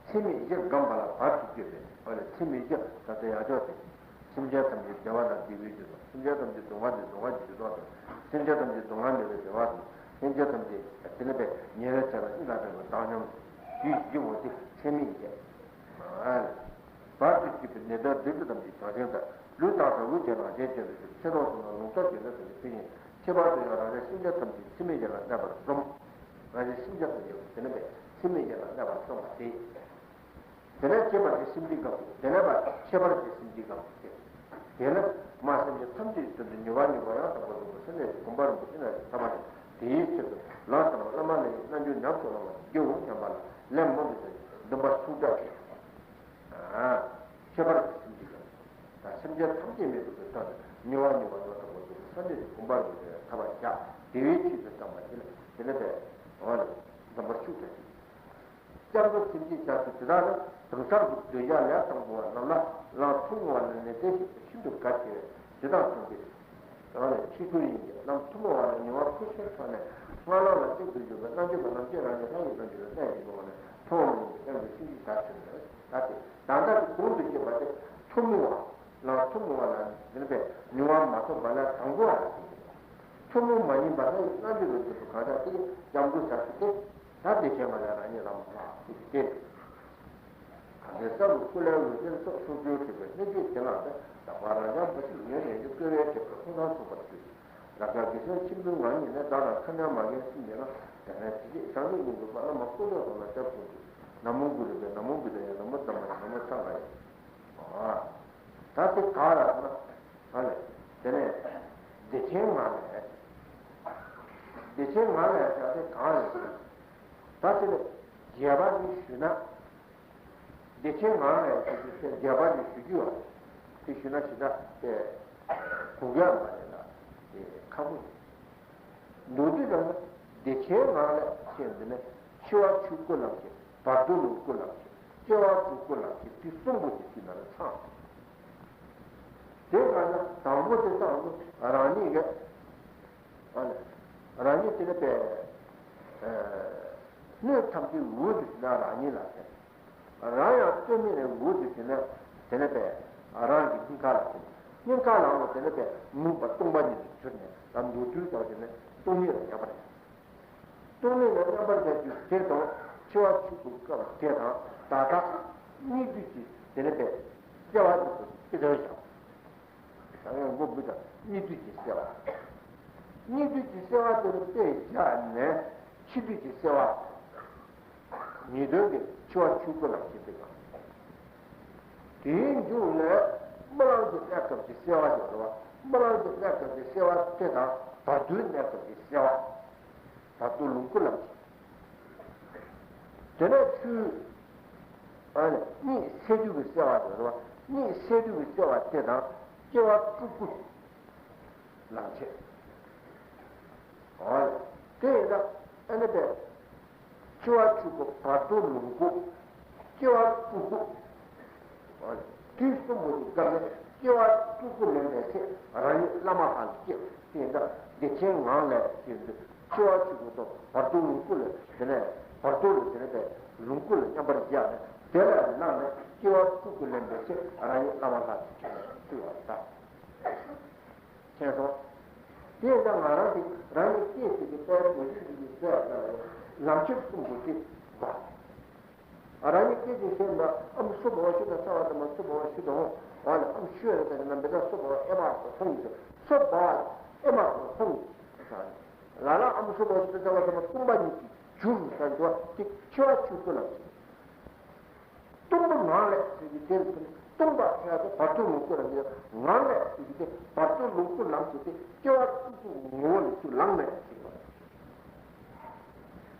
ཚད་མེད་བཞི་སྒོམ་པ་ལ་བར་དུ་གཅོད་པའི་འོ་ལས་ཚད་མེད་བཞི་ད་ལྟ་ཡང་ཅོག་སྟེ། སེམས་ཅན་ཐམས་ཅད་བདེ་བ་དང་བདེ་བའི་རྒྱུ་དང་། སེམས་ཅན་ཐམས་ཅད་སྡུག་བསྔལ་དང་སྡུག་བསྔལ་གྱི་རྒྱུ་དང་། སེམས་ཅན་ཐམས་ཅད་སྡུག་བསྔལ་མེད་པའི་བདེ་བ་དང་། སེམས་ཅན་ཐམས་ཅད་དེ་ནི་པའི་ཉེ་བའི་ཆ་ལ་གཉིས་ལ་བྲལ་བའི་བཏང་སྙོམས་དེ་བཞི་པོ་དེ་ཚད་མེད་བཞི། བར་དུ་གཅོད་པའི་ནད་གདོན་སྡིག་སྒྲིབ་ཐམས་ཅད་བྱང་ཞིང་དག་ལུས་དང་གྲོགས་པོའི་རྗེས་ལ་གཞན་བཅོམ་པའི་ཕྱིར། ཚེ་དང་བསོད་ནམས་ལོངས་སྤྱོད་ཡོན་ཏན་ཐམས་ཅད་མཐུ་ཡིན། ཁྱད་པར་དུ་ཡང་རང་གཞན་སེམས་ཅན་ཐམས་ཅད་ཚད་མེད་བཞི་ལ་གནས་པར་འཛོམས། རང་གཞན་སེམས་ཅན་ཐམས་ཅད་དེ་ནི་པའི་ཚད་མེད་བཞི་ལ་གནས་པར་འཛོམས་པ་སྟེ། དེ་ནས་ཁྱད་པར་གྱི་སེམས་ཅན་གང་དེ་ནས་པ་ཁྱད་པར་གྱི་སེམས་ཅན་གང་དེ། དེ་ནི་མ་སེམས་ཅན་ཐམས་ཅད་ཀྱི་དོན་དུ་མྱུར་བ་མྱུར་བ་ཡང་དག་པར་རྫོགས་པའི་སངས་རྒྱས་ཀྱི་གོ་འཕང་རིན་པོ་ཆེ་ནི་ཐོབ་པ་དང་། དེའི་ཕྱིར་དུ་ལམ་ཟབ་མོ་བླ་མ་ལ་ཡི་རྣལ་འབྱོར་ཉམས་སུ་བླང་བར་བགྱིའོ་སྙམ་པ་ལ་ལན་མང་དུ་བྱས་འདུན་པ་ཚུགས་དྲགས་བྱས། ཁྱད་པར་གྱི་སེམས་ཅན་གང་། ད་སེམས་ཅན་ཐམས་ཅད་མི་སྡུག་པའི་ཐབས་དང་མྱུར་བ་མྱུར་བ་ཡང་དག་པར་རྫོགས་པའི་སངས་རྒྱས་ཀྱི་གོ་འཕང་རིན་པོ་ཆེ་ཐོབ་པར་བྱ། དེ་བའི་ཆེད་དུ་བསམ་པ་དེ་ལ་དེ་ནི་པའི་འོ་ལ་འདུན་པ་ཚུགས་དྲགས་བྱས། སྐྱབས་འགྲོ་སེམས་བསྐྱེད་བྱ་ཚུལ་དེ་དག་ནི་དེང་སང་གི་གདུལ་བྱ་ལས་དང་པོ་བ་རྣམས་ལ་ལམ་ཐུན་མོང་བ་ལ་ནི་བརྟེན་ཤིང་ཤིན་ཏུ་གལ་ཆེ་བས་དེ་དང་མཚུངས་ཏེ། དེ་ནི་ཁྱད་ཆོས་ཡིན་གྱི། ལམ་ཐུན་མོང་བ་ལ་མྱུར་བ་ཁུར་ཆེན་ཐོབ་ནས་སྔགས་ལམ་ལ་གཅིག་ཏུ་འཇུག་པའི་རྣལ་འབྱོར་པ་རྣམས་ཀྱིས་རང་གི་ལྷ་ཡི་རྣལ་འབྱོར་ལ་གནས་ཀྱི་འགྲོ་བ་ནི་ཐུན་མོང་མ་ཡིན་པའི་སྐྱབས་འགྲོ་སེམས་བསྐྱེད་བྱ་ཚུལ་ནི། ད་དེ་ད་ལྟ་གི་གོང་དུ་བཤད་པ་དེ་ཐུན་མོང་བ། ལམ་ཐུན་མོང་བ་ལ་འཛིན་པའི་མྱུར་བ་མ་ཐོབ་པ་ལ་དང་པོ་བ་ལ་ཟེར་གྱི་འདུག་ཐུན་མོང་མ་ཡིན་པ་ལྷ་ཡི་རྣལ་འབྱོར་ལ་འཛིན་པ་གང་དག་དེ་སྐྱབས་འགྲོ་བྱ་ཚུལ་ཏེ། ད་བདེ་ཆེན་མ་ལ་རང་ཉིད་ལམ་ལ་ཟེར་གྱི་སྟེ། གང་གི་ས་རུ་སྐུ་ལས་འོད་ཟེར་སོགས་ཕྱོགས་བཅུར་འཕྲོས་པའི་སྣོད་བཅུད་བྱིན་རླབས་ལྡན་ལྷག་པར་རང་རྐྱང་འབའ་ཞིག་ཉོན་མོངས་ཀྱི་བསྐལ་བའི་གྲིབ་ཀྱིས་ཕུང་ཁང་ཚུགས་པར་གྱུར་ཅིག་རབ་འབྱམས་རྒྱལ་མཚན་ཆེན་པོའི་ངང་ཉིད་ནས་བདག་དང་མཁའ་མཉམ་མ་རྒན་གསུམ་ཡིན་ལ། དེ་ནས་དེ་རྗེས་བྱང་ཆུབ་སྙིང་པོའི་དཔལ་བླ་མ་སྐུ་མདོག་དང་ལ་སྐྱབས་སུ་མཆི། ན་མོ་གུ་རུ་བེ། ན་མོ་བུདྡྷཱ་ཡ། ན་མོ་དྷརྨཱ་ཡ། ན་མོ་སངྒྷཱ་ཡ། ད་དེ་གང་ལ་ཟེར་ན། ཨ་ལས། དེ་ནས་བདེ་ཆེན་ངང་ལས། བདེ་ཆེན་ངང་ལས་ཟེར་དེ་གང་རེད་ཟེར་ན། ད་དེ་ནས་རྒྱས་པ་ནི་ཞུས་ན། བདེ་ཆེན་ངང་ལས་ཟེར་དུས་དེ་རྒྱས་པ་ནི་ཞུ་རྒྱུ་བ། དེ་ཞུས་ན་ཞེ་དྲག་དེ་གུ་གེ་མ་རེད་ལ། དེ་ཁག་པོ་རེད། མདོར་བསྡུས་ན་བདེ་ཆེན་ངང་ལས་ཞེས་འདི་ནི་འཆི་བ་ཆོས་སྐུ་ལམ་ཞེས། བར་དོ་ལུགས་སྐུ་ལམ་ཞེས། སྐྱེ་བ་གྲོལ་སྐུ་ལམ་ཞེས། དེ་གསུམ་པོ་དེ་དེ་ནང་ལ་ཚང་། དེ་ག་ན་དང་པོ་དེ་ཚང་དུ་རང་ཉིད་ཀྱི་ཨ་ནི་རང་ཉིད་དེ་ནི་པའི་སྣོད་ཐམས་ཅད་འོད་དུ་ཞུ་ན་རང་ཉིད་ལ་ཟེར། རང་ཡང་སྟོད་སྨད་ནས་འོད་དུ་ཞུ་ན་དེ་ནི་པའི་རང་གི་སྙིང་ག་ལ་ཟེར། སྙིང་ག་ལའང་དེ་ནི་པའི་མུན་པ་སྟོང་པ་ཉིད་དུ་གྱུར་ནས་ད་མདོར་བསྡུས་ཙམ་ཞིག་ནི་སྟོང་ཉིད་ལ་ཡོད་པ་རེད། སྟོང་ཉིད་ལ་མཉམ་པར་མཛད་རྒྱུ་དེ་དང་འཆི་བ་ཆོས་སྐུ་སྐབས་དེ་དང་ད་ལྟ་གཉིས་འདུས་ཀྱི་དེ་ནི་པའི་སྐྱེ་བ་གཉིས་པོ་དེ་དོན་བཞག་ད་ཡང་མགོ་འབུད་དང་གཉིས་འདུས་ཀྱི་སྐྱེ་བ། གཉིས་འདུས་ཀྱི་སྐྱེ་བ་དེ་ལ་དཔེ་བཞག་ནས་ཕྱི་འདུས་ཀྱི་སྐྱེ་བ། ངེས་དོན་གྱི་འཆི་བ་ཆོས་སྐུ་ལ་བྱེད་པའི་སྐབས། དེའི་མཇུག་ལས་རྨི་ལམ་གྱི་གནས་སྐབས་ཀྱི་སྐྱེ་བ་ཞིག་རེད་བ། རྨི་ལམ་གྱི་གནས་སྐབས་ཀྱི་སྐྱེ་བ་དེ་དང་ བར་དོའི་གནས་སྐབས་ཀྱི་བསལ་བ། བར་དོ་ལོངས་སྐུ་ལམ་གྱི། དེ་ནས་ཆུའི། ཨ་ནི་གཉིད་སད་དུས་ཀྱི་བསལ་བ་དེ་རེད་བ། གཉིད་སད་དུས་ཀྱི་བསལ་བ་དེ་དང་སྐྱེ་བ་དྲུག་པོ་ལམ་བྱེད། ཨ་ནི་དེ་ཡིན་ན་ཨ་ནི་པས། སྐྱེ་བ་དྲུག་པོ་བར་དོ་ལོངས་སྐུ། སྐྱེ་བ་དྲུག་པོ། དུས་གསུམ་པོ་དེ་སྐབས་ནས་སྐྱེ་བ་དྲུག་པོ་ལེན་པའི་ཚེ་རང་ཉིད་བླ་མ་ལྷ་ལ་སྐྱེ་བ་དེ་འདྲ་བདེ་ཆེན་ངང་ལས་ཞེས་འདོད། སྐྱེ་བ་དྲུག་པོ་དང་བར་དོ་ལོངས་སྐུ་ལ་དེ་ནས་བར་དོ་ལ་དེ་ནས་པས་ལོངས་སྐུ་ལ་མཉམ་པར་བཞག་ནས་དེ་ལ་བླངས་ནས་སྐྱེ་བ་དྲུག་པོ་ལེན་པའི་ཚེ་རང་ཉིད་བླ་མ་ལྷ་ལ་སྐྱེ་བ་ཐུབ་པ་དང་། མཁྱེན་སོང་། དེ་ཡིན་ཙང་ང་རང་གིས་རང་ཉིད་སྐྱེས་ཟེར་གྱི་དཔལ་དགོངས་གཞི་འདི་ཡི་མཛད་པ་ལ་ལམ་ཁྱེར་གསུམ་པོ་དེ་འབའ། རང་ཉིད་སྐྱེས་ཀྱི་ཞེས་ན་ཨམ་སུ་བ་ཞུ་དང་ས་བ་དང་མ་སུ་བ་ཞུ་དང་། ཨ་ལ་ཨམ་ཤུ་ཡ་དང་ན་འབེ་ད་སུ་བ་ཨེ་མ་སུ་ཕུང་ཞུ་སུ་བ་ཨེ་མ་སུ་ཕུང་ཞུ་ས་ལ་ལ་ཨམ་སུ་བ་ཞུ་དང་ས་བ་དང་མ་སྟོང་པ་ཉིད་ཀྱི་རྒྱུ་རུ་ས་འདུ་བ་དེ་འཆི་བ་ཆོས་སྐུ་ལ། སྟོང་པ་ངང་ལས་ཟེར་གྱི་དེར་སྟོང་པ་ཞེས་པ་བར་དོ་ལོངས་སྐུ་ལ་འདི་ངང་ལས་ཟེར་གྱི་དེ་བར་དོ་ལོངས་སྐུ་ལམ་ཟེར་ཏེ་སྐྱེ་བ་དྲུག་པོ་ངོ་བོ་ལས་ཚུར་ལངས་ནས་ཟེར་བ།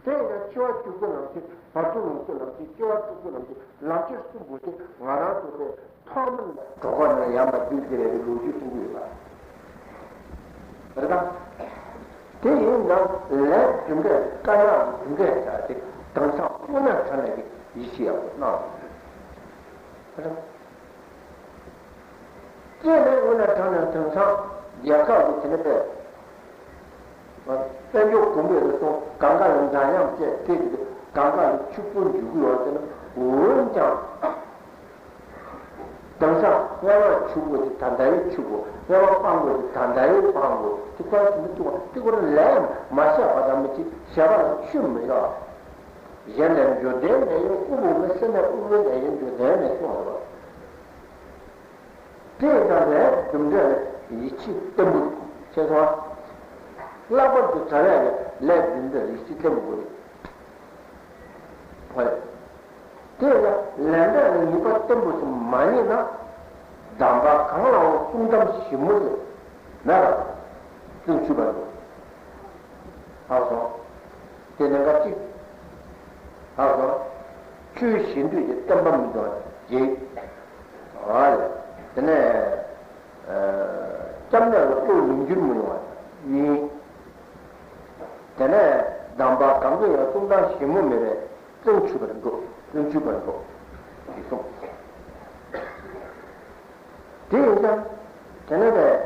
དེ་ཡིན་ན་འཆི་བ་ཆོས་སྐུ་ལམ་ཟེར་བར་དོ་ལོངས་སྐུ་ལམ་ཟེར་སྐྱེ་བ་དྲུག་པོ་ལམ་ཟེར་ལམ་ཁྱེར་གསུམ་པོ་དེ་ང་རང་ཚོ་དེ་ཐོག་མ་ནས་གྲོགས་པོ་ནས་ཡར་མར་བརྒྱུད་དེ་རེད་ལོ་རྒྱུས་གསུང་གི་ཡོད་པ་རེད་ད། དེ་ཡིན་ན་ལས་རྒྱུ་འབྲས་དཀར་ནག་གི་རྒྱུ་འབྲས་ཟེར་དེ་དེང་སང་དངོས་གནས་དྲང་གནས་ཀྱི་ཡིད་ཆེས་ཡག་པོ་གནང་རེད། དེ་ནས་དངོས་གནས་དྲང་གནས་དེང་སང་རྒྱལ་ཁབ་ཀྱི་དེ་ནས་པས། དཔལ་འབྱོར་གོང་འཕེལ་དུ་སོང་གང་ག་ལ་འདྲ་མཉམ་བཅས་དེ་དེ་གང་ག་ལ་ཕྱུག་པོ་འཇུག་གི་ཡོད་ཟེར་ན་འོན་ཀྱང་། དེང་སང་སྔ་མ་ཕྱུག་པོ་དེ་ད་ལྟའི་ཕྱུག་པོ། སྔ་མ་སྤང་པོ་དེ་ད་ལྟའི་སྤང་པོ། དེ་ཁོ་རང་མི་ཐུབ་པ་དེ་ཁོ་རང་ལས་མ་བཤད་པ་དང་མི་བྱེད་བྱས་པ་ལ་ཆུད་མི་ཡོད། གཞན་ལས་འབྱོར་ལྡན་མེད་ཡང་དབུལ་པོ་མེད། སེམས་ལས་དབུལ་པོའི་ལས་ཡང་འབྱོར་ལྡན་མེད་གསུངས་པ་རེད། དེ་ཡིན་ཙང་ལས་རྒྱུ་འབྲས་ལ་ཡིད་ཆེས་བརྟན་པོ་དགོས། ཤེས་སོང་ཨ། ལྷག་པར་དུ་བྱ་བའི་ལས་རྒྱུ་འབྲས་ལ་ཡིད་ཆེས་བརྟན་པོ་དགོས། ཧོ། དེ་ཡང་ལས་འབྲས་ལ་ངེས་པ་བརྟན་པོ་ཞིག་མ་རྙེད་ན། གདམས་པ་གང་ལའང་བསྲུང་གཏམ་ཞིབ་མོ་ཞིག་མེད་པར་བརྩོན་འགྲུས་པར་འགྲོ། ཧ་གོ་སོང་། དེ་ནས་འགའ་གཅིག་ཧ་གོ་སོང་། ཆོས་བྱེད་འདོད་ཀྱི་བསྟན་པ་མི་འདུག་བརྗེད། ཨ་ལས། དེ་ནས། སྐྱབས་གནས་ལ་བློ་ལུས་འགྱུར་མི་ཡོང་བ་གཉིས། དེ་ནས་གདམས་པ་གང་གི་ཡང་བསྲུང་གཏམ་ཞིབ་མོ་མེད་པས་བརྩོན་འགྲུས་པར་འགྲོ། བརྩོན་འགྲུས་པར་འགྲོ། ཞེས་གསུངས། དེ་ཡིན་ཙང་དེ་ནས་པས།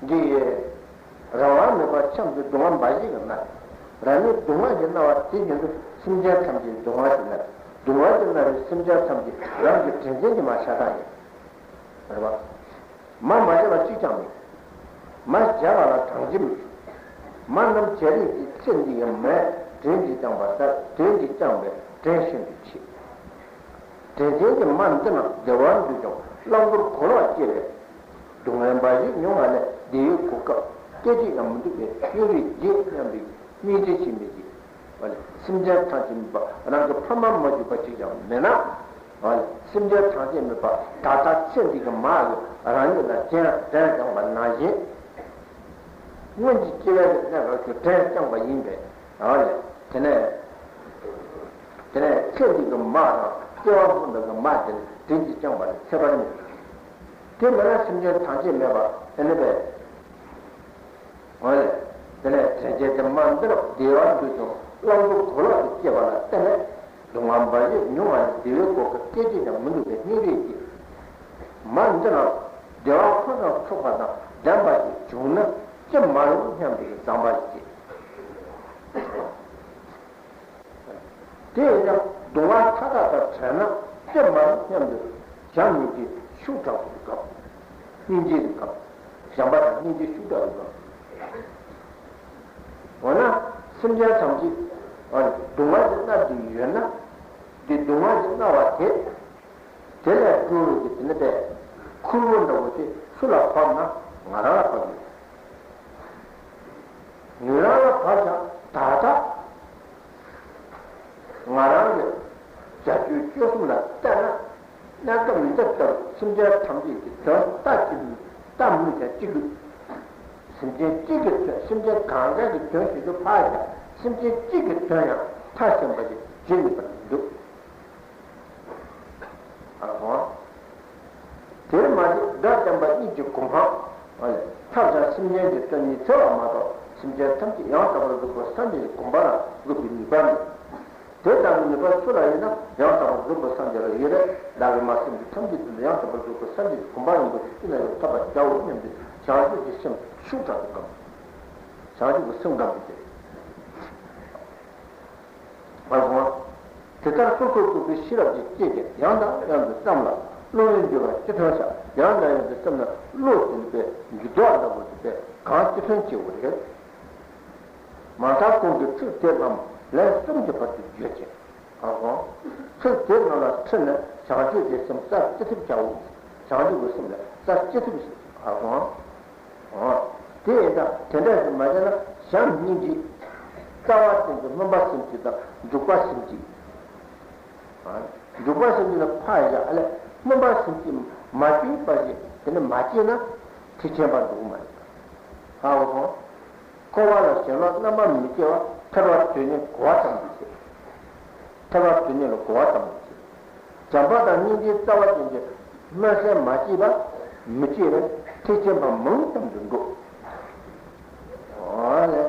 འདི་ཡི་རང་དབང་མེད་པར་འཁྱམས་ཏེ་སྡུག་བསྔལ་འབའ་ཞིག་གིས་མནར། རང་ཉིད་སྡུག་བསྔལ་གྱིས་མནར་བ་དེ་བཞིན་དུ་སེམས་ཅན་ཐམས་ཅད་སྡུག་བསྔལ་གྱིས་མནར། སྡུག་བསྔལ་གྱིས་མནར་བའི་སེམས་ཅན་ཐམས་ཅད་རང་གི་དྲིན་ཅན་གྱི་མ་ཤ་སྟག་ཡིན། རེད་པ། མ་མ་བྱས་པ་གཅིག་ཀྱང་མེད། མ་བྱས་པ་ལ་གྲངས་ཀྱིས་མི་ཆོད། མ་རྣམས་བྱས་རིགས་ཀྱི་ཚེ་འདི་ཡི་མས། དྲིན་གྱིས་བསྐྱངས་པ་ལྟར། དྲིན་གྱིས་བསྐྱངས་པས་དྲིན་ཤིན་ཏུ་ཆེ། དྲིན་ཅན་གྱི་མ་འདི་རྣམས་བདེ་བར་འདོད་ཀྱང་བླང་དོར་གོ་ལོག་སྐྱེ་བས། སྡུག་བསྔལ་འབའ་ཞིག་མྱོང་བ་ལས་བདེ་བའི་གོ་སྐབས་སྐད་ཅིག་ཀྱང་མི་འདུག་པས་སྙིང་རེ་རྗེ་སྙམ་པའི་སྙིང་རྗེ་ཆེན་པོས་ཀྱིས། སེམས་ཅན་ཐམས་ཅད་མེད་པ་རང་གི་ཕ་མ་མ་གྱུར་པ་གཅིག་ཀྱང་མེད་ན། སེམས་ཅན་ཐམས་ཅད་མེད་པ་ད་ལྟ་ཚེ་འདི་གི་མ་གི་རང་ཉིད་ལ་དྲིན་དྲིན་བསྐྱངས་པ་ནང་བཞིན། སྔོན་གྱི་སྐྱེ་བའི་གནས་སྐབས་ཀྱི་དྲིན་བསྐྱངས་པ་ཡིན་པས། ཨ་ལས། དེ་ནས། དེ་ནས་ཚེ་འདི་གི་མ་དང་སྐྱེ་བ་ཕུན་སུམ་ཚོགས་མ་དེ་ནི་དྲིན་གྱིས་བསྐྱངས་པ་ལས་ཚེ་བར་མེད། དེ་མིན་ན་སེམས་ཅན་ཐམས་ཅད་མེད་པ་དེ་ནི་པས། ཨ་ལས། དེ་ནས་དྲིན་ཅན་གྱི་མ་འདི་རྣམས་བདེ་བར་འདོད་ཀྱང་བླང་དོར་གོ་ལོག་ཏུ་སྐྱེས་པ་ལ་བརྟེན་ནས། སྡུག་བསྔལ་འབའ་ཞིག་མྱོང་བ་ལས་བདེ་བའི་གོ་སྐབས་སྐད་ཅིག་ཀྱང་མི་འདུག་པས་སྙིང་རེ་རྗེ། མ་འདི་རྣམས་བདེ་བ་ཕུན་སུམ་ཚོགས་པ་དང་ལྡན་པ་ཞིག་བྱུང་ན་ཅི་མ་རུང་སྙམ་པའི་བསམ་པ་ཞིག་སྐྱེས། དེ་ཡིན་ཀྱང་སྡུག་བསྔལ་མཐའ་དག་དང་བྲལ་ན་ཅི་མ་རུང་སྙམ་དུ་བྱམས་སྙིང་རྗེ་ཤུགས་དྲག་ཏུ་བསྐམ། སྙིང་རྗེ་རུ་བསྐམ། བྱམས་པ་དང་སྙིང་རྗེ་ཤུགས་དྲག་ཏུ་བསྐམ། འོ་ན་སེམས་ཅན་ཐམས་ཅད་སྡུག་བསྔལ་གྱིས་མནར་ཏེ་ཡོད་ན། འདི་སྡུག་བསྔལ་གྱིས་མནར་བ་དེ། དེ་ལས་སྒྲོལ་བའི་གི་དེ་ནི་པས་ཁུར་བོ་འདྲ་བོ་དེ་སུ་ལ་བབས་ན་ང་རང་ལ་བབས་ཡོད། ང་རང་ལ་བབས་ཀྱང་ད་ལྟ་ང་རང་གི་བྱ་སྤྱོད་སྤྱོད་གསུམ་ལ་བལྟས་ན་གནས་སྐབས་འདི་ལྟར་སེམས་ཅན་ཐམས་ཅད་ཀྱི་དོན་ལྟ་ཅི་ལྟ་མུས་ཀྱང་ཅི་དགོས། སེམས་ཅན་གཅིག་གི་དོན། སེམས་ཅན་གང་ག་གི་དོན་ཞུ་རྒྱུ་ཕར་བཞག་སེམས་ཅན་གཅིག་གི་དོན་ཡང་མཐའ་ཟིན་པ་ཞིག་བྱེད་ནུས་པར་འདུག་ཨ་ཧོ། དེར་མ་ཟད་སྒྲ་བརྟན་པ་གཉིས་ཀྱི་གོ་འཕང་། ཐབས་ཀྱང་སེམས་ཅན་གྱི་དོན་ཉི་ཚེ་བ་མ་གཏོགས་སེམས་ཅན་ཐམས་ཅད་ཡང་དག་པར་རྫོགས་པའི་སངས་རྒྱས་ཀྱི་གོ་འཕང་ལ་འགོད་པའི་ནུས་པ་མེད། དེ་ལྟ་བུའི་ནུས་པ་སུ་ལ་ཡོད་ན་ཡང་དག་པར་རྫོགས་པའི་སངས་རྒྱས་ལ་ཡོད་རེད། བདག་གིས་མ་སེམས་ཅན་ཐམས་ཅད་དོན་དུ་ཡང་དག་པར་རྫོགས་པའི་སངས་རྒྱས་ཀྱི་གོ་འཕང་ཡོང་བའི་ཤུགས་ཅི་ན་ཡང་ཐོབ་པར་བྱའོ་སྙམ་སྟེ་བྱང་ཆུབ་ཀྱི་སེམས་ཤུགས་དྲག་ཏུ་བསྐམས། བྱང་ཆུབ་ཀྱི་སེམས་བསྐམས་ཏེ། ཨ་ཧོ། དེ་ལྟར་གསོལ་ཚོགས་བསྐོར་བའི་ཤེས་རབ་ཀྱི་སྐྱེས་ཏེ་ཡང་དང་ཡང་དུ་བསམ་ལ་བློ་ཡིས་འགྱུ་བ་ཅི་ཐོན་ཤག་ཡང་དང་ཡང་དུ་བསམ་ན་བློ་ཟིན་པའི་འགྱུ་ལྡོག་འདྲ་བོ་དེ་གང་ཅི་ཐོན་སྐྱེ་བོ་རེད། མ་མཐའ་ཁོང་གི་ཚིག་དེ་རྣམས་ལན་གསུམ་གྱི་བར་དུ་བརྗོད་ཅིང་། ཨ་ཧོ། ཚིག་དེ་རྣམས་ལ་ཁྲིད་ནས་བྱང་ཆུབ་ཀྱི་སེམས་གསར་ཅི་ཐུབ་བྱའོ། བྱང་ཆུབ་ཀྱི་སེམས་ལ་གསར་ཅི་ཐུབ་ཞིག་ཨ་ཧོ། ཨོ། དེ་ཡིན་ཙང་དེ་འདྲ་ཞིག་མ་བྱས་ན་བྱམས་སྙིང་རྗེ། རྩ་བ་ཅན་གྱི་སྨོན་པ་སེམས་བསྐྱེད་དང་འཇུག་པ་སེམས་བསྐྱེད། ཨ། འཇུག་པ་སེམས་བསྐྱེད་ལ་ཕར་བཞག་ཨ་ལས་སྨོན་པ་སེམས་བསྐྱེད་མ་བསྐྱེད་པ་ཞིག་དེ་ནི་མ་བསྐྱེད་ན་ཐེག་ཆེན་པ་འགྲོ་གི་མ་རེད། ཧ་གོ་སོང་། འཁོར་བ་ལ་ཞེན་ལོག་རྣམ་པར་མི་སྐྱེ་བ་ཐར་པ་དོན་གཉེར་གོ་བ་ཙམ་དུ་བྱེད། ཐར་པ་དོན་གཉེར་ལ་གོ་བ་ཙམ་དུ་བྱེད། བྱམས་པ་དང་སྙིང་རྗེའི་རྩ་བ་ཅན་གྱི་སྨོན་སེམས་མ་སྐྱེས་པ་མི་སྐྱེ་བས་ཐེག་ཆེན་པ་མང་ཙམ་དུ་འགྲོ། འོ་ལེ།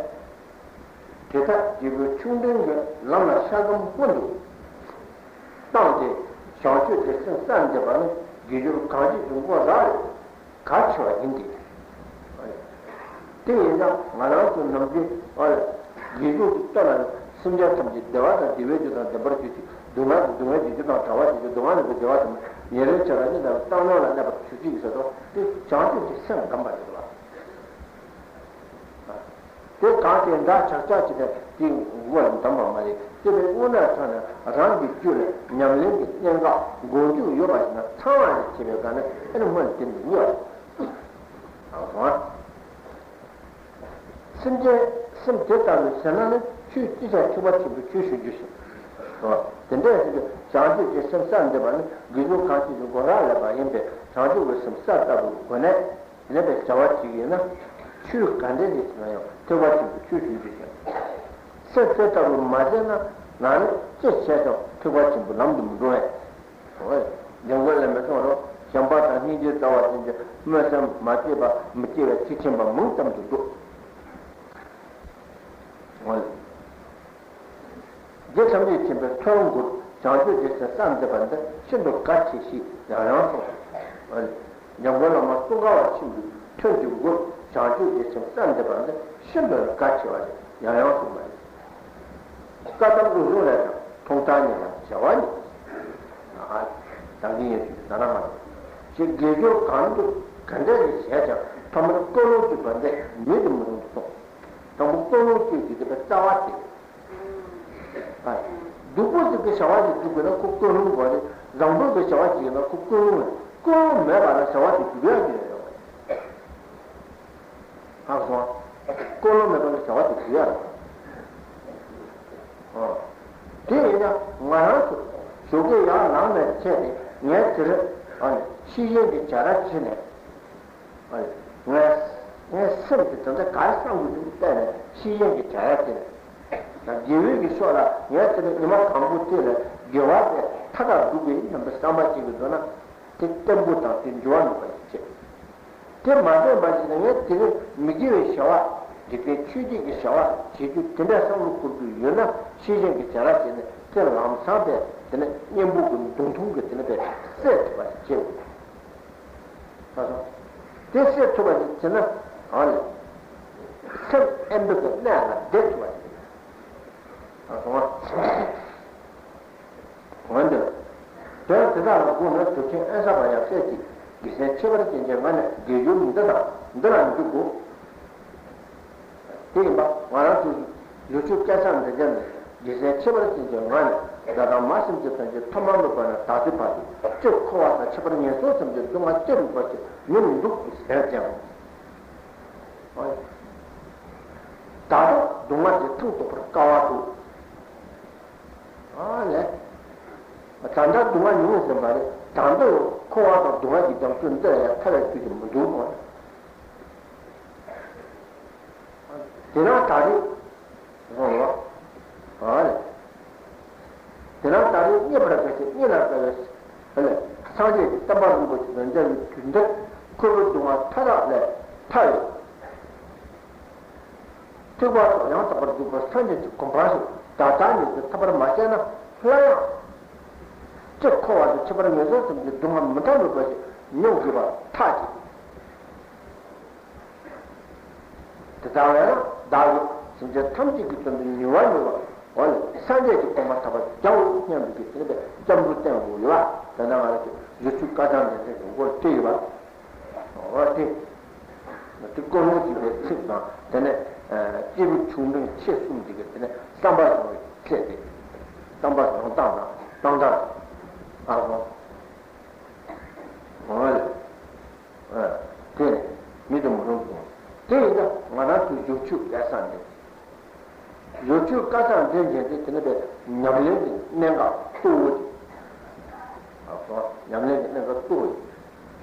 དེ་ལྟར་རྒྱལ་པོས་ཆུང་འབྲིང་གི་ལམ་ལ་ཤ་སྐམ་སྔོན་དུ་བཏང་སྟེ་བྱང་ཆུབ་ཀྱི་སེམས་གསར་འདེབས་པ་ནི་དགེ་སྦྱོར་གང་བྱེད་ཀྱི་འགོ་རག་ལས། གལ་ཆེ་བ་ཡིན་ཏེ། དེ་ཡིན་ཙང་ང་རང་ཚོ་ནམ་རྒྱུན་ཨ་དགེ་སྦྱོར་གྱི་ལྟ་ལ་ནི་སེམས་ཅན་ཐམས་ཅད་བདེ་བ་དང་བདེ་བའི་རྒྱུ་དང་ལྡན་པར་གྱུར་ཅིག་སྡུག་བསྔལ་གྱི་སྡུག་བསྔལ་གྱི་རྒྱུ་དང་བྲལ་བར་བྱེད་ཅིག་སྡུག་བསྔལ་མེད་པའི་བདེ་བ་དང་ཉེ་རིང་བྱེ་བྲག་གཉིས་ལྡན་པའི་བཏང་སྙོམས་ལ་གནས་པར་གྱུར་ཅིག་ཟེར་ཏོ། དེ་བྱང་ཆུབ་ཀྱི་སེམས་བསྒོམ་པ་རེད་པ། དེ་གང་དེ་འདྲ་ཆགས་ཆགས་ཀྱི་ནས་དེ་དངོས་ལ་འདམ་པ་མ་རེད། དེ་བས་དངོས་གནས་དྲང་ནས་རང་གི་རྒྱུད་ལ་ཉམས་ལེན་གྱི་གནད་འགག་མགོ་མཇུག་ཡོད་པ་ཞིག་ན་ཚང་བ་ཞིག་བྱེད་པའི་སྒང་ནས་ཨེ་ནི་སྔོན་དེ་འདི་གཉིས་པ་རེད། སེམས་ཅན་སེམས་དེ་ལྟ་བུའི་ཟེར་ན་ནི་ཆོས་ཅི་བྱ་ཐེག་པ་ཆེན་པོའི་ཆོས་ཞུ་རྒྱུ་ཞིག་དེ་འདྲའི་ཞིག་གི་བྱང་ཆུབ་ཀྱི་སེམས་གསར་འདེབས་པ་ནི་དགེ་སྦྱོར་གང་བྱེད་ཀྱི་འགོ་རག་ལས་པ་ཡིན་པས་བྱང་ཆུབ་ཀྱི་སེམས་གསར་ལྟ་བུའི་སྒོ་ནས། དེ་ནས་པའི་བྱ་བ་བྱེད་ཀྱི་ཡོད་ན། ཆོས་ག་འདྲ་ཞིག་བྱེད་ན་ཡང་ཐེག་པ་ཆེན་པོའི་ཆོས་ཞུ་རྒྱུ་ཞིག་སེམས་དེ་ལྟ་བུ་མ་བྱས་ན་ང་ནི་ཅི་བྱས་ཀྱང་ཐེག་པ་ཆེན་པོའི་ལམ་དུ་མི་འགྲོ་བས། འོ། འཇམ་མགོན་བླ་མས་གསུངས་རོགས། བྱམས་པ་དང་སྙིང་རྗེའི་རྩ་བ་ཅན་གྱི་སྨོན་སེམས་མ་སྐྱེས་པ་མི་སྐྱེ་བས་ཐེག་ཆེན་པ་མང་ཙམ་དུ་འགྲོ། འོ། རྗེ་ཐམས་ཅད་མཁྱེན་པའི་ཐུན་མགོར་བྱང་ཆུབ་ཀྱི་སེམས་གསར་འདེབས་པ་འདི་ཤིན་ཏུ་གལ་ཆེ་ཞེས་ཡང་ཡང་གསུངས། འཇམ་མགོན་བླ་མ་ཙོང་ཁ་པ་ཆེན་པོའི་ཐུན་གྱི་མགོར་བྱང་ཆུབ་ཀྱི་སེམས་གསར་འདེབས་པ་འདི་ཤིན་ཏུ་གལ་ཆེ་བ་ཞེས་ཡང་ཡང་གསུངས་པ་རེད། བཀའ་གདམས་འོད་སྲུང་ལས་ཀྱང་མཐོང་ཐག་ཉེ་ལ་བྱ་བ་ཉིད། ད་གིན་ཡོད་ཀྱི་ན་ན་མ་རེད། ཞེས་དགེ་སྦྱོར་གང་དུ་ག་འདྲ་ཞིག་བྱས་ཀྱང་ཐོག་མར་ཀུན་སློང་གཅིག་པ་འདི་མེད་དུ་མི་རུང་དུ་གསུངས། དང་པོ་ཀུན་སློང་གཅིག་གི་དེ་པའི་རྩ་བ་དེ། ཨ། སྡུག་པོ་ཞིག་གི་བྱ་བ་ཞིག་སྒྲུབ་དགོས་ན་ཁོ་ཀུན་སློང་དགོས་རེད། བཟང་པོ་གི་བྱ་བ་ཞིག་ཡིན་ན་ཁོ་ཀུན་སློང་རེད། ཀུན་སློང་མེད་པ་ལ་བྱ་བ་དེ་སྒྲུབ་ཡག་གི་ཡོད་རེད། ཧ་གོ་སོང་ང་། ཀུན་སློང་མེད་པ་ལ་བྱ་བ་དེ་སྒྲུབ་ཡག་རེད། ཨ། དེ་ཡིན་ན་ང་རང་ཚོ་ཞོགས་ཀས་ཡར་ལངས་ནས་བྱས་ཏེ་ངས་དེ་རིང་ཨ་ནི་ཤེས་བཞིན་གྱི་བྱ་ར་བྱས་ནས། ངས་ངས་སེམས་ཀྱི་དོན་དག་ག་རེ་བསམ་དགོས་འདུག་བལྟས་ནས་ཤེས་བཞིན་གྱི་བྱ་ཡག་བྱས་ནས། དགེ་བའི་གི་ཕྱོགས་ལ་ངས་དེ་ནས་ཉི་མ་དང་པོ་དེ་ལ་དགེ་བ་དེ་མཐའ་དག་སྒྲུབ་དགོས་ཡིན་སྙམ་པའི་བསམ་པ་ཅིག་གི་འདུག་ན། དེ་བརྟན་པོ་དང་དེ་འགྱུར་བ་མེད་པ་ཞིག་བྱེད། དེ་མ་བྱས་མ་བྱས་ན་ངས་དེ་རིང་མི་དགེ་བའི་བྱ་བ་འཇིག་རྟེན་ཆོས་བརྒྱད་ཀྱི་བྱ་བ་བྱེད་རྒྱུ་དེ་འདྲ་བསམ་བློ་འཁོར་རྒྱུ་ཡོད་ན་ཤེས་བཞིན་གྱི་བྱ་ར་བྱས་ནས་དེ་ལམ་སང་དེ་དེ་ནས་གཉེན་པོ་གི་མདུང་ཐུང་གི་དེ་ནས་པས་བསད་ཐུབ་པ་ཞིག་བྱེད་དགོས། ད་སོང་། དེ་བསད་ཐུབ་པ་ཞིག་བྱེད་ན་གང་ལས། སེམས་ཨེ་འདུག་གི་གནས་ལ་བསྡད་ཐུབ་པ་ཞིག་རེད། ད་སོང་བ། འོན་ཏེ། དོན་དེ་དག་ལ་དགོངས་ནས་གྲུབ་ཆེན་ཨེ་ས་པ་ཡང་སྲས་ཀྱིས་དགེ་མཚན་ཁྱད་པར་ཅན་གྱི་ངང་ནས་དགེ་སྦྱོར་འདི་དང་འདི་ལ་འཇུག་དགོས། དེ་ཡིན་པ་ང་རང་ཚོའི་ལུས་ཆོས་སྐལ་བཟང་འདི་འདྲ་ནི་དགེ་མཚན་ཁྱད་པར་ཅན་གྱི་ངང་ནས་ད་ལྟ་མ་སེམས་ཅན་ཐམས་ཅད་ཐོག་མ་མེད་པ་ནས་ད་ལྟའི་བར་དུ་སྤྱིར་འཁོར་བ་དང་ཁྱད་པར་ངན་སོང་ཐམས་ཅད་སྡུག་བསྔལ་ཅི་རིགས་པ་ཞིག་མྱོང་མི་འདུག་ཟེར་ཀྱང་། ད་དུང་སྡུག་བསྔལ་དེ་ཐེངས་ཐོག་པར་དཀའ་བ་འདུག་ཨ་ལས། ད་ལྟ་སྡུག་བསྔལ་མྱོང་ཟིན་པ་རེད། ད་ལྟ་འཁོར་བ་དང་སྡུག་བསྔལ་གྱི་རྒྱ་མཚོ་འདི་ལ་ཡང་ཐར་བའི་རྒྱུ་ཞིག་མི་འདུག་མོད། དེ་ན་ད་རེས་རང་ལ། ཨ་ལས། དེ་ན་ད་རེས་རྙེད་པར་དཀའ་ཞིང་རྙེད་ལ་དཀའ་བའི། ཨ་ལས། སངས་རྒྱས་ཀྱི་བསྟན་པ་རིན་པོ་ཆེ་དང་མཇལ་བའི་དུས་འདིར་ཁོ་བོའི་སྡུག་བསྔལ་མཐའ་དག་ལས་ཐར་ཡོད། ཐེག་པ་སོགས་ཡང་དག་པར་འཇུག་པའི་སངས་རྒྱས་ཀྱི་གོ་འཕང་ཞིག་ད་ལྟ་ཉིད་དུ་ཐོབ་པར་མ་བྱས་ན་སླར་ཡང་། ཅི་འཁོར་བ་དང་ཁྱད་པར་ངན་སོང་གསུམ་གྱི་སྡུག་བསྔལ་མི་འཕྲད་མེད་པ་ཞིག་མྱོང་དགོས་པར་ཐག་བཅད། དེ་ལྟ་བས་ན་བདག་གིས་སེམས་ཅན་ཐམས་ཅད་ཀྱི་དོན་དུ་ཉེ་བར་མྱོང་བ། འོ་ལས་སངས་རྒྱས་ཀྱི་གོ་འཕང་ཐོབ་པར་བྱའོ་སྙམ་པའི་གི་དེ་ནི་སྐྱབས་འགྲོ་བསྟེན་དགོས་ཡོད་པ། དེ་ན་ང་རང་ཚོ་ཡུལ་ཆོས་བཀའ་གདམས་ལྡན་འདས་ཀྱི་མགོར་བྲིས་ཡོད་པ། འོ་དེ། དེ་ཀུན་སློང་གཅིག་པའི་ཚིག་དང་དེ་ནས་སྐྱེས་བུ་ཆུང་འབྲིང་ཆེ་གསུམ་དེ་གི་དེ་ནས་བསམ་པ་བཟང་བའི་ཚད་དེ། བསམ་པ་བཟང་སྟངས་དང་སྟངས་དང་། ཨ་ཧོ། འོ་ལས། དེ་མི་དུ་མི་རུང་དང་། དེ་ཡིན་ན་ང་རང་ཚོའི་ཡུལ་ཆོས་བཀའ་གདམས་ལྡན་འདས། ཡུལ་ཆོས་བཀའ་གདམས་ལྡན་འདས་དེ་དེ་ནི་པའི་ཉམས་ལེན་གྱི་གནད་འགག་གཙོ་བོ་དེ། ཨ་སོ། ཉམས་ལེན་གྱི་གནད་འགག་གཙོ་བོ་དེ།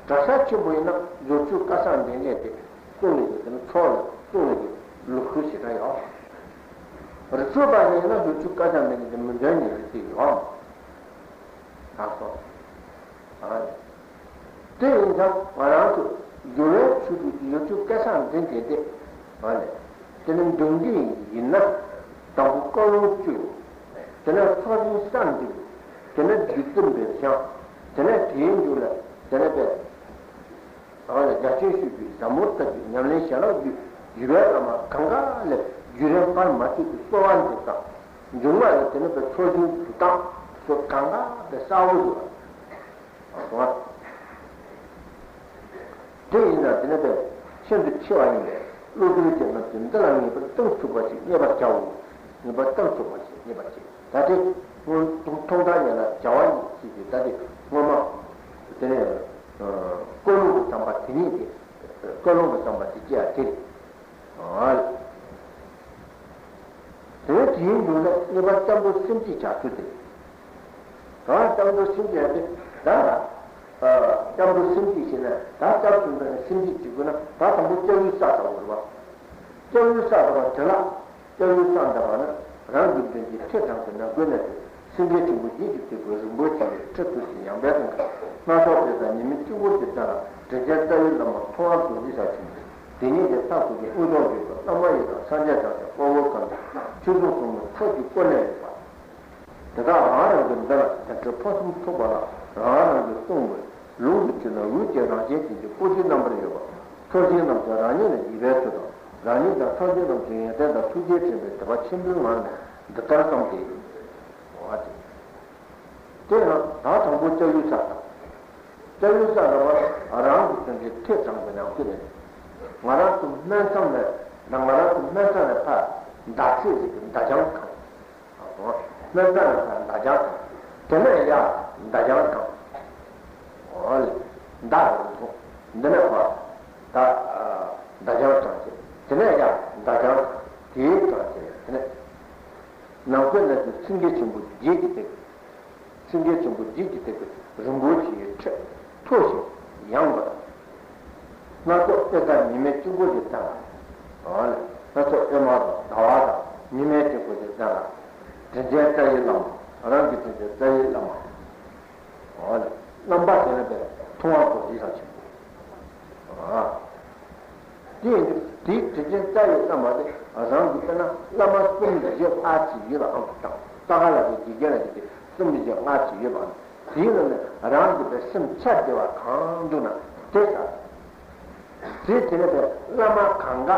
གྲྭ་ས་ཆེན་པོ་ཡིན་ན་ཡུལ་ཆོས་བཀའ་གདམས་ལྡན་འདས་དེ་གསུང་ལས་ཀྱི་དེ་ནི་ཚོགས་ལ་གསུང་ལས་ཀྱི་ལུགས་སྲོལ་ཞེ་དྲག་ཡོད། རི་ཁྲོད་པ་ཡིན་ན་ཡུལ་ཆོས་བཀའ་གདམས་ལྡན་འདས་དེ་མི་འདོན་ཉེ་རི་དེ་ཡོད། ཨ་སོ། ཨ། དེ་ཡིན་ཙང་ང་རང་ཚོ་འགྱུར་བའི་ཆོས་དྲུག་གི་ཡུལ་ཆོས་སྐལ་བཟང་འཛིན་གྱི་སྟེ། ཨ་ནི། དེ་ནི་འདུན་གྱི་ཡིན་ན། དང་པོ་ཀུན་སློང་བཅུ། དེ་ནས་ཚོགས་ཞིང་བསམ་གྱི། དེ་ནས་རྒྱུད་བཙུན་པའི་བྱང་། དེ་ནས་དེའི་མཇུག་ལ་དེ་ནས་པས། ཨ་ནི་རྒྱ་ཆེན་ཤོད་རྒྱུད་ཟབ་མོ་ལྟ་བུའི་ཉམས་ལེན་བྱ་རབས་རྒྱུད་བརྒྱུད་པའི་བླ་མ་གང་ག་ལས་བརྒྱུད་རིམ་བར་མ་ཆད་དུ་གསོལ་བ་འདེབས་དང་། མཇུག་མ་ལ་དེ་ནས་པས་ཚོགས་ཞིང་བསྡུ་སྟངས་སོགས་གང་ག་པས་གསལ་བོ་འདུག་ལ། དེ་ཡིན་ན་དེ་ནི་པས་ཤིན་ཏུ་ཆེ་བ་ཡིན་པས་བློ་གྲོས་ཅན་རྣམས་ཀྱིས་འདི་ལ་ངེས་པར་གཏིང་ཚུགས་པ་ཞིག་རྙེད་པར་བྱའོ། ངེས་པར་གཏིང་ཚུགས་པ་ཞིག་རྙེད་པར་བྱེད། ད་དེ་སྔོན་མཐོང་ཐོག་མཐའ་ཡན་ལ་བྱ་བ་ཡིན་ཞེས་ཏེ། ད་དེ་སྔོན་མ་དེ་ནས་ཀུན་སློང་གི་བསམ་པ་དེ་ཉིད་དེ། ཀུན་སློང་གི་བསམ་པ་དེ་སྐྱེ་ཡ་དེ་རེད། ཨ། དེ་དེའི་མཇུག་ལ་གཉིས་པ་སྐྱབས་འགྲོ་སེམས་བསྐྱེད་བྱ་ཚུལ་དེ། ད་སྐྱབས་འགྲོ་སེམས་བསྐྱེད་དེ་ད། སྐྱབས་འགྲོ་སེམས་བསྐྱེད་བྱས་ན་ད་སྐྱབས་སུ་འགྲོ་ནས་སེམས་བསྐྱེད་བྱེད་དགོས་ན་ད་དང་པོ་སྐྱབས་ཡུལ་བསགས་དགོས་རེད་པ། སྐྱབས་ཡུལ་བསགས་དགོས་པ་དེ་ལ། སྐྱབས་ཡུལ་བསགས་འདྲ་བ་ན་རང་རྒྱུད་འདྲེན་གྱི་ཁྲིད་དང་དེ་ནང་སྒོ་ནས་སེང་གེ་ཆེན་པོ་བརྒྱད་ཀྱི་སྟེགས་བུ་རིན་པོ་ཆེ་ཡི་ཁྲི་ཐོག་ཏུ་ཡང་པའི་སྟེང་སྣ་ཚོགས་པད་ཟླ་ཉི་མའི་དཀྱིལ་འཁོར་གྱི་སྟེང་ལ་དྲིན་ཅན་རྩ་བའི་བླ་མ་མཐོང་བ་རྡོ་རྗེ་ཞབས་ཆེན་པོ། དེ་ཉིད་ཀྱི་མཐའ་སྐོར་གྱི་དབུས་དང་བརྗོད་པ་བླ་མ་ཡི་དམ་སངས་རྒྱས་བྱང་ཆུབ་དཔའ་བོ་གང་དུ་ཆོས་སྐྱོང་སྲུང་མའི་ཚོགས་ཀྱིས་བསྐོར་ནས་ཡོད་པ། དེ་དག་རང་རང་གི་མདུན་ལ་དལ་བྲལ་ཕུན་སུམ་ཚོགས་པ་ལ་རང་རང་གི་གསུང་གི་ལུང་དུ་གྱུར་ན་འོད་ཀྱི་རང་བཞིན་ཅན་གྱི་སྐུ་སྤྱིའི་རྣམ་པར་ཡོད་པ། ཚོགས་ཞིང་རྣམས་ཀྱང་རང་ཉིད་ལ་བརྗིད་པའི་ཚུལ་དང་རང་ཉིད་དང་ཚོགས་ཞིང་རྣམས་ཀྱི་ཡོན་ཏན་དང་ཐུགས་རྗེ་དྲན་པའི་དད་པ་ཆེན་པོའི་ངང་ནས་འདི་ལྟར་བསམ་སྟེ། འོ་དེ། དེས་ན་ད་དང་པོ་སྐྱབས་ཡུལ་བསགས་དང་། སྐྱབས་ཡུལ་བསགས་པ་རང་གི་དོན་གྱི་ཐད་དྲངས་པའི་ནང་ཁུལ་ནས། ང་རང་ཚོ་སྨན་མཚམས་ནས་ང་རང་ཚོ་སྨན་མཚམས་ནས་ཕར་མདའ་ཚད་ཅིག་གི་མདའ་རྒྱང་གང་། སྨན་མཚམས་ནས་ཕར་མདའ་རྒྱང་གང་། དེ་ནས་ཡར་མདའ་རྒྱང་གང་། འོ་ལེ། མདའ་རུ་འཐུང་། འདི་ནས་ཕར་ད་མདའ་རྒྱང་གང་བྱེད། དེ་ནས་ཡར་མདའ་རྒྱང་གང་། དེའི་གང་བྱེད། དེ་ནས་ནང་ཁུལ་ན་ཚུར་སེང་གེ་ཆེན་པོ་བརྒྱད་ཀྱི་སྟེང་། སེང་གེ་ཆེན་པོ་བརྒྱད་ཀྱི་སྟེགས་བུ་རིན་པོ་ཆེའི་ཁྲི་མཐོ་ཞིང་ཡངས་པ་དང་། སྣ་ཚོགས་པད་ཟླ་ཉི་མའི་དཀྱིལ་འཁོར་གྱི་སྟེང་ལ། འོ་ལེ། སྣ་ཚོགས་པད་མ་དང་ཟླ་བ་དང་ཉི་མའི་དཀྱིལ་འཁོར་གྱི་སྟེང་ལ། དྲིན་ཅན་རྩ་བའི་བླ་མ། རང་གི་དྲིན་ཅན་རྩ་བའི་བླ་མ། འོ་ལེ། རྣམ་པ་དེ་ལ་བས་མཐོང་བ་རྡོ་རྗེ་ཞབས་ཆེན་པོ། ཨ། དེ་ཡིན་དུས་དེའི་དྲིན་ཅན་རྩ་བའི་བླ་མ་དེ་རང་གི་དཔེར་ན་བླ་མ་གསུམ་བཞི་ལྔ་ཅིག་ཡོད་པའང་དང་། ད་ག་ལ་དེ་དགེ་རྒན་ལ་དེ་གསུམ་བཞི་ལྔ་ཅིག་ཡོད་པའང་། དེའི་ནང་ནས་རང་གི་དཔེ་སེམས་ཆ་བདེ་བ་གང་འདུག་ན་དེ་ལྟར། དེ་དེ་ནས་བས་བླ་མ་གང་ག་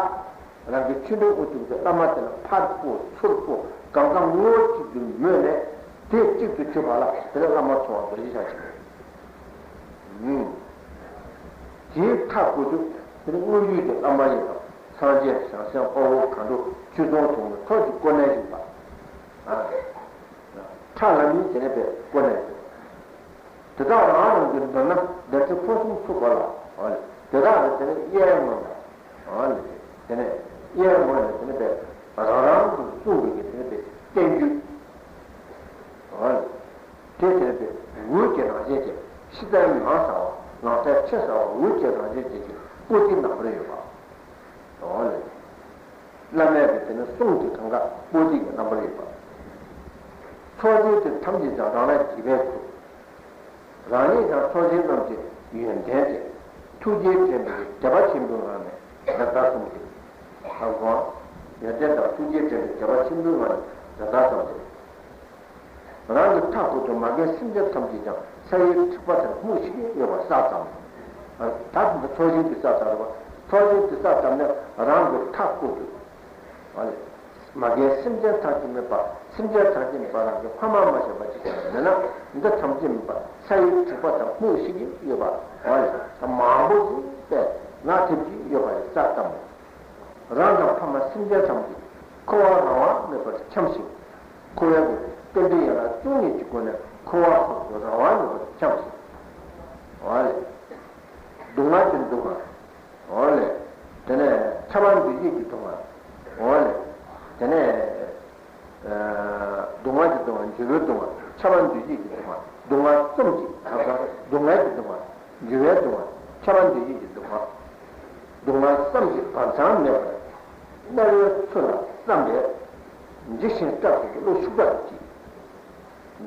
རང་གི་ཆོས་འབྲེལ་དབུ་བཙུགས་ཏེ་བླ་མ་དེ་ལ་ཕར་སྤོ་ཚུར་སྤོ་གང་ག་ངོ་གཅིག་ཏུ་མོས་ནས་དེ་གཅིག་ཏུ་གྱུར་པ་ལ་དེ་ལ་བླ་མ་མཐོང་བ་རྡོ་རྗེ་ཞབས་ཆེན་པོ། དེའི་མཐའ་སྐོར་དུ་དེ་ནི་དངོས་ཡུལ་གྱི་བླ་མ་ཡི་དམ་སངས་རྒྱས་བྱང་སེམས་དཔའ་བོ་མཁའ་འགྲོ་ཆོས་སྐྱོང་སྲུང་མའི་ཚོགས་ཀྱིས་བསྐོར་ནས་བཞུགས་པ། ཕྲ་ལམ་ཡིན་དེ་ནས་བས་བསྐོར་ནས་བཞུགས། དེ་དག་རང་རང་གི་མདུན་ན་བདེ་ཆེན་ཕུན་སུམ་ཚོགས་པ་ལ། དེ་དག་ལ་དེ་ནི་གཡས་ངོས་ལ། དེ་ནས་གཡས་ངོས་ལ་དེ་ནི་བས་རང་རང་གི་གསུང་གི་དེ་ནི་བས་བསྟན་རྒྱུ། དེ་དེར་པའི་འོད་ཀྱི་རང་བཞིན་ཅན། ཕྱི་མཐའི་ནང་གསལ་བ། ནང་མཐའི་ཕྱི་གསལ་བ། འོད་ཀྱི་རང་བཞིན་ཅན་གྱི་པོ་ཏི་ནམ་ར་ཡོད་པ། འོ་ལེ། བླ་མའི་གི་དེ་ནི་གསུང་གི་གང་ག་པོ་ཏི་གི་རྣམ་པར་ཡོད་པ། ཚོགས་ཆེན་དེ་ཐམས་ཅད་ཀྱང་རང་ལས་བགྱིས་པའི་ཚུལ། རང་ཉིད་ཀྱང་ཚོགས་ཆེན་རྣམས་ཀྱི་ཡོན་ཏན་ཅན། ཐུགས་རྗེས་དྲན་པའི་དད་པ་ཆེན་པོའི་ངང་ནས་ལེགས་པར་གསུངས་ཏེ། ཡོན་ཏན་དང་ཐུགས་རྗེས་དྲན་པའི་དད་པ་ཆེན་པོའི་ངང་ནས་ལེགས་པར་གསུངས་ཏེ། རང་གི་མཐའ་སྐོར་དུ་མ་རྒན་སེམས་ཅན་ཐམས་ཅད་ཀྱང་ས་ཡི་དྲེག་པ་ལྟར་རྨུགས་ཤིང་གཡོ་བ་བསགས་ཙམ། ད་ཚོགས་ཆེན་དེ་བསགས་ཙམ་རེད་པ། ཚོགས་ཆེན་དེ་བསགས་ཙམ་ནས་རང་གི་མཐའ་སྐོར་དུ། ཨ་ལས། མ་རྒན་སེམས་ཅན་ཐམས་ཅད་མེད་པ། སེམས་ཅན་ཐམས་ཅད་མེད་པ་རང་གི་ཕ་མ་མ་བྱས་པ་ཅིག་ཀྱང་མེད་ན། འདི་ཐམས་ཅད་མེད་པ་ས་ཡི་དྲེག་པ་ལྟར་རྨུགས་ཤིང་གཡོ་བ། ཨ་ལས། མང་པོ་ཞིག་པས་ང་ཐེབས་ཀྱིན་ཡོད་པ་ལས་བསགས་ཙམ་མོ། རང་དང་ཕ་མ་སེམས་ཅན་ཐམས་ཅད་འཁོར་བ་རང་དབང་མེད་པར་འཁྱམས་ཤིང་། འཁོར་བའི་རྟེན་འབྲེལ་ཡན་ལག་བཅུ་གཉིས་ཀྱི་སྒོ་ནས་འཁོར་བ་སོགས་སུ་རང་དབང་མེད་པར་འཁྱམས་ཤིང་། ཨ་ལས། སྡུག་བསྔལ་གྱི་སྡུག་བསྔལ། ཨ་ལས། དེ་ནས་ཁྱབ་པ་འདུ་བྱེད་ཀྱི་སྡུག་བསྔལ། ཨ་ལས། དེ་ནས། སྡུག་བསྔལ་གྱི་སྡུག་བསྔལ། འགྱུར་བའི་སྡུག་བསྔལ། ཁྱབ་པ་འདུ་བྱེད་ཀྱི་སྡུག་བསྔལ། སྡུག་བསྔལ་གསུམ་གྱི་ཁ་ཁ་སྡུག་བསྔལ་གྱི་སྡུག་བསྔལ། འགྱུར་བའི་སྡུག་བསྔལ། ཁྱབ་པ་འདུ་བྱེད་ཀྱི་སྡུག་བསྔལ། སྡུག་བསྔལ་བསམ་གྱིས་བར་མཚམས་མེད་པར་རྣ་བའི་ཚུལ་ལ་བསམ་པས། འཇིགས་ཤིང་སྐྲག་པའི་བློ་ཤུགས་དྲག་ཏུ་སྐྱེས།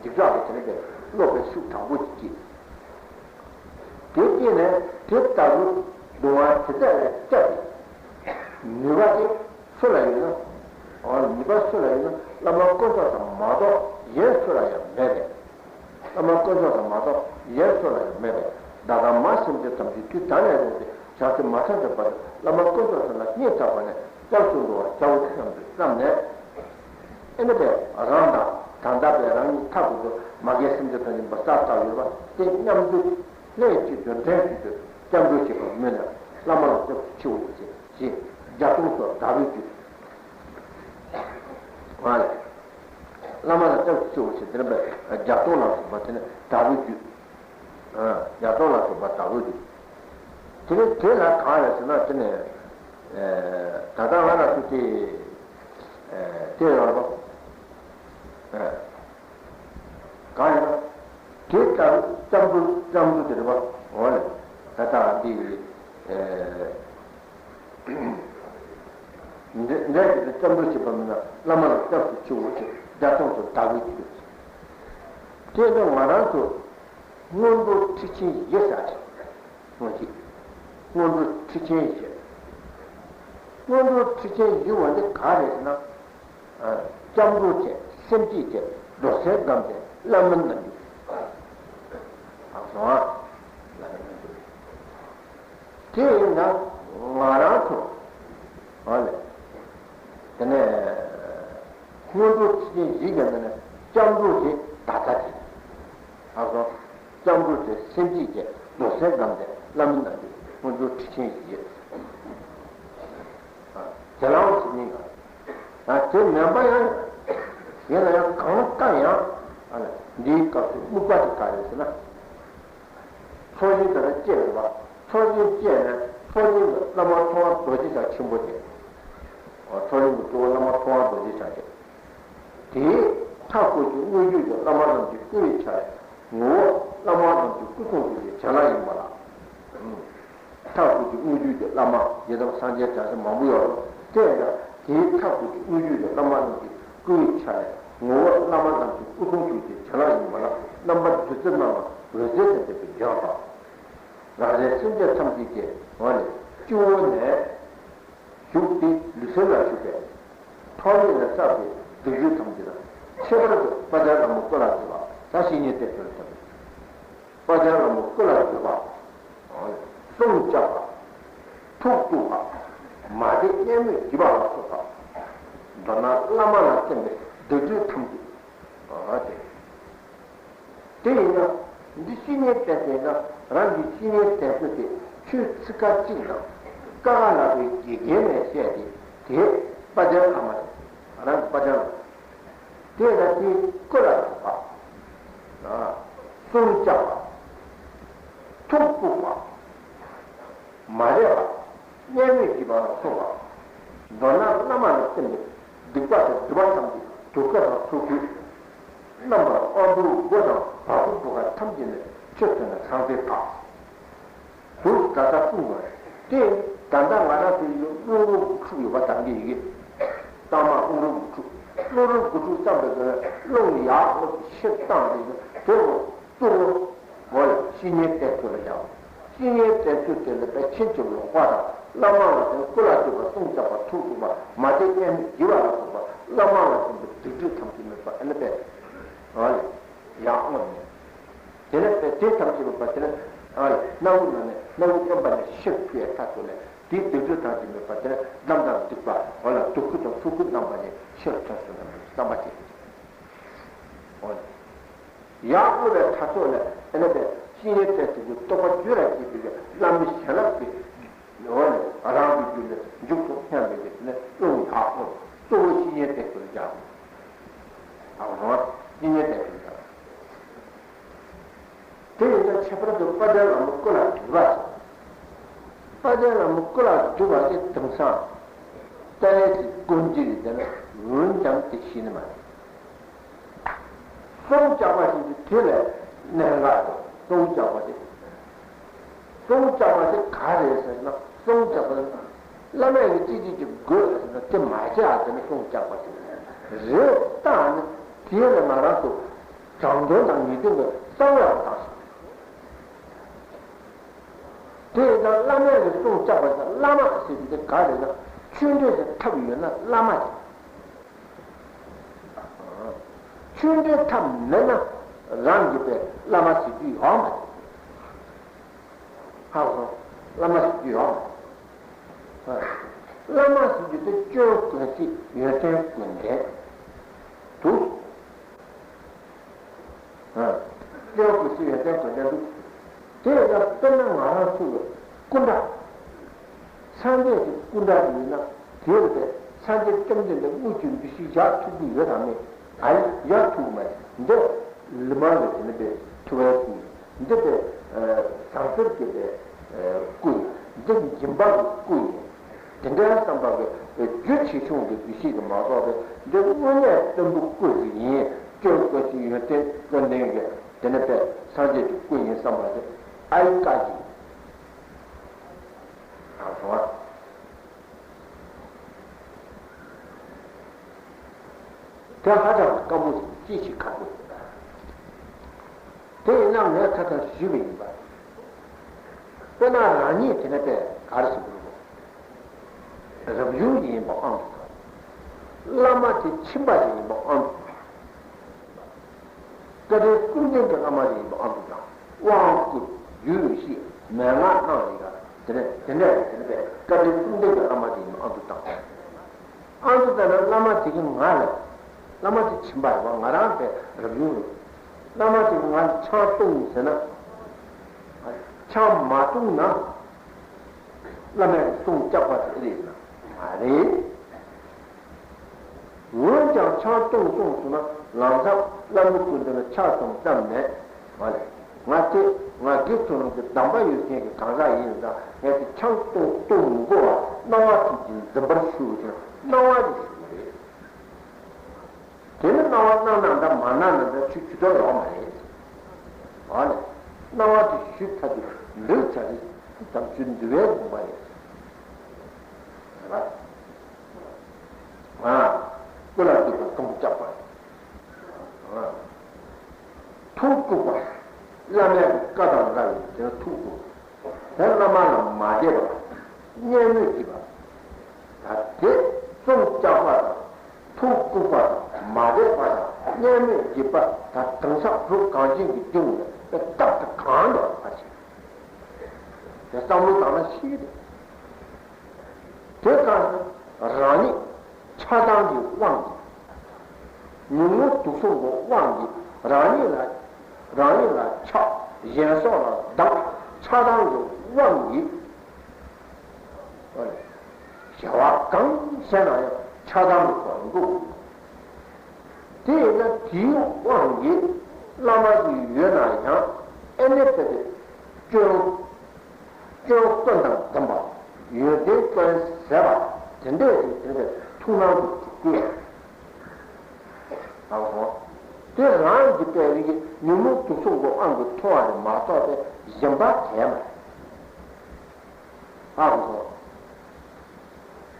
འཇིགས་སྐྲག་གི་དེ་ནི་བློ་དཔེ་ཤུགས་དྲག་པོ་ཅིག་སྐྱེས། དེ་སྐྱེས་ནས་དེ་ལྟ་བུ་སྡུག་བསྔལ་དེ་དག་ལས་སྐྱབས་པའི་ནུས་པ་དེ་སུ་ལ་ཡོད་ན། འོ་ནུས་པ་སུ་ལ་ཡོད་ན་བླ་མ་དཀོན་མཆོག་དང་མ་གཏོགས་གཞན་སུ་ལ་ཡང་མེད་པས། བླ་མ་དཀོན་མཆོག་དང་མ་གཏོགས་གཞན་སུ་ལ་ཡང་མེད་པས། བདག་དང་མ་སེམས་ཅན་ཐམས་ཅད་དུས་ད་ནས་བཟུང་སྟེ་བྱང་ཆུབ་མ་ཐོབ་པའི་བར་དུ་བླ་མ་དཀོན་མཆོག་གསུམ་ལ་སྙིང་ཐག་པ་ནས་སྐྱབས་སུ་འགྲོ་བར་བྱའོ་སྙམ་དུ་བསམས་ནས། ཨེ་ནི་པས་རང་དང་ད་ལྟ་བས་རང་ཉིད་མཐའ་འཁོར་དུ་མ་རྒན་སེམས་ཅན་ཐམས་ཅད་པ་བསགས་བསགས་ཡོད་པ་དེ་མཉམ་དུ་ལྷན་ཅིག་ཏུ་འབྲེལ་གཅིག་ཏུ་སྐྱབས་འགྲོ་བྱེད་པར་མོས་ནས་བླ་མ་ལ་སྐྱབས་སུ་མཆིའོ་ཞེས་བརྒྱ་སྟོང་སོགས་བདག་པོའི་རྒྱུད། ང་ལས། བླ་མ་ལ་སྐྱབས་སུ་མཆིའོ་ཞེས་དེ་ནས་བརྒྱ་སྟོང་ལ་སོགས་པ་དེ་ནི་བདག་པོའི་རྒྱུད། བརྒྱ་སྟོང་ལ་སོགས་པ་བདག་པོའི་རྒྱུད། དེ་ནི་དེ་ལ་གང་ཡང་ཟེར་ན་དེ་ནི། ད་ལྟ་ང་ལ་སུ་དེ། དེ་ཡོང་རོགས། གང་ཡིན་ན། དེ་ལྟར་སྐྱབས་འགྲོ་སྐྱབས་འགྲོ་དེ་རེད་པ། འོ་ལེ། ད་ལྟ་འདི་ཡི། འདྲ་འདྲ་ཞིག་ཏུ་སྐྱབས་འགྲོ་བྱེད་པ་མིན་ན་བླ་མ་ལ་སྐྱབས་སུ་མཆིའོ་ཞེས་བརྒྱ་སྟོང་དུ་བདག་པོའི་རྒྱུད། དེ་ནི་ང་རང་ཚོ་སྔོན་འགྲོ་ཁྲིད་ཆེན་བཞི་ཟེར་ཅིག་སྔོན་གྱི་སྔོན་འགྲོ་ཁྲིད་ཆེན་བཞི། སྔོན་འགྲོ་ཁྲིད་ཆེན་བཞི་བ་འདི་ག་རེ་ཟེར་ན། སྐྱབས་འགྲོ་བྱས། སེམས་བསྐྱེད་བྱས། རྡོར་སེམས་སྒོམ་བྱས། བླ་མའི་རྣལ་འབྱོར། ཨ་སོང་ཨ། བླ་མའི་རྣལ་འབྱོར། དེ་ཡིན་ན་ང་རང་ཚོ། ཨ་ལས། དེ་ནས་སྔོན་འགྲོ་ཁྲིད་ཆེན་བཞི་གི་ནང་ནས་སྐྱབས་འགྲོ་དེ་ད་ལྟ་དེ། ཨ་སོང་། སྐྱབས་འགྲོ་བྱས། སེམས་བསྐྱེད་བྱས། རྡོར་སེམས་སྒོམ་བྱས། བླ་མའི་རྣལ་འབྱོར། སྔོན་འགྲོ་ཁྲིད་ཆེན་བཞི། དེ་ལའང་ཞིག་མིན་ག་ད་དེ་མིན་པ་ཡང་ཡིན་ན་ཡང་གང་ལྟར་ཡང་། ཨ་ལ་འདིའི་སྐབས་སུ་དམིགས་པ་དེ་ག་རེད་ཟེར་ན། ཚོགས་ཆེན་དེ་ལ་བཅས་རེད་པ། ཚོགས་ཆེན་བཅས་ནས་ཚོགས་ཆེན་གྱི་བླ་མ་མཐོང་བ་རྡོ་རྗེ་འཆང་ཆེན་པོ་དེ། ཨོ་ཚོགས་ཆེན་གྱི་གཙོ་བོ་བླ་མ་མཐོང་བ་རྡོ་རྗེ་འཆང་དེ། དེའི་མཐའ་སྐོར་གྱི་དངོས་བརྒྱུད་ཀྱི་བླ་མ་རྣམས་ཀྱི་བསྐུལ་བའི་ཆ་ལས་ངོ་བོ་བླ་མ་རྣམས་ཀྱི་སྐུ་གསུང་ཐུགས་ཀྱི་བྱིན་རླབས་ཡིན་པ་ལ། མཐའ་སྐོར་གྱི་དངོས་བརྒྱུད་ཀྱི་བླ་མ་ཡི་དམ་སངས་རྒྱས་བྱང་སེམས་མང་པོ་ཡོད་རེད། དེ་ཡང་དེའི་མཐའ་སྐོར་གྱི་དངོས་བརྒྱུད་ཀྱི་བླ་མ་རྣམས་ཀྱི་སྐུའི་ཆ་ནས་ངོ་བོ་བླ་མ་རྣམས་ཀྱི་སྐུ་གསུང་ཐུགས་ཀྱི་བྱིན་རླབས་ཡིན་པ་ལ། རྣམ་པ་བདུད་རྩི་རྣམས་ལ་འོད་ཟེར་ལྟར་འཕྲོས་པའི་ལྗོངས་དང་། རང་རེ་སེམས་ཅན་ཐམས་ཅད་ཀྱི་ངོ་ནས་སྤྱི་བོ་ནས་ཞུགས་ཏེ་ལུས་སེམས་ལ་ཞུགས་པས། ཐོག་མེད་ལས་བསགས་པའི་སྡིག་སྒྲིབ་ཐམས་ཅད་དང་། ཁྱད་པར་དུ་དཔལ་ལྡན་ལྷ་མོ་སྐུ་ལ་བསྟོད་པ། ད་བཤེས་གཉེན་བསྟེན་ཚུལ་ཐོབ། དཔལ་ལྡན་ལྷ་མོ་སྐུ་ལ་བསྟོད་པ། གསུང་བཅག་པ། ཐུགས་གཏུགས་པ། མ་བདེ་གཉན་སྨོད་བགྱིས་པ་ལ་སོགས་པ། མདོར་ན་བླ་མ་ལ་བརྟེན་པའི་སྡིག་སྒྲིབ་ཐམས་ཅད། ཨ་དེ། དེ་ཡིན་ན་འདི་བཤེས་གཉེན་བསྟེན་ཟེར་ན་རང་གི་བཤེས་གཉེན་བསྟེན་ཚུལ་དེ་ཆོས་ཚིག་ཁ་གཅིག་དང་ཀ་ཁ་ལ་བའི་དགེ་རྒན་ནས་བཤད་དེ་དེ་དཔལ་ལྡན་ཨ་མ་རེད། རང་གི་དཔལ་ལྡན་ལ། དེ་ལ་དེའི་སྐུ་ལ་བསྟོད་པ། གསུང་བཅག་པ། ཐུགས་གཏུགས་པ། མ་བདེ་བ། གཉན་སྨོད་བགྱིས་པ་ལ་སོགས་པ། མདོར་ན་བླ་མ་ལ་བརྟེན་པའི་སྡིག་པ་དང་སྒྲིབ་པ་ཐམས་ཅད་དུག་ཁ་དང་ཚུར་ཁུས། རྣམ་པར་དབང་བསྡུར་སྒོ་དང་བ་སྤུ་བུ་ག་ཐམས་ཅད་ནས་ཆུ་འཐུང་ནས་ཚང་ཚེ་བག་དུག་ད་ལྟ་གསུངས་པ་རེད། དེ་ད་ལྟ་ང་རང་ཚོའི་ཡུལ་དངོས་པོ་དགུ་ཤུག་ཡོད་པ་དང་གི་ཡི་གེ། བླ་མ་ཀླུ་སྒྲུབ་དགུ་ཕྲུགས། ཀླུ་སྒྲུབ་དགུ་ཕྲུགས་ཙམ་པའི་སྒང་ལ་རླུང་ཡར་ཀླུ་གི་ཕྱིར་བཏང་ནས་དེ་ལ་གཙོ་བོ་བཤེས་གཉེན་བསྟེན་ཚུལ་ལ་བཞག་བཤེས་གཉེན་བསྟེན་ཚུལ་དེ་ལ་དཔེ་ཕྱིན་ཅི་ལོག་པ་དང་། བླ་མ་ལ་བརྟེན་སྐུ་ལ་བསྟོད་པ་སྲུང་སྐྱོབ་པ་ཐུགས་སྲུང་བ་མ་བདེ་གཉེན་མི་དགེ་བ་ལ་སོགས་པ་བླ་མ་ལ་བརྟེན་པའི་སྡིག་སྒྲིབ་ཐམས་ཅད་མེད་པ་ཨེ་ནི་པས། ཨ་ལས། ཡར་ཀླུ་ནས། དེ་ནས་དེ་ཐམས་ཅད་མེད་པ་དེ་ནས་ཨ་ལས་སྣ་བུག་ནང་ནས་སྣ་བུག་གཡོན་པ་ནས་ཕྱིར་འཕུ་བའི་མཐའ་ཐུག་ནས་དེའི་སྡིག་སྒྲིབ་ཐམས་ཅད་མེད་པ་དེ་ནས་ནམ་དང་སྡིག་པ་འོ་ལ་སྡུག་ཁུ་དང་ཚོགས་ཁུ་རྣམ་པ་ནས་ཕྱིར་ཐོན་སོང་ན་བསམ་པ་བྱེད། འོ་ལ། ཡར་ཀླུ་བའི་མཐའ་ཐུག་ནས་ཨེ་ནས་པས་བཤེས་གཉེན་བསྟེན་ཚུལ་གྱི་རྟོགས་པ་རྒྱུད་ལ་སྐྱེས་པའི་བླ་མའི་བྱིན་རླབས་ཀྱིས། འོ་ནས་རང་གི་རྒྱུད་ལ་འཇུག་ཐུབ་སྙམ་པའི་གི་དེ་ནས་རླུང་ཡར་ཀླུ་གཙོ་བོ་བཤེས་གཉེན་བསྟེན་ཚུལ་སྦྱར། ཨ་རོ། བཤེས་གཉེན་བསྟེན་ཚུལ་སྦྱར། དེ་ཡིན་ན་ཁྱད་པར་དུ་དཔལ་ལྡན་བླ་མ་སྐུ་ལ་འདུས་པ་དང་། དཔལ་ལྡན་བླ་མ་སྐུ་ལ་འདུས་པ་དེ་དེང་སང་། ཏཱ་ལའི་ཚེ་དཀོན་འདི་རེད་དེ་ན་འོན་ཀྱང་དེ་ཤེས་ནི་མ་རེད། སྲུང་སྐྱོབ་པ་ཞིག་གིས་དེ་ལས་གནད་འགག་ཏུ་སྲུང་སྐྱོབ་པ་དེ། སྲུང་སྐྱོབ་པ་དེ་ག་རེད་ཟེར་ན་སྲུང་སྐྱོབ་པ་དེ་བླ་མས་ཀྱི་ཅི་ཅི་ཅི་དགོས་ཟེར་ན་དེ་མ་བྱེད་ཨ་དེ་ནི་སྲུང་སྐྱོབ་པ་དེ་རེད། ད་ནི་དེ་ལས་ང་རང་ཚོ་དྲང་དོན་དང་ངེས་དོན་གྱི་བསམ་བློ་བཏང་ཞིག་དེ་ཡིན་ན་བླ་མས་ཀྱི་སྲུང་སྐྱོབ་པ་དེ་བླ་མ་ཟེར་དེ་ག་རེད་ན་ཆོས་འབྲེལ་གྱི་ཐབས་ཡོད་ན་བླ་མ་རེད། ཆོས་འབྲེལ་ཐབས་མེད་ན་རང་གི་པའི་བླ་མ་ཟེར་རྒྱུ་ཡོད་མ་རེད། ཧ་གོ་སོང་། བླ་མ་ཟེར་རྒྱུ་ཡོད་མ་རེད། བླ་མ་ཟེར་རྒྱུ་དེ་སྐྱོན་དཀོན་ཚིག་ཡོན་ཏན་དཀོན་ལྡན་འདུག་སྐྱོན་དཀོན་ཚིག་ཡོན་ཏན་དཀོན་ལྡན་འདུག་དེ་ཡིན་ན་དཔེར་ན་ང་རང་ཚོ་གི་སྐུ་འདྲ། སངས་རྒྱས་ཀྱི་སྐུ་འདྲ་ཞིག་ཡིན་ན་དེ་ཡོད་པས་སངས་རྒྱས་བཅོམ་ལྡན་འདས་དངོས་ཀྱི་འདུ་ཤེས་བཞག་ཐུབ་ཀྱི་ཡོད་དམ་མེད། ཨ་ཡི་བཞག་ཐུབ་ཀྱི་མ་རེད། འདི་ལི་མ་རེད། དེ་ནི་པའི་ཐུ་བའི་སྐུ་ཡིན། འདི་པའི་ཟངས་གསེར་གྱི་པའི་སྐུ་ཡིན། འདི་སྦྱིན་པ་གི་སྐུ་ཡིན། དེ་འདྲའི་བསམ་པ་གི་རྒྱུ་ཆེ་ཆུང་གི་འདུ་ཤེས་ཀྱིས་མ་རྫོགས་པའི་འདི་དངོས་གནས་བརྟན་པོ་སྐུ་ཞིག་ཡིན། སྐྱོན་དཀོན་ཚིག་ཡོན་ཏན་དཀོན་ལྡན་གྱི་དེ་ནི་པའི་སངས་རྒྱས་ཀྱི་སྐུ་ཡིན་བསམ་པ་དེ་ཨ་ཡི་བཀའ་ཅིག་ཡང་སོང་བ། དེ་ཧ་ཅང་དཀའ་མོ་ཞིག་ཅི་ཞིག་ཁག་པོ་ཞིག་རེད། དེ་ཡིན་ན་ངས་ཁ་སང་ཞུས་པ་ཡིན་པ། དཔེར་ན་རང་ཉིད་དེ་ནས་པས་ག་རེ་ཞིག་དགོས་རེད། རབ་བྱུང་ཡིན་པ་ཨང་དུ་དང་། བླ་མ་དེ་ཁྱིམ་པ་ཞིག་ཡིན་པ་ཨང་དུ་དང་། བཀའ་དྲིན་གསུམ་ལྡན་གྱི་བླ་མ་ཞིག་ཡིན་པ་ཨང་དུ་དང་། དབང་བསྐུར་རྒྱུད་བཤད་མན་ངག་གནང་ཡིན་ག་དེ་ནས་དེ་འདྲ་ཡིན་དེ་ནས་པས་བཀའ་དྲིན་གསུམ་ལྡན་གྱི་བླ་མ་ཞིག་ཡིན་པ་ཨང་དུ་དང་། ཨང་དུ་བཏང་ན་བླ་མ་དེ་གི་ང་ལ། བླ་མ་དེ་ཁྱིམ་པ་རེད་བ། ང་རང་དེ་རབ་བྱུང་རེད། བླ་མ་དེ་གི་ང་ལ་ཆང་བཏུང་ཟེར་ན། ཆང་མ་བཏུང་ན། བླ་མས་སྲུང་སྐྱོབ་པ་དེ་རེད་ན་མ་རེད། འོན་ཀྱང་ཆང་བཏུང་སོང་ཟེར་ན་ལམ་སང་བླ་མའི་སྐུ་མདུན་ལ་ཕྱག་འཚལ་བསམ་ནས། ང་ལས། ང་དེ་ང་དགེ་ཚུལ་སློང་གི་གདམས་པ་ཡོད་མཁན་གྱི་གང་ཟག་ཡིན་ཙང་ངས་དེ་ཆང་བཏུང་བཏུང་མི་དགོས་པར་སྣང་བ་ཐུགས་ཀྱི་འཛིན་པར་ཞུ་ཞེས་སྣང་བ་ཞིག་ཞུ་གི་རེད། དེ་ནི་སྣང་བ་སྣང་ན་འདྲ་མ་སྣང་ན་འདྲ་ཆུ་ཆུ་དོར་ཡོང་མ་རེད། ཨ་ནི། སྣང་བ་དེ་ཞུ་ཚར་དུས་འདུག་ཚར་རེད། དེ་ཙམ་ཆུ་འདུལ་བའི་དགོངས་པ་རེད། རེད་པ། ཨ། སྐུ་ལ་འདུས་པ་སྲུང་སྐྱོབ་པ། ཨ། ཐུགས་བཀུག་པ། བླ་མའི་བཀའ་དང་འདྲ་བའི་དེར་ཐུགས་བཀུག་དེ་བླ་མ་ལ་མ་དད་པ། བརྙས་སྨོད་བགྱིས་པ། ད་དེ་སྲུང་སྐྱོབ་པ་དང་། ཐུགས་བཀུག་པ་དང་མ་དད་པ་དང་བརྙས་སྨོད་བགྱིས་པ་ད་དེང་སང་བོད་གངས་ཅན་གྱི་ལྗོངས་ལ་རྟག་ཏུ་གང་འདྲ་བ་ཕལ་ཆེར། དེ་བསམ་བློ་བཏང་ན་ཤེས་ཀྱི་རེད། དེ་གང་རང་ཉིད་ཆགས་སྡང་གི་དབང་གིས། ཉོན་མོངས་དུག་གསུམ་གྱི་དབང་གིས་རང་ཉིད་ལ་རང་ཉིད་ལ་ཆགས། གཞན་སྲོག་ལ་སྡང་། ཆགས་སྡང་གི་དབང་གིས། བྱ་བ་གང་བྱས་ན་ཡང་ཆགས་སྡང་གི་སྒོ་ནས་འགྲོ། དེ་ཡིན་ན་དེའི་དབང་གིས་བླ་མ་ཞིག་ཡོད་ན་ཡང་ཨེ་ནི་དེ་དེ་སྐྱོན། སྐྱོན་ཀུན་དང་ལྡན་པ། ཡོན་ཏན་ཀུན་ཟད་པ། དེ་འདྲས་ཞིག་དེ་འདྲས་ཐུགས་སྣང་དུ་འཇུག་དགོས། ཨ་ཧོ། དེ་རང་གི་པའི་རིགས་ཀྱི་ཉོན་མོངས་དུག་གསུམ་གྱི་དབང་གིས་ཐོབ་པ་རེད་མ་གཏོགས་པའི་གཞན་པ་གས་མ་རེད། ཨ་ཧོ།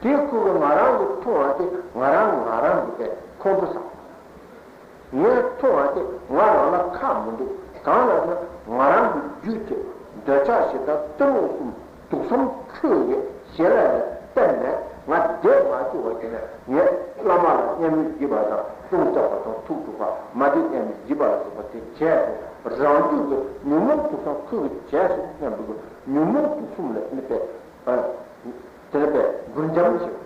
དེ་ཁོ་གི་ང་རང་གི་མཐོང་བ་དེ་ང་རང་ང་རང་གི་པའི་ཁོང་ཁྲོ་ཟ། ངས་མཐོང་བ་དེ་ང་རང་ལ་ཁག་མི་འདུག་གང་ལ་ཟེར་ན་ང་རང་གི་རྒྱུད་ཀྱི་འདོད་ཆགས་ཞེ་སྡང་གཏི་མུག་གསུམ་དུག་གསུམ་ཁོའི་གི་ཞལ་ལ་ནས་བསྟན་ནས་ང་བསྡད་མ་བཅུག་པ་བྱས་ནས་ངས་བླ་མ་ལ་མཉམ་མེད་བགྱིས་པ་དང་ལྟུང་བཤགས་པ་དང་ཐུགས་སྒྲུབ་པ་མ་བདེ་མཉམ་མེད་བགྱིས་པ་ལ་སོགས་པ་དེ་བྱས་སོ། རང་རྒྱུད་ཀྱི་ཉོན་མོངས་དུག་གསུམ་ཁོའི་གི་བྱས་སོ་སྙམ་པའི་གི་ཉོན་མོངས་དུག་གསུམ་ལས་ནི་པས་དེ་ལ་པས་འབུར་འཇམ་བྱེད།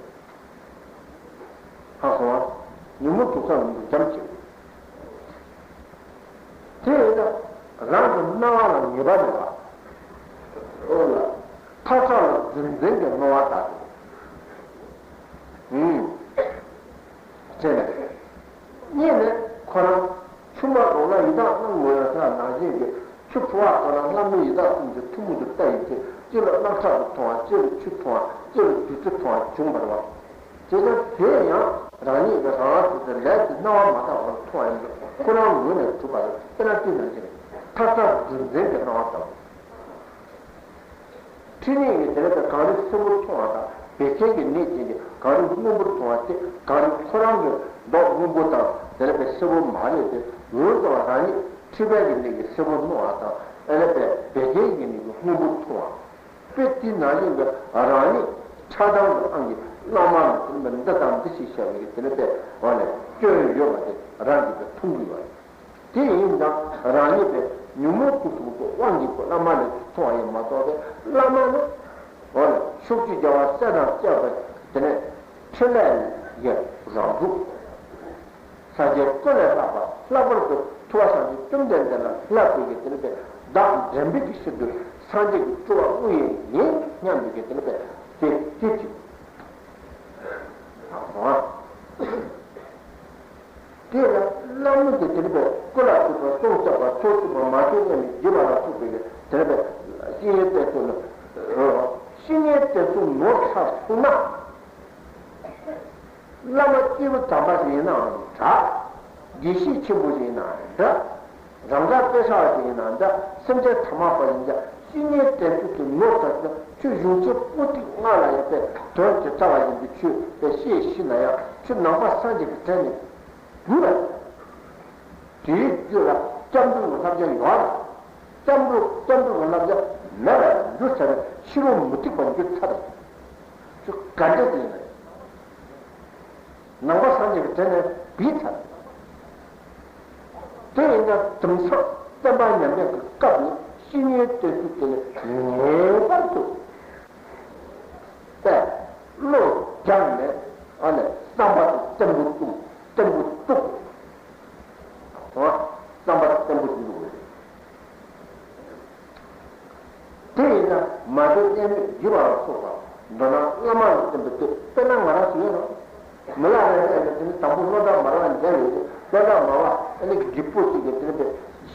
ཧ་གོ་བ། ཉོན་མོངས་དུག་གསུམ་ལ་འབུར་འཇམ་བྱེད། དེ་ཡིན་ན་རང་གི་སྣང་བ་ལ་ངེས་པ་མེད་པ། འོ་ལ། ཐག་ཆག་ལ་རྫུན་འཛིན་གྱི་སྣང་བ་དག་ཨུམ། དེ་ནས། གཉིས་ནས་ཁོ་རང་ཆུ་མ་རོང་ལ་ཡི་དྭགས་སྣང་ངོ་ཡང་ས་ནང་བཞིན་གྱི་ཆུ་ཕོ་བ་དང་ལྷ་མི་ཡི་དྭགས་གསུམ་གྱི་ཐུན་མོང་དུ་ལྟ་ཡི་ཚེ་གཅིག་ལ་རྣག་ཁྲག་ཏུ་མཐོང་བ་གཅིག་ལ་ཆུ་མཐོང་བ་གཅིག་ལ་བདུད་རྩི་མཐོང་བ་བྱུང་བ་རེད་བ། དེ་ལྟར་དེ་ཡང་རང་ཉིད་ཀྱི་རང་དབང་དུ་ལས་ཀྱི་སྣང་བ་མ་དག་པར་མཐོང་བ་ཡིན་པས་ཁོ་རང་ངོས་ནས་གྲུབ་པ་ལ་དཔེར་ན་དེ་ནང་བཞིན་ཐག་ཆག་རྫུན་འཛིན་གྱི་སྣང་བ་ལྟ་བུ། ཁྲིད་ནད་ཀྱི་དེ་ལ་གངས་རི་སེར་པོ་མཐོང་བ་དང་བད་ཀན་གྱི་ནད་ཅན་གྱི་གངས་རི་སྔོན་པོར་མཐོང་བ་སྟེ་གངས་རི་ཁོ་རང་གི་མདོག་སྔོན་པོ་དང་དེ་ལ་བའི་སེར་པོ་མ་རེད་དེ་འོན་ཀྱང་རང་ཉིད་མཁྲིས་པའི་གི་ནད་ཀྱི་སེར་པོ་མཐོང་བ་དང་ཨེ་ལ་བའི་བད་ཀན་གྱི་ནད་ཀྱི་སྔོན་པོར་མཐོང་བ། དཔེ་དེ་ནང་བཞིན་གྱི་རང་ཉིད་ཁྲག་དྭངས་ཀྱི་དབང་གིས་བླ་མ་ལ་འདི་དང་འདི་ཞེས་བྱ་བའི་གི་དེ་ལ་བའི་འོག་ནས་སྐྱོན་ཡོད་པ་དེ་རང་གིས་མཐོང་གི་ཡོད། དེ་ཡིན་ཙང་རང་ཉིད་པའི་ཉོན་མོངས་ཀུན་གསུམ་གྱི་དབང་གིས་བླ་མ་ལས་མཐོང་བ་ཡིན་མ་གཏོགས་པའི་བླ་མ་ནི། འོ་ན་ཕྱོགས་བཅུའི་རྒྱལ་བ་སྲས་དང་བཅས་པ་དེ་ནས་ཕྲིན་ལས་ཀྱི་རང་གཟུགས། སངས་རྒྱས་ཀུན་ལས་ལྷག་པ་ལྷག་པར་དུ་ཐུབ་པ་སངས་རྒྱས་བཅོམ་ལྡན་འདས་ལ་བསླབ་པའི་གི་དེ་ནི་པའི་བདག་འདྲེན་པའི་གི་ཕྱིར་དུ་སངས་རྒྱས་ཀྱི་སྤྲུལ་པ་དངོས་ཡིན་སྙམ་པའི་གི་དེ་ནི་པའི་དེ་དེ་གཅིག་དེ་ལ་བླ་མ་དེ་དེ་ནི་པའི་སྐུ་ལ་ཐུག་པ་གསུང་བཅག་པ་ཚོགས་བསགས་པ་མ་བཅོས་མཉམ་མེད་བགྱིས་པ་ལ་སོགས་པའི་དེ་ནི་པའི་བཤེས་གཉེན་བསྟེན་ཚུལ་ནི། བཤེས་གཉེན་བསྟེན་ཚུལ་ནོར་ཆགས་སོང་ན། བླ་མ་སྐྱེས་བུ་དམ་པ་ཞིག་ཡིན་ནའང་འདྲ། དགེ་བཤེས་ཆེན་པོ་ཞིག་ཡིན་ནའང་འདྲ། རང་ག་དཔེ་ཧྲ་བ་ཞིག་ཡིན་ནའང་འདྲ། སེམས་ཅན་ཐ་མལ་པ་ཡིན་ཀྱང་བཤེས་གཉེན་བསྟེན་ཚུལ་དེ་ནོར་ཆགས་སོང་ན་ཁྱོད་གཞུང་ཆེན་པོ་ཏི་ལྔ་ལ་ཡོད་པའི་དོན་དེ་ལྟ་བ་ཡིན་དུས་ཁྱོད་དཔེ་ཤེས་ཤེས་ན་ཡང་ཁྱོད་ནང་པ་སངས་རྒྱས་ཀྱི་བྲན་ནས། དུས་ལ། དེའི་རྒྱུད་ལ་སྐྱབས་འགྲོའི་བསླབ་བྱ་ཡོད་ལ། སྐྱབས་འགྲོ་སྐྱབས་འགྲོའི་བསླབ་བྱ་མེད་པར་འགྱུར་ཚར་ནས་ཕྱི་རོལ་མུ་སྟེགས་པར་འགྱུར་ཚར་རེད། ཁྱོད་ག་འདྲ་དེ་ཡིན་ནའི། ནང་པ་སངས་རྒྱས་ཀྱི་བྲན་ནས་བུད་ཚར། དེ་ཡིན་ན་དེང་སང་བསྟན་པ་ཉམས་ལེན་གྱི་སྐབས་ནས་བཤེས་གཉེན་བསྟེན་ཚུལ་དེ་ལས་ངེས་པར་དུ། པས་བློ་སྦྱངས་ནས་ཨ་ནི་བསམ་པ་དེ་བརྟན་པོ་བཙུགས་བརྟན་པོ་བཙུགས། ཨ། བསམ་པ་དེ་བརྟན་པོ་བཙུགས་དགོས། དེ་ཡིན་ན་མ་བདེ་མཉམ་མེད་བགྱིས་པ་ལ་སོགས་པ་མདོར་ན་བླ་མ་ལ་བསྟེན་པའི་དེ་དཔེར་ན་ང་རང་ཞིག་ཡིན་ནོ། མི་ལ་རས་པས་ནི་དེ་ནི་དང་པོ་སློབ་གྲྭ་མར་པ་མཇལ་ཡོད་དེ་སློབ་གྲྭ་མར་པ་ཨ་ནི་སྒྲིག་པོ་གཅིག་གིས་དེ་ནི་པའི་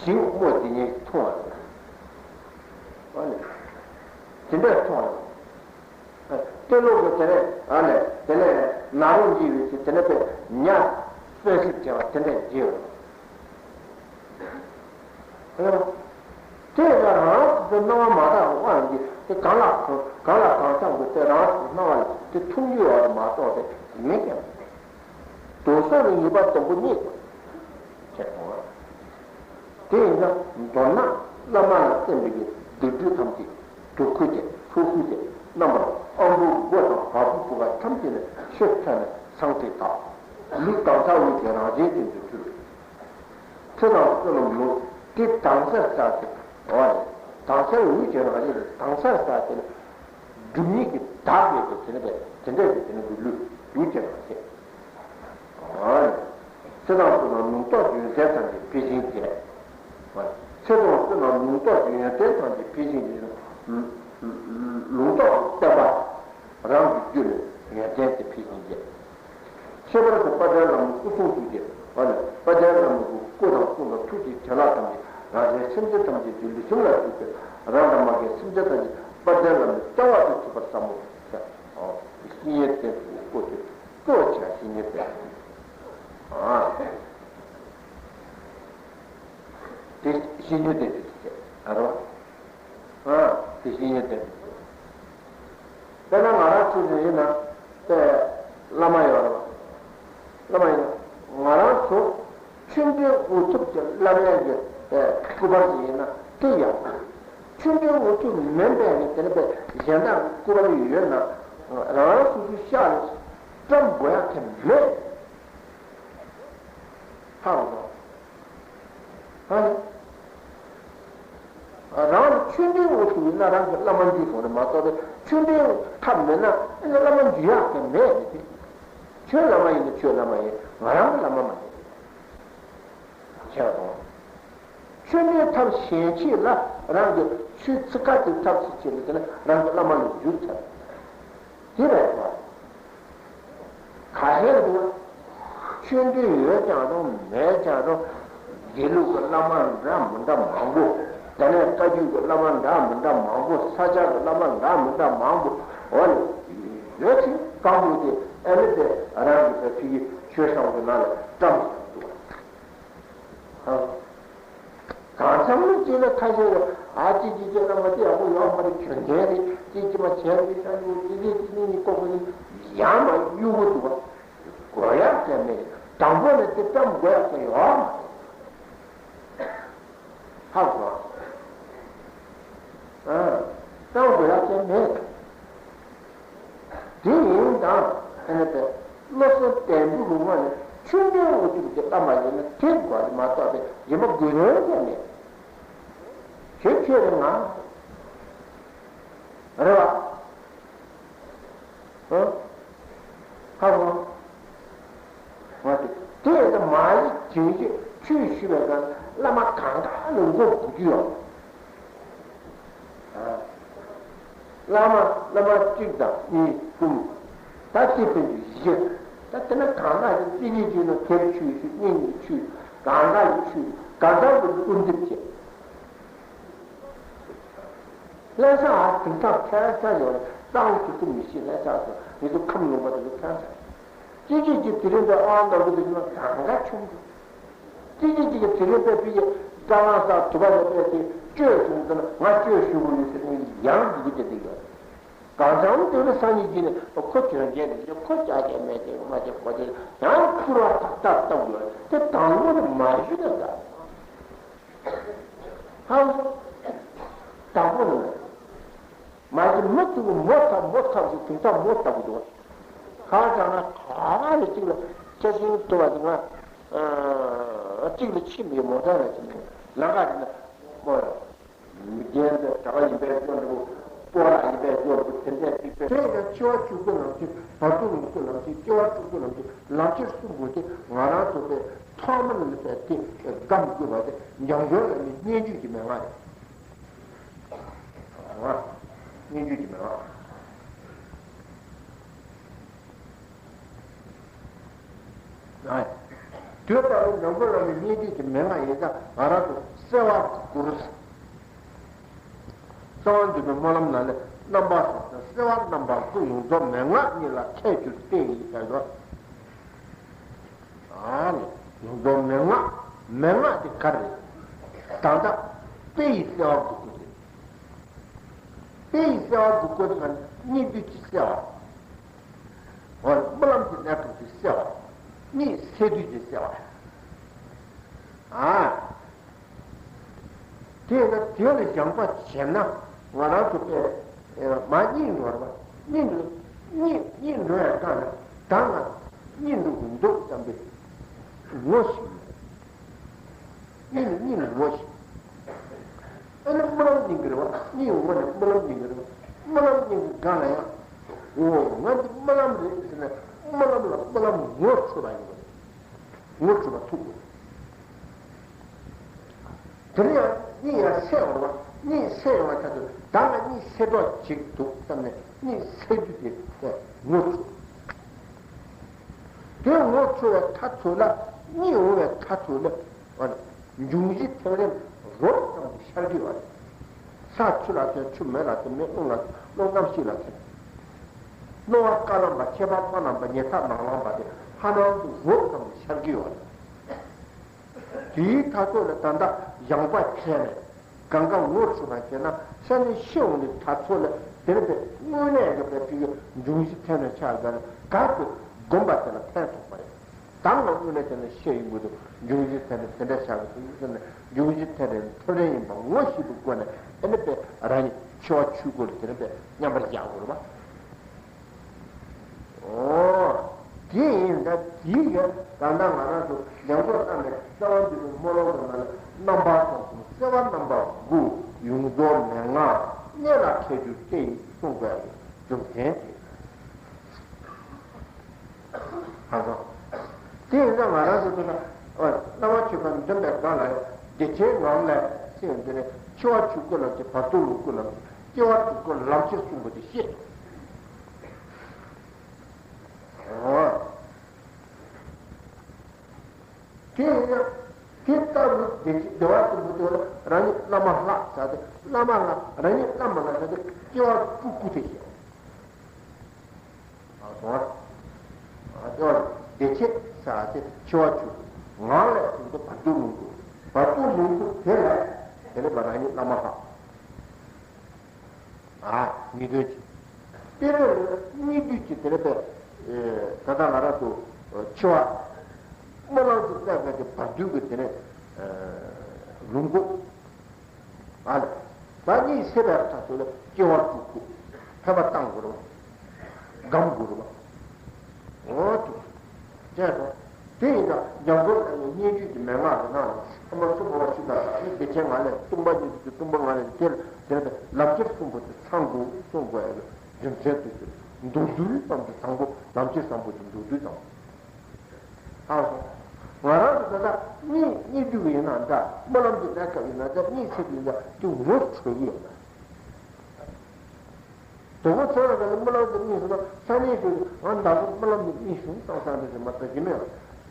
ཞིང་རྨོ་དེ་ཉིད་མཐོང་བ་རེད། ཨ་ནི་དེ་འདྲ་མཐོང་བ་རེད། ལྟོས་ལོག་གི་དེ་ནས་ཨ་ནས་དེ་ནས་ན་རོ་འཇིབ་པའི་ཚེ་དེ་ནས་པའི་ཉ་གསོན་སྲེག་བྱས་པ་དེ་འདྲ་འཇིབ། ཨ། དེ་ལ་རང་དེ་སྣང་བ་མ་དག་པའི་དབང་གིས་དེ་གང་ལ་གང་གང་ལ་གང་འཚམ་དུ་དེ་རང་སྣང་བ་ལ་དེ་མཐོང་རྒྱུ་ཡོད་རེད་མ་གཏོགས་དེ་མེད་ཀྱང་། དུག་གསུམ་གྱི་ཉེས་པ་དང་པོ་རྙེད་དགོས་ཟེར་གསུངས་པ། དེ་ཡིན་ན་མདོར་ན་བླ་མ་ལ་བསྟེན་པའི་གི་སྡིག་སྒྲིབ་ཐམས་ཅད་དུག་ཁུ་སྟེ་ཚོགས་ཁུ་སྟེ་རྣམ་པར་ཨམ་བུ་མགོ་དང་བ་སྤུ་གྲུ་ག་ཐམས་ཅད་ནས་ཆུ་ཚ་ནས་སངས་ཏེ་དག་ལུས་དྭངས་གསལ་འོད་ཀྱི་རང་བཞིན་ཅན་དུ་གྱུར། ཚེ་དང་བསོད་ནམས་ལུས་དེ་དྭངས་གསལ་གསལ་ཏེ་འོ་ནས་དྭངས་གསལ་འོད་ཀྱི་རང་བཞིན་དེ་དྭངས་གསལ་གསལ་ཏེ་ནི། སྒྲིབ་གཉིས་ཀྱི་བདག་མེད་པའི་དེ་འདྲ་དེ་འདྲ་གི་དེ་འདྲ་གི་ལུས་ཡུལ་ཅན་ལ་ཟེར། ཨ་ནི། ཚེ་དང་བསོད་ནམས་ལུང་རྟོགས་ཀྱི་ཡོན་ཏན་ཐམས་ཅད་འཕེལ་ཞིང་རྒྱས། ཨ་ནི། ཚེ་དང་བསོད་ནམས་ལུང་རྟོགས་ཀྱི་ཡོན་ཏན་ཐམས་ཅད་འཕེལ་ཞིང་རྒྱས། ལུང་རྟོགས་ཀྱི་བསྟན་པ་རང་གི་རྒྱུད་ལ་ཡོན་ཏན་དེ་འཕེལ་ཞིང་རྒྱས། ཁྱད་པར་དུ་དཔལ་ལྡན་བླ་མའི་སྐུ་གསུང་ཐུགས་ཀྱི་ཨ་ནི་དཔལ་ལྡན་བླ་མའི་སྐུ་དང་གསུང་དང་ཐུགས་ཀྱི་བྱིན་རླབས་ཐམས་ཅད་རང་གཞན་སེམས་ཅན་ཐམས་ཅད་ཀྱི་ལུས་ཁམས་ལ་ཞུགས་ཏེ་རང་དང་མ་གཞན་སེམས་ཅན་ཐམས་ཅད་དཔལ་ལྡན་བླ་མའི་བྱ་བ་དེ་ཐུབ་པར་བསམ་མོ། ཨོ། བཤེས་གཉེན་བསྟེན་ཚུལ་གྱི་སྐོར་དེ་གཙོ་བོ་བྱས་བཤེས་གཉེན་བསྟེན། ཨ། དེ་བཤེས་གཉེན་བསྟེན་ཚུལ་དེ་ཨ་རོ། ཨ། དེ་བཤེས་གཉེན་བསྟེན་ཚུལ། དཔེར་ན་ང་རང་ཚོ་ཡིན་ན། བླ་མ་ཡོད་རེད་པ། བླ་མ་ཡིན་ན་ང་རང་ཚོ་ཆོས་འབྲེལ་འུ་ཐུག་གི་བླ་མའི་གི་སྐུ་པར་ཞིག་ཡིན་ན་དེ་ཡག་པོ། ཆོས་འབྲེལ་འུ་ཐུག་མིན་པའི་གི་དེ་འདྲ་པའི་གཞན་དག་གི་སྐུ་པར་ཡོད་ན་རང་རང་སོ་སོའི་ཤག་ལ་བཀྲམ་དགོས་ཡག་གི་མེད། ཧ་གོ། ཧ་ནི། རང་ལ་ཆོས་འབྲེལ་འུ་ཐུག་ཡིན་ན་རང་གི་བླ་མ་འཇུ་དགོས་རེད་མ་གཏོགས་པའི་ཆོས་འབྲེལ་ཐབས་མེད་ན་ཨེ་ནི་བླ་མ་འཇུ་ཡག་གི་མེད་རེད་དེ། ཁྱོད་བླ་མ་ཡིན་ན་ཁྱོད་བླ་མ་ཡིན། ང་རང་གི་བླ་མ་མ་ཡིན། ཁྱེད་དང་། ཆོས་འབྲེལ་ཐབས་གཞན་ཁྱེད་ལ་རང་གི་ཆོས་ཚིག་ཁ་གི་ཐབས་ཚིག་ཁྱེད་ལ་དེ་ནི་རང་གི་བླ་མ་ལ་འཇུ་ཐབས། དེ་རེད་པ། ཁ་ཤས་འདུག་ཆོས་འབྲེལ་ཡོད་ཀྱང་རུང་མེད་ཀྱང་རུང་། དགེ་ལུགས་ཀྱི་བླ་མ་འདྲ་མི་འདྲ་མང་པོ། དེ་ནས་བཀའ་བརྒྱུད་ཀྱི་བླ་མ་འདྲ་མི་འདྲ་མང་པོ། ས་སྐྱ་གི་བླ་མ་འདྲ་མི་འདྲ་མང་པོ། འོ་ལེ། ཡོད་ཚེ་སྐམ་པོ་དེ་ཨ་ནི་དེ་རང་གི་བོད་ཕྲུག་གི་ཆོས་བཟང་གི་ནང་ལ་བཀྲམ་བཞག་འདུག་ཧ། གང་འཚམ་ལ་ཅིག་ལ་ཁ་ཤས་ལ་ཨ་ཅིག་ཅིག་ཅིག་བླ་མ་དེ་ཡག་པོ་ཡོད་མ་རེད། གྱོན་མཁན་རེད། ཅིག་ཅིག་མ་བྱས་རེད། ཤ་ཡོད་ཅིག་ཅིག་ཅིག་གཉིས་གཉིས་ལྐོག་གཉིས་ཡང་མ་གཡུག་གོ་འདུག་བ། དགོས་ཡག་ཅིག་མེད། དང་པོ་ནས་དེ་བཀྲམ་དགོས་ཡག་ཅིག་ཡོད་མ་རེད། ཧ་གོ། ཨ། བཀྲམ་དགོས་ཡག་ཅིག་མེད། དེ་ཡིན་དང་ཨ་ནི་དེ་བློ་སེམས་བརྟན་པོའི་ངང་ནས་ཆོས་འབྲེལ་འུ་ཐུག་དེ་བླ་མ་ཡིན་ན་དེ་དགོས་རེད་མ་གཏོགས་པའི་གཞན་པ་དགོས་དོན་ཅིག་མེད། ཁྱོད་ཁྱོད་རེད་ང་། རེད་བ། ཨ། ཧ་གོ། ང་དེ་དེ་ཡིན་ན་མ་གཞི་དེ་ཆོས་ཞུ་བའི་སྒང་བླ་མ་གང་ག་ལ་མགོ་སྒུར་རྒྱུ་ཡོད། བླ་མ་བླ་མ་གཅིག་དང་གཉིས་གསུམ། ད་དེ་ཕན་ཚུན་བཞི། ད་དེ་ན་གང་ག་ཡིན་གཅིག་གཉིས་ཀྱིས་ན་དེར་ཆོས་ཞུ། གཉིས་གཉིས་ཆོས་ཞུ། གང་ག་ཡིན་ཆོས་ཞུ། གང་ག་ཡིན་སྐུར་འདེབས་བྱེད། ལྷ་ས་ཨ་དེང་སང་ཁ་ས་ཡོད་རེད། གཙང་བོ་དེ་ཚོ་མི་ཤེས། ལྷ་ས་ཚོ་མི་ཚོ་ཁམས་ལུང་པ་དེ་ཚོ་ཁ་ས། སྤྱི་སྤྱོད་ཀྱི་དེ་རིང་འདྲ་ཨང་དང་པོ་དེ་ཚོ་གང་ག་ཆུང་གི། སྤྱི་སྤྱོད་ཀྱི་དེ་རིང་དཔེ་ཕི་ཡི་ཀ་ལང་ས་དུ་བ་ལ་དཔེ་དེ་བཅོས་བྱུང་ཟེར་ན་ང་བཅོས་ཞུ་དགོས་ཡོད་ཟེར་ནས་ཡང་འདི་གི་དེ་འདི་ཡོད། གང་ལྟར་དེ་ནི་སང་ཉིན་གྱི་ནི་ཁོ་གྱོན་མཁན་དེ་ཁོ་ཅག་ཅག་མེད་དེ་མ་དེ་ཁོ་དེ་ཡང་ཁུར་བ་ཐག་ཐག་བཏང་ཡོད་དེ་དང་པོ་ནི་མ་ཞུ་ན་དགའ། ཧང་། དང་པོ་ནི་མ་གཞི་མི་ཚུགས་མོ་ཐབ་མོ་ཐབ་ཀྱི་དུང་ཐབ་མོ་ཐབ་ཀྱི་འདུག་ཁ་སང་ང་ག་རེ་གཅིག་ལ་ཁྱེད་ཚོའི་ཐུ་བ་དེ་ང་གཅིག་ལ་ཕྱིན་པའི་མོ་ཊ་ལ་ཕྱིན་ནས་ལམ་ཁ་དེ་ན་མོ་ཡོད། མི་རྒན་དེ་གྲྭ་པ་ཡིན་པའི་སྐྱོན་འདུག་སྤོ་ལགས་ཡིན་པའི་སྐྱོན་འདུག་དེ་འདྲས་ཅིག་དཔེ། དེ་ཡང་ཕྱི་བ་བཅུ་དགུ་ནང་བཞིན་བར་དུ་ལོངས་སུ་ནང་བཞིན་སྐྱེ་བ་དྲུག་ཅུ་ནང་བཞིན་ལམ་ཁྱེར་གསུམ་པོ་དེ་ང་རང་ཚོ་དཔེ་ཐོག་མ་ནས་དཔེ་དེ་སྒམ་དགོས་པ་དེ་འཇམ་དཔལ་བླ་མའི་སྙན་བརྒྱུད་ཀྱི་མན་ངག་རེད། སྙན་བརྒྱུད་ཀྱི་མན་ངག་དུས་ལྟར་ནང་པ་བླ་མའི་སྙན་བརྒྱུད་ཀྱི་མན་ངག་ཡིན་ཙང་ང་རང་ཚོ་གསལ་བ་དགུ་རུ། གསང་བ་འདུས་པའི་སྨོན་ལམ་ནང་ནས་རྣམ་པ་གསུམ་དང་གསལ་བ་རྣམ་པ་དགུ་ཡོངས་རྫོགས་མན་ངག་གཉིས་ལ་མཁས་གྱུར་ཏེ་ཡིན་ཟེར་ཡོད། ཨ་ནི་ཡོངས་རྫོགས་མན་ངག་མན་ངག་དེ་ག་རེ་རེད། ད་ལྟ་དཔེ་ཡི་གསལ་བ་དགུ་དགུ་རེད། དཔེ་ཡི་གསལ་བ་དགུ་དགུ་དེ་ག་ནི་སྙིང་བསྡུས་ཀྱི་གསལ་བ། འོ་སྨོན་ལམ་གྱི་གནས་སྐབས་ཀྱི་གསལ་བ། གཉིས་སས་བསྡུས་ཀྱི་གསལ་བ། ཨ། དེས་ན་དེ་ལ་སྦྱངས་པ་བྱས་ན་ང་རང་ཚོ་དཔེ་མ་སྙིང་འགྲོ་བ་སྙིང་འགྲོ་སྙིང་སྙིང་འགྲོ་ཡང་དཀའ་ན་ད་ང་སྙིང་འགྲོ་གི་འདུག་བསམ་པའི་ངོ་ཤེས་ཡོད། སྙིང་ནི་སྙིང་ནི་ངོ་ཤེས། ཨ་ནི་སྨོན་ལམ་སྙིང་གི་རེད་བ། སྙིང་ངོ་ནི་སྨོན་ལམ་སྙིང་གི་རེད་བ། སྨོན་ལམ་སྙིང་གི་སྒང་ལ་ཡང་། འོ་ང་འདི་སྨོན་ལམ་རེད་ཟེར་ནས་སྨོན་ལམ་ལ་སྨོན་ལམ་ངོ་འཕྲོད་པ་ཡིན་དགོས། ངོ་འཕྲོད་པ་ཐུབ་དགོས། དེ་ནས་ཡང་གཉིད་ཡང་སད་འོང་བ། གཉིད་སད་ཡོང་བ་ཆ་ཚོད་ད་ང་གཉིད་སད་གྲོགས་ཅིག་འདུག་བསམ་ནས་གཉིད་སད་རྒྱུ་དེ་ངོ་འཕྲོད། དེ་ངོ་འཕྲོད་པའི་མཐའ་ཚོད་ལ་གཉིད་འོང་བའི་མཐའ་ཚོད་ལ། འབྱུང་བཞི་ཐིམ་རིམ་རོབ་ཙམ་དུ་ཤར་གྱི་ཡོད་རེད། ས་ཆུ་ལ་ཐིམ། ཆུ་མེ་ལ་ཐིམ། མེ་རླུང་ལ་ཐིམ། རླུང་གནམ་གཤིས་ལ་ཐིམ། རྣོ་བ་དཀར་ལམ་པ། ཁྱད་པར་དམར་ལམ་པ། ཉེ་ཐག་ནག་ལམ་པ་དེ་ཧ་ལམ་དུ་རོབ་ཙམ་དུ་ཤར་གྱི་ཡོད་རེད། དེའི་མཐའ་ཚོད་ལ་ད་ལྟ་སྦྱངས་པ་བྱས་ནས་གང་ག་ངོ་འཕྲོད་པ་བྱས་ན་ས་ནས་ཤི་འོང་བའི་མཐའ་ཚོད་ལ་ དེ་ནི་དངོས་གནས་ཀྱི་པའི་ཕ་གི་འབྱུང་བཞི་ཐོན་ནས་ཆགས་པའི་ག་དུ་བསྒོམ་པ་དེ་ལ་ཕན་ཐོགས་པ་རེད། དང་ལ་དངོས་གནས་དེ་ལ་ཤེས་ཡོང་གི་འདུག་འབྱུང་བཞི་ཐོན་ནས་དེ་འདྲ་ཆགས་ཀྱི་འདུག་ཟེར་ནས། འབྱུང་བཞི་ཐོན་ནས་ཐོན་རིམ་ཡིན་པ་ངོ་ཤེས་པའི་སྒོ་ནས་ཨེ་ནི་པའི་རང་ཉིད་འཆི་བ་ཆོས་སྐུ་ལ་དེ་ནི་པའི་མཉམ་པར་བཞག་དགོས་རེད་པ། ཨོ། དེ་ཡིན་ད་དེའི་ག་ད་ལྟ་ང་རང་ཚོ་ལེགས་པར་བརྟགས་ནས་གསལ་བ་འདུས་པའི་སྨོན་ལམ་གྱི་ནང་ལ་རྣམ་པ་གསུམ་གསུམ་གསལ་བ་རྣམ་པ་དགུ་ཡོངས་རྫོགས་མན་ངག་གནད་ལ་འཁེལ་གྱུར་ཅིག་གསུངས་པའི་རྒྱུ་མཚན་དེ། ཧ་གོ། དེ་ཡིན་ད་ང་རང་ཚོ་ད་ལྟ་བླ་མ་མཆོད་པ་འདོན་པའི་སྒང་ལ་བདེ་ཆེན་ངང་ལས་ཟེར་འདི་ནས་འཆི་བ་ཆོས་སྐུ་ལམ་གྱི་བར་དོ་ལོངས་སྐུ་ལམ་གྱི་སྐྱེ་བ་དྲུག་པོ་ལམ་ཁྱེར་གསུམ་པོ་དེ་བཤད། འོ། དེ་ཡིན་ན། དེ་ལྟ་བུའི་བདེ་སྐྱིད་བདེ་བ་ཆེན་པོ་དེ་ལ་རང་ཉིད་བླ་མ་ལྷ་ཟེར་ཏེ་བླ་མ་ལ་རང་ཉིད་བླ་མ་ལ་ཟེར་ཏེ་སྐྱེ་བ་དྲུག་པོ་དེ་བཤད། ཨ་སོང་ཨ། སྐྱེ་བ་བདེ་སྐྱིད་ཟེར་ཏེ་འཆི་བ་ཆོས་སྐུ་ངང་ལས་ཟེར་ཏེ་བར་དོ་ལོངས་སྐུ། བར་དོ་ལོངས་སྐུ་དེ་ལ་དེ་ལ་རང་ཉིད་བླ་མ་ལྷ། ཨ། གཉིས་དོན་གྱི། དེ་ནས་གཉིས་དོན་གྱི་དེ་ནས་པས། ད་ལྟ་ང་རང་ཚོ་འཆི་བ་སྨོན་ལམ་གྱི་གནས་སྐབས་ཀྱི་བར་དོའི་གི་དེ་ནས་ལོངས་སྐུ། ཨ་ལས། ད་གཉིད་སད་པའི་ཐག་ཚོད་ལ་སྐྱེ་བ་དྲུག་པོ་ཕན་པ་བཏང་དགོས་རེད་པ། སྒོམ་དགོས་རེད་པ། འོ་དེ། དེ་དང་། རྒྱ་མཚོ་ལས་ནས་སྙན་བརྒྱུད་ཀྱི་མན་ངག་གི་ནང་ལ་ཐ་མ་སུ་བ་ཤི་ད་ལ་ནི་བདེ་ཆེན་ངང་ལས་སྟོང་པ་ཉིད་ཀྱི་སྟོང་པ་ངང་ལས་དེ་ལ་དེ་ལ་ལམ་ཁྱེར་གསུམ་པོ་དེ་ཚང་དགོས་གསུང་དགོས་ཡ་གི་རྒྱུ་མཚན་དུ་གྱུར། མདོར་བསྡུས་ཙམ་དུ་དང་པོ་ལམ་ཁྱེར་བཟང་པོ་དེ་མདོར་བསྡུས་ཙམ། ཧ་གོ། ང་རང་ཚོ་ད་ལྟ་གཉིད་གཉིད་སྡུག་ཡིན་ན་འདྲ་སྨོན་ལམ་གྱི་གནས་སྐབས་ཡིན་ན་འདྲ་གཉིད་སད་དུས་འདྲ་དེ་ངོ་འཕྲོད་ཀྱི་ཡོད་ན། དོ་པོ་ཚོ་ལ་ག་ལ་སྨོན་ལམ་དེ་གཉིས་སུ་ན་ས་གནས་ཤིག་ང་ཟླ་བ་སྨོན་ལམ་དེ་གཉིས་བྱུང་བཏང་ས་འདི་ཟེར་མ་ད་གི་མེད་ལ།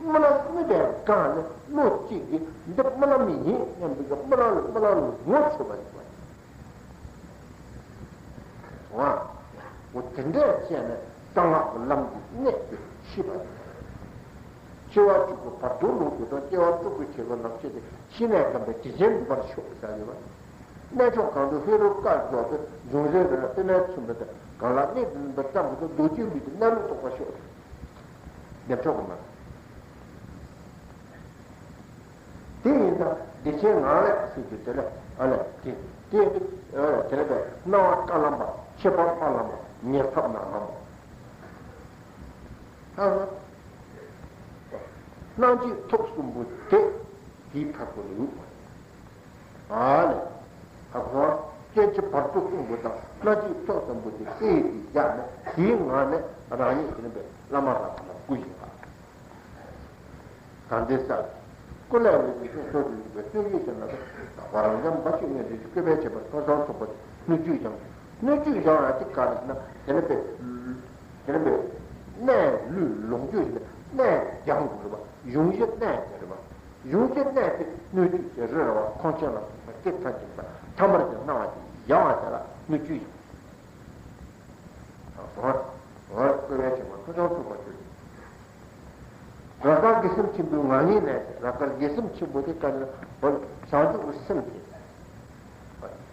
སྨོན་ལམ་གཉིས་པའི་སྒང་ནས་བློ་གཅིག་གིས་འདི་སྨོན་ལམ་ཡིན་སྙམ་པའི་སྨོན་ལམ་ལ་སྨོན་ལམ་ལ་ངོ་འཕྲོད་པ་ཡིན་པ། ང་འོ་དེ་འདྲས་བྱས་ནས་གསང་སྔགས་ཀྱི་ལམ་གྱི་གནད་དེ་ཤེས་པ་ཡིན། འཆི་བ་གཅིག་པུ་བར་དོ་ལོངས་སྐུ་དང་སྐྱེ་བ་དྲུག་པོའི་ཁྱད་པར་ལམ་ཁྱེར་ཏེ་ཤི་ནས་སྒོམ་པའི་དྲིན་ཅན་འགྲུབ་པར་ཤོག་ཟེར་ཡོད་པ། གནས་མཆོག་གང་དུ་ཧེ་རུ་ཀ་འཇོག་ཏུ་འབྱུང་བཞི་རེ་ལ་པདྨས་མཚོན་པ་དང་གང་ལ་གནས་འདི་འདི་ཙམ་དུ་རྡོ་རྗེའི་ལུས་ཀྱི་གནས་ལུགས་རྟོགས་པར་ཤོག། ཉམས་ཆོག་གི་མ། དེ་ཡིན་ཙང་བདེ་ཆེན་ངང་ལས་ཟེར་གྱི་དེ་ལས་ཨ་ལས་དེ་དེ་དེ་ལས་པའི་སྣང་བ་དཀར་ལམ་པ་ཁྱད་པར་དམར་ལམ་པ་ཉེར་ཐོབ་ནག་ལམ་པ། ཨ་སྣང་མཆེད་ཐོབ་གསུམ་པོ་དེ། དེའི་མཐར་ཐུག་ལ་ཡོད་པ། ཨ་ལས། ཧ་གོ། སྐྱེ་འཆི་བར་དོ་གསུམ་པོ་དང་སྣང་མཆེད་ཐོབ་གསུམ་པོ་དེ་དཔེ་དེ་བཞག་ནས་དེའི་ངང་ནས་རང་ཉིད་དེ་ནི་པའི་བླ་མ་ལ་ཐོག་མར་སྐུ་ཞིག་ལ། གང་དེ་ས། སྐུ་ལས་འོད་ཀྱི་ཤོག་ཤོག་ཏུ་ཡོད་པའི་སྟོན་ཡོད་ཅན་ལ་སོགས་བར་འཇམ་འབའ་ཞིག་ངེས་དེ་བཀོད་པའི་ཁྱད་པར་ཐོས་བསམ་ཚོགས་པ་སྣོད་བཅུད་སྦྱང་། སྣོད་བཅུད་སྦྱང་ཡང་དེ་ག་རེ་ཟེར་ན་དེ་ནི་པའི། དེ་ནི་པའི། གནས་ལུས་ལོངས་སྤྱོད་ཀྱི་གནས་སྦྱང་དགོས་རེད་པ། གཞུང་བཞི་གནས་དེ་རེད་པ། གཞུང་བཞི་གནས་དེ་སྣོད་བཅུད་ཀྱི་རི་ར་བ་ཁོང་ཆེན་ལ་སོགས་པ་སྐད་ཐང་ཆེན་པ་ཐ་མར་གྱི་སྣང་བ་དེ་ཡལ་བ་དེ་ལ་སྣོད་བཅུད་ཡིན། སོང་ང་། སོང་ང་བཀོད་པའི་ཆེན་པོ་ཐུགས་ཅང་ཚུགས་པར་གྱུར། རབ་དཀར་དགེ་སེམས་ཆེན་པོའི་ངང་ཉིད་ནས་རབ་དཀར་དགེ་སེམས་ཆེན་པོ་དེ་ག་ནས་བྱང་ཆུབ་ཀྱི་སེམས་དེ།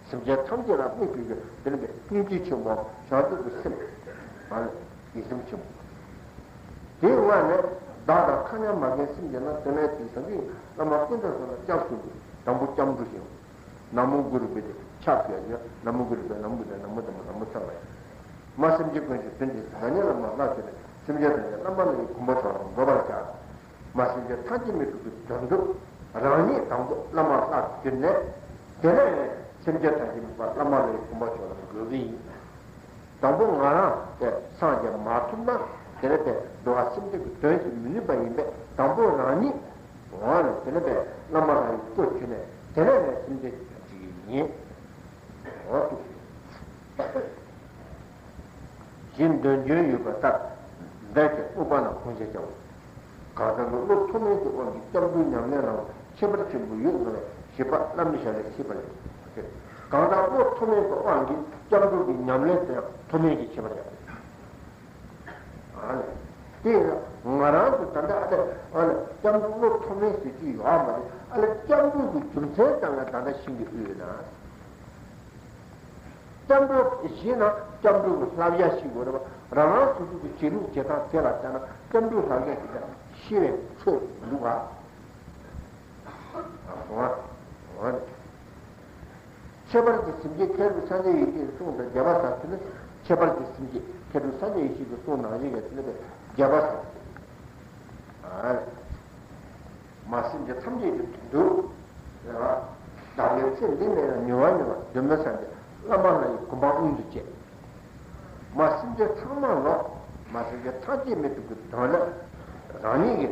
སེམས་ཅན་ཐམས་ཅད་ལ་དམིགས་པའི་དེ་ནི་སྙིང་རྗེ་ཆེན་པོ་བྱང་ཆུབ་ཀྱི་སེམས། ང་ལ་དགེ་སེམས་ཆེན་པོ། དེའི་ངང་ནས་བདག་དང་མཁའ་མཉམ་མ་རྒན་སེམས་ཅན་རྣམས་དེ་ནས་དེའི་སངས་རྒྱས་བླ་མ་ཀུན་ཏུ་བཟང་ལ་སྐྱབས་སུ་འགྲོ། དང་པོ་སྐྱབས་འགྲོ་ཞིང་། ན་མོ་གུ་རུ་བྷེ་ཏེ་ཕྱག་ཕུལ་ཡ། ན་མོ་གུ་རུ་བྷེ་ན་མོ་བྷེ་ན་མོ་དང་ན་མོ་ཚང་བ་ཡིན། མ་སེམས་ཅན་ཀུན་གྱི་དོན་དེ་ཟབ་ཉེ་བླ་མ་ལྷ་ཆོས་ནས་སེམས་ཅན་ཐམས་ཅད་བླ་མ་ལྷ་ཡི་གོ་འཕང་མཆོག་ལ་འགོད་པར་བྱ། མ་སེམས་ཅན་ཐམས་ཅད་མི་སྡུག་གི་དོན་དུ་རང་ཉིད་དང་པོ་བླ་མ་ལྷར་གྱུར་ནས། དེ་ནས་སེམས་ཅན་ཐམས་ཅད་མི་བླ་མ་ལྷ་ཡི་གོ་འཕང་མཆོག་ལ་འགོད་ཀྱི་ཡིན། དང་པོ་ང་རང་དེ་སངས་རྒྱས་མ་ཐུབ་ན་དེ་ནས་དེ་འགྲོ་བ་སེམས་ཅན་གྱི་དོན་བྱེད་མི་ནུས་པ་ཡིན་པས་དང་པོ་རང་ཉིད་འོང་ནས་དེ་ནས་དེ་བླ་མ་ལྷ་ཡི་སྐུར་གྱུར་ནས་དེ་ནས་ནས་སེམས་ཅན་གྱི་དོན་བྱེད་ཀྱི་ཡིན། འོ་ཐུགས་སུ། གཞན་དོན་རྒྱུན་ཡོད་པ་ལྟར་འདས་ཀྱི་ཨུཏྤལ་ཁུངས་ཆེན་བྱའོ། གང་ཟག་གི་བློ་མཐོ་དམན་གྱི་དབང་གིས་སྐྱབས་འགྲོའི་ཉམས་ལེན་ལ་ཁྱད་པར་ཆེན་པོ་ཡོད་ངེས་པས་ཞེས་པ་བླ་མའི་ཞལ་ནས་ཤེས་པར་བྱ། གང་ཟག་བློ་མཐོ་དམན་གྱི་དབང་གིས་སྐྱབས་འགྲོ་གི་ཉམས་ལེན་དེ་ཡང་མཐོ་དམན་གྱི་ཁྱད་པར་ཡང་། ཨ་ལས། དེ་ཡང་ང་རང་ཚོ་ད་ལྟ་ཨ་ལས་ཨ་ལས་སྐྱབས་འགྲོ་བློ་མཐོ་དམན་ཟེར་རྒྱུ་ཡོད་མ་རེད། ཨ་ལས་སྐྱབས་འགྲོ་གི་རྒྱུ་མཚན་ཙམ་ཡང་ད་ལྟ་ཤེས་ཀྱི་ཡོད་ན། སྐྱབས་འགྲོ་ཞེས་ན་ སྐྱབས་འགྲོ་གི་བསླབ་བྱ་ཞིག་དགོས་རེད་བ། རང་རང་སོ་སོ་གི་བྱེད་ལུགས་བྱེད་སྟངས་དེ་ལ་བལྟས་ན་སྐྱབས་འགྲོའི་བསླབ་བྱ་ཞིག་ཀྱང་ཤེས་པའི་ཚོད་མི་འདུག་ག། ཁྱད་པར་གྱི་སེམས་བསྐྱེད་མཁས་གྲུབ་སངས་རྒྱས་ཡེ་ཤེས་ཀྱི་གསུང་དང་རྒྱས་པ་ཟེར་དུས་ནི། ཁྱད་པར་གྱི་སེམས་བསྐྱེད་མཁས་གྲུབ་སངས་རྒྱས་ཡེ་ཤེས་ཀྱི་གསུང་ནང་བཞིན་གྱི་དེ་ནི་རྒྱས་པ་ཟེར་དུས། མ་སེམས་ཅན་ཐམས་ཅད་ཀྱི་དོན་དུ། བདག་གིས་ཚེ་འདི་ནས་ཡང་མྱུར་བ་མྱུར་བར་གདོད་མའི་སངས་རྒྱས་བླ་མ་ལྷ་ཡི་གོ་འཕང་མངོན་དུ་བྱས། མ་སེམས་ཅན་ཚང་མ་ལོག་མ་སེམས་ཅན་ཐམས་ཅད་མི་ཐུབ་ཀྱི་དོན་ལ། རང་ཉིད་ཀྱི་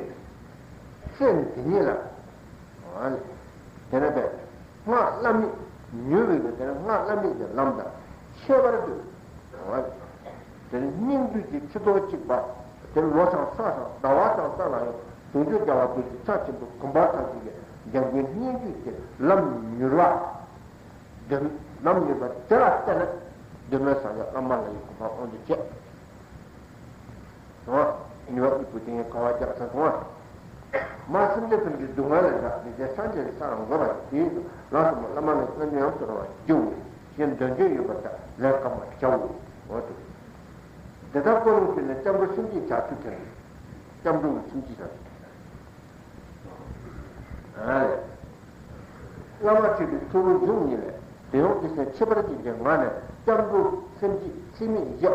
ཚེ་འདི་ཉིད་ལ། དེ་ནས་པས། སྔགས་བླ་མེད་མྱུར་བའི་གི་དེ་ནས་སྔགས་བླ་མེད་ཀྱི་ལམ་དང་ཁྱད་པར་དུ། དེ་ནས་སྙིགས་དུས་ཀྱི་ཕྱི་ལོ་གཅིག་པ། དེ་ལོ་དང་ཕྱོགས་དང་ཟླ་བ་དང་ས་ལ་ཡང་བྱང་ཆུབ་རྒྱལ་བ་རྡོ་རྗེ་ཕྱག་ཆེན་པོའི་གོ་འཕང་ཐམས་ཅད་ཀྱི་འཇམ་མགོན་སྙིང་བཅུད་ཀྱི་ལམ་མྱུར་བ། དེ་ལམ་མྱུར་བ་དེ་ལ་བརྟེན་ནས་གདོད་མའི་སངས་རྒྱས་བླ་མ་ལྷ་ཡི་གོ་འཕང་མངོན་དུ་བྱས། སོང་། ཉི་མ་དབུས་པོ་དེ་ཡང་ག་བ་རྒྱག་ཚར་སོང་བ། མ་སེམས་ཅན་ཐམས་ཅད་སྡུག་བསྔལ་ལས་བསྒྲལ་ནས་དེ་སངས་རྒྱས་ཀྱི་ས་ལ་འགོད་པ་དེའི་ལམ་གསུམ་པ་བླ་མ་ལ་བསྔོ་སྨོན་ཡང་དུ་རུང་བ་བགྱིའོ། ཞེས་འདོད་འཇོ་ཡོད་པར་ཐལ་ལས་བསྐང་བར་བྱའོ། འོ་དེ། དེ་ལྟར་ཀུན་སློང་བྱས་ནས་སྐྱབས་འགྲོ་སེམས་བསྐྱེད་བྱ་ཚུལ་དེ་ནི། སྐྱབས་འགྲོ་གི་སེམས་བསྐྱེད་བྱ་ཚུལ་དེ་ནི། ཨ་ལས། བླ་མ་ཁྲིད་པའི་ཐུ་བོ་གཞུང་གཉིས་ལས་དེ་ཡང་དེ་བཞིན་ཁྱད་པར་ཅན་གྱི་ངང་ནས་སྐྱབས་འགྲོ་སེམས་བསྐྱེད་ཚད་མེད་བཞི་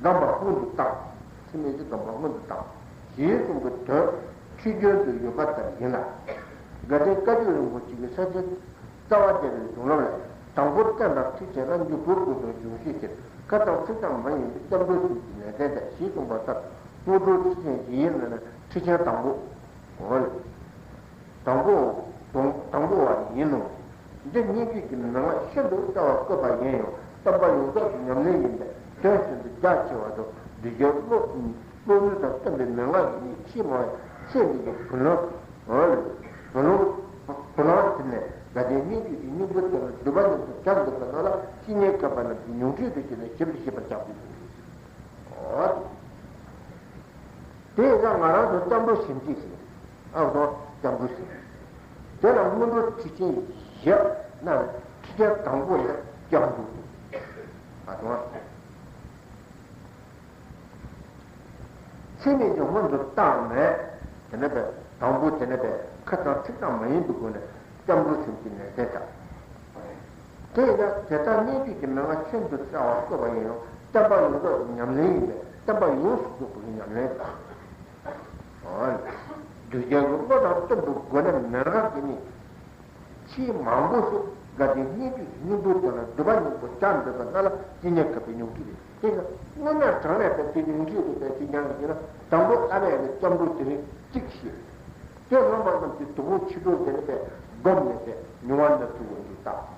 བསྡམས་པ་སྔོན་དུ་བཏང་། ཚད་མེད་བཞི་བསྡམས་པ་སྔོན་དུ་བཏང་། ཞེས་གསུངས་པའི་དོན་ཁྲིད་རྒྱུན་དུ་ཡོད་པ་ལྟར་ཡིན་ལ། དགའ་ལྡན་བཀའ་བརྒྱུད་རིན་པོ་ཆེ་གི་ས་བཅད་རྩ་བ་རྒྱས་པའི་གཞུང་ལམ་ལས། དང་པོར་བསྟན་དང་ཁྲིད་བྱས་ན་མྱུར་བགྲོད་དགོས་པའི་གཞུང་ཤེས་ཕྱིར་ཁ་ཙམ་ཚིག་ཙམ་མ་ཡིན་པའི་སྐྱབས་འགྲོ་སེམས་བསྐྱེད་ནན་ཏན་བྱ་ཞེས་གསུངས་པ་ལྟར་སྔོན་འགྲོ་ཁྲིད་ཆེན་བཞི་ཡི་ནང་ནས་ཁྲིད་ཆེན་དང་པོ། འོ། དང་པོ། དང་དང་པོ་བ་ཡིན་ནོ། འདི་སྙན་བརྒྱུད་ཀྱི་མན་ངག་ཤིན་ཏུ་གསལ་བར་བཀོད་པ་ཡིན་ཡང་བསྟན་པ་ཡོངས་རྫོགས་ཀྱི་ཉམས་ལེན་ཡིན་པས་དོན་ཤིན་ཏུ་རྒྱ་ཆེ་བ་དང་གདུལ་བྱའི་བློ། བློ་ནུས་དང་བསྟུན་པའི་མན་ངག་གི་དབྱིངས་ཆེས་མང་བའི་ཚེ་འདི་གི་བུ་ལོན། བུ་ལོན། བུ་ལོན་དེ་ནས་དགའ་ལྡན་སྙན་བརྒྱུད་ཀྱི་སྙིང་པོ་དེ་ལ་སྒྲུབ་པ་ཉིད་དུ་བྱ་འདོད་པ་རྣམས་ལ་ཅི་ཉན་མཁས་པ་རྣམས་ཀྱིས་ཉུང་འཕྲིས་སུ་བྱས་ནས་ཞིབ་ཏུ་ཤེས་པར་བྱ་དགོས། འོ། དེ་ཡིན་ཙང་ང་རང་ཚོ་སྐྱབས་འགྲོ་སེམས་བསྐྱེད་ཟེར། ཨ་ཁོ་སྐྱབས་འགྲོ་སེམས་བསྐྱེད། དེ་ལ་སྔོན་འགྲོ་ཁྲིད་ཆེན་བཞི་ན་ཁྲིད་ཆེན་དང་པོ་ལ་སྐྱབས་འགྲོ། ཨ་ཁོ། ཚད་མེད་ཀྱི་སྔོན་དུ་བཏང་ནས། དེ་ནས་པས་དང་པོ་དེ་ནས་པས་ཁ་ཙམ་ཚིག་ཙམ་མ་ཡིན་པའི་སྒོ་ནས་སྐྱབས་འགྲོ་སེམས་བསྐྱེད་ནན་ཏན་བྱ། དེ་ཡིན་ན་དེ་ལྟར་སྙན་བརྒྱུད་ཀྱི་མན་ངག་ཤིན་ཏུ་གསལ་བར་བཀོད་པ་ཡིན་ཡང་བསྟན་པ་ཡོངས་རྫོགས་ཀྱི་ཉམས་ལེན་ཡིན་པས་བསྟན་པ་ཡོངས་སུ་རྫོགས་པའི་ཉམས་ལེན་དང་། གདུལ་བྱའི་བློ་དང་བསྟུན་པའི་སྒོ་ནས་མན་ངག་གི་ནི་ཆེས་མང་པོ་ཞིག་དགའ་ལྡན་སྙན་བརྒྱུད་ཀྱི་སྙིང་པོ་དེ་ལ་སྒྲུབ་པ་ཉིད་དུ་བྱ་འདོད་པ་རྣམས་ལ་ཅི་ཉན་མཁས་པའི་ཉུང་མཐུ་རེད། དེ་ཡིན་ན་དངོས་གནས་དྲང་གནས་པའི་དེ་ཉུང་མཐུ་རེད་པས་དེ་ཉན་གྱི་ཡིན་ན་དང་པོ་བླ་མས་ནི་སྐྱབས་འགྲོ་དེ་རིང་གཅིག་བཤད། དེ་སློབ་མ་རྣམས་ཀྱིས་དུས་འཁོར་ཕྱི་དྲོ་དེ་ནི་པས་བསྒོམས་ནས་དེ་མྱོང་བ་ནི་ཐུགས་ལ་འདུག་སྟངས།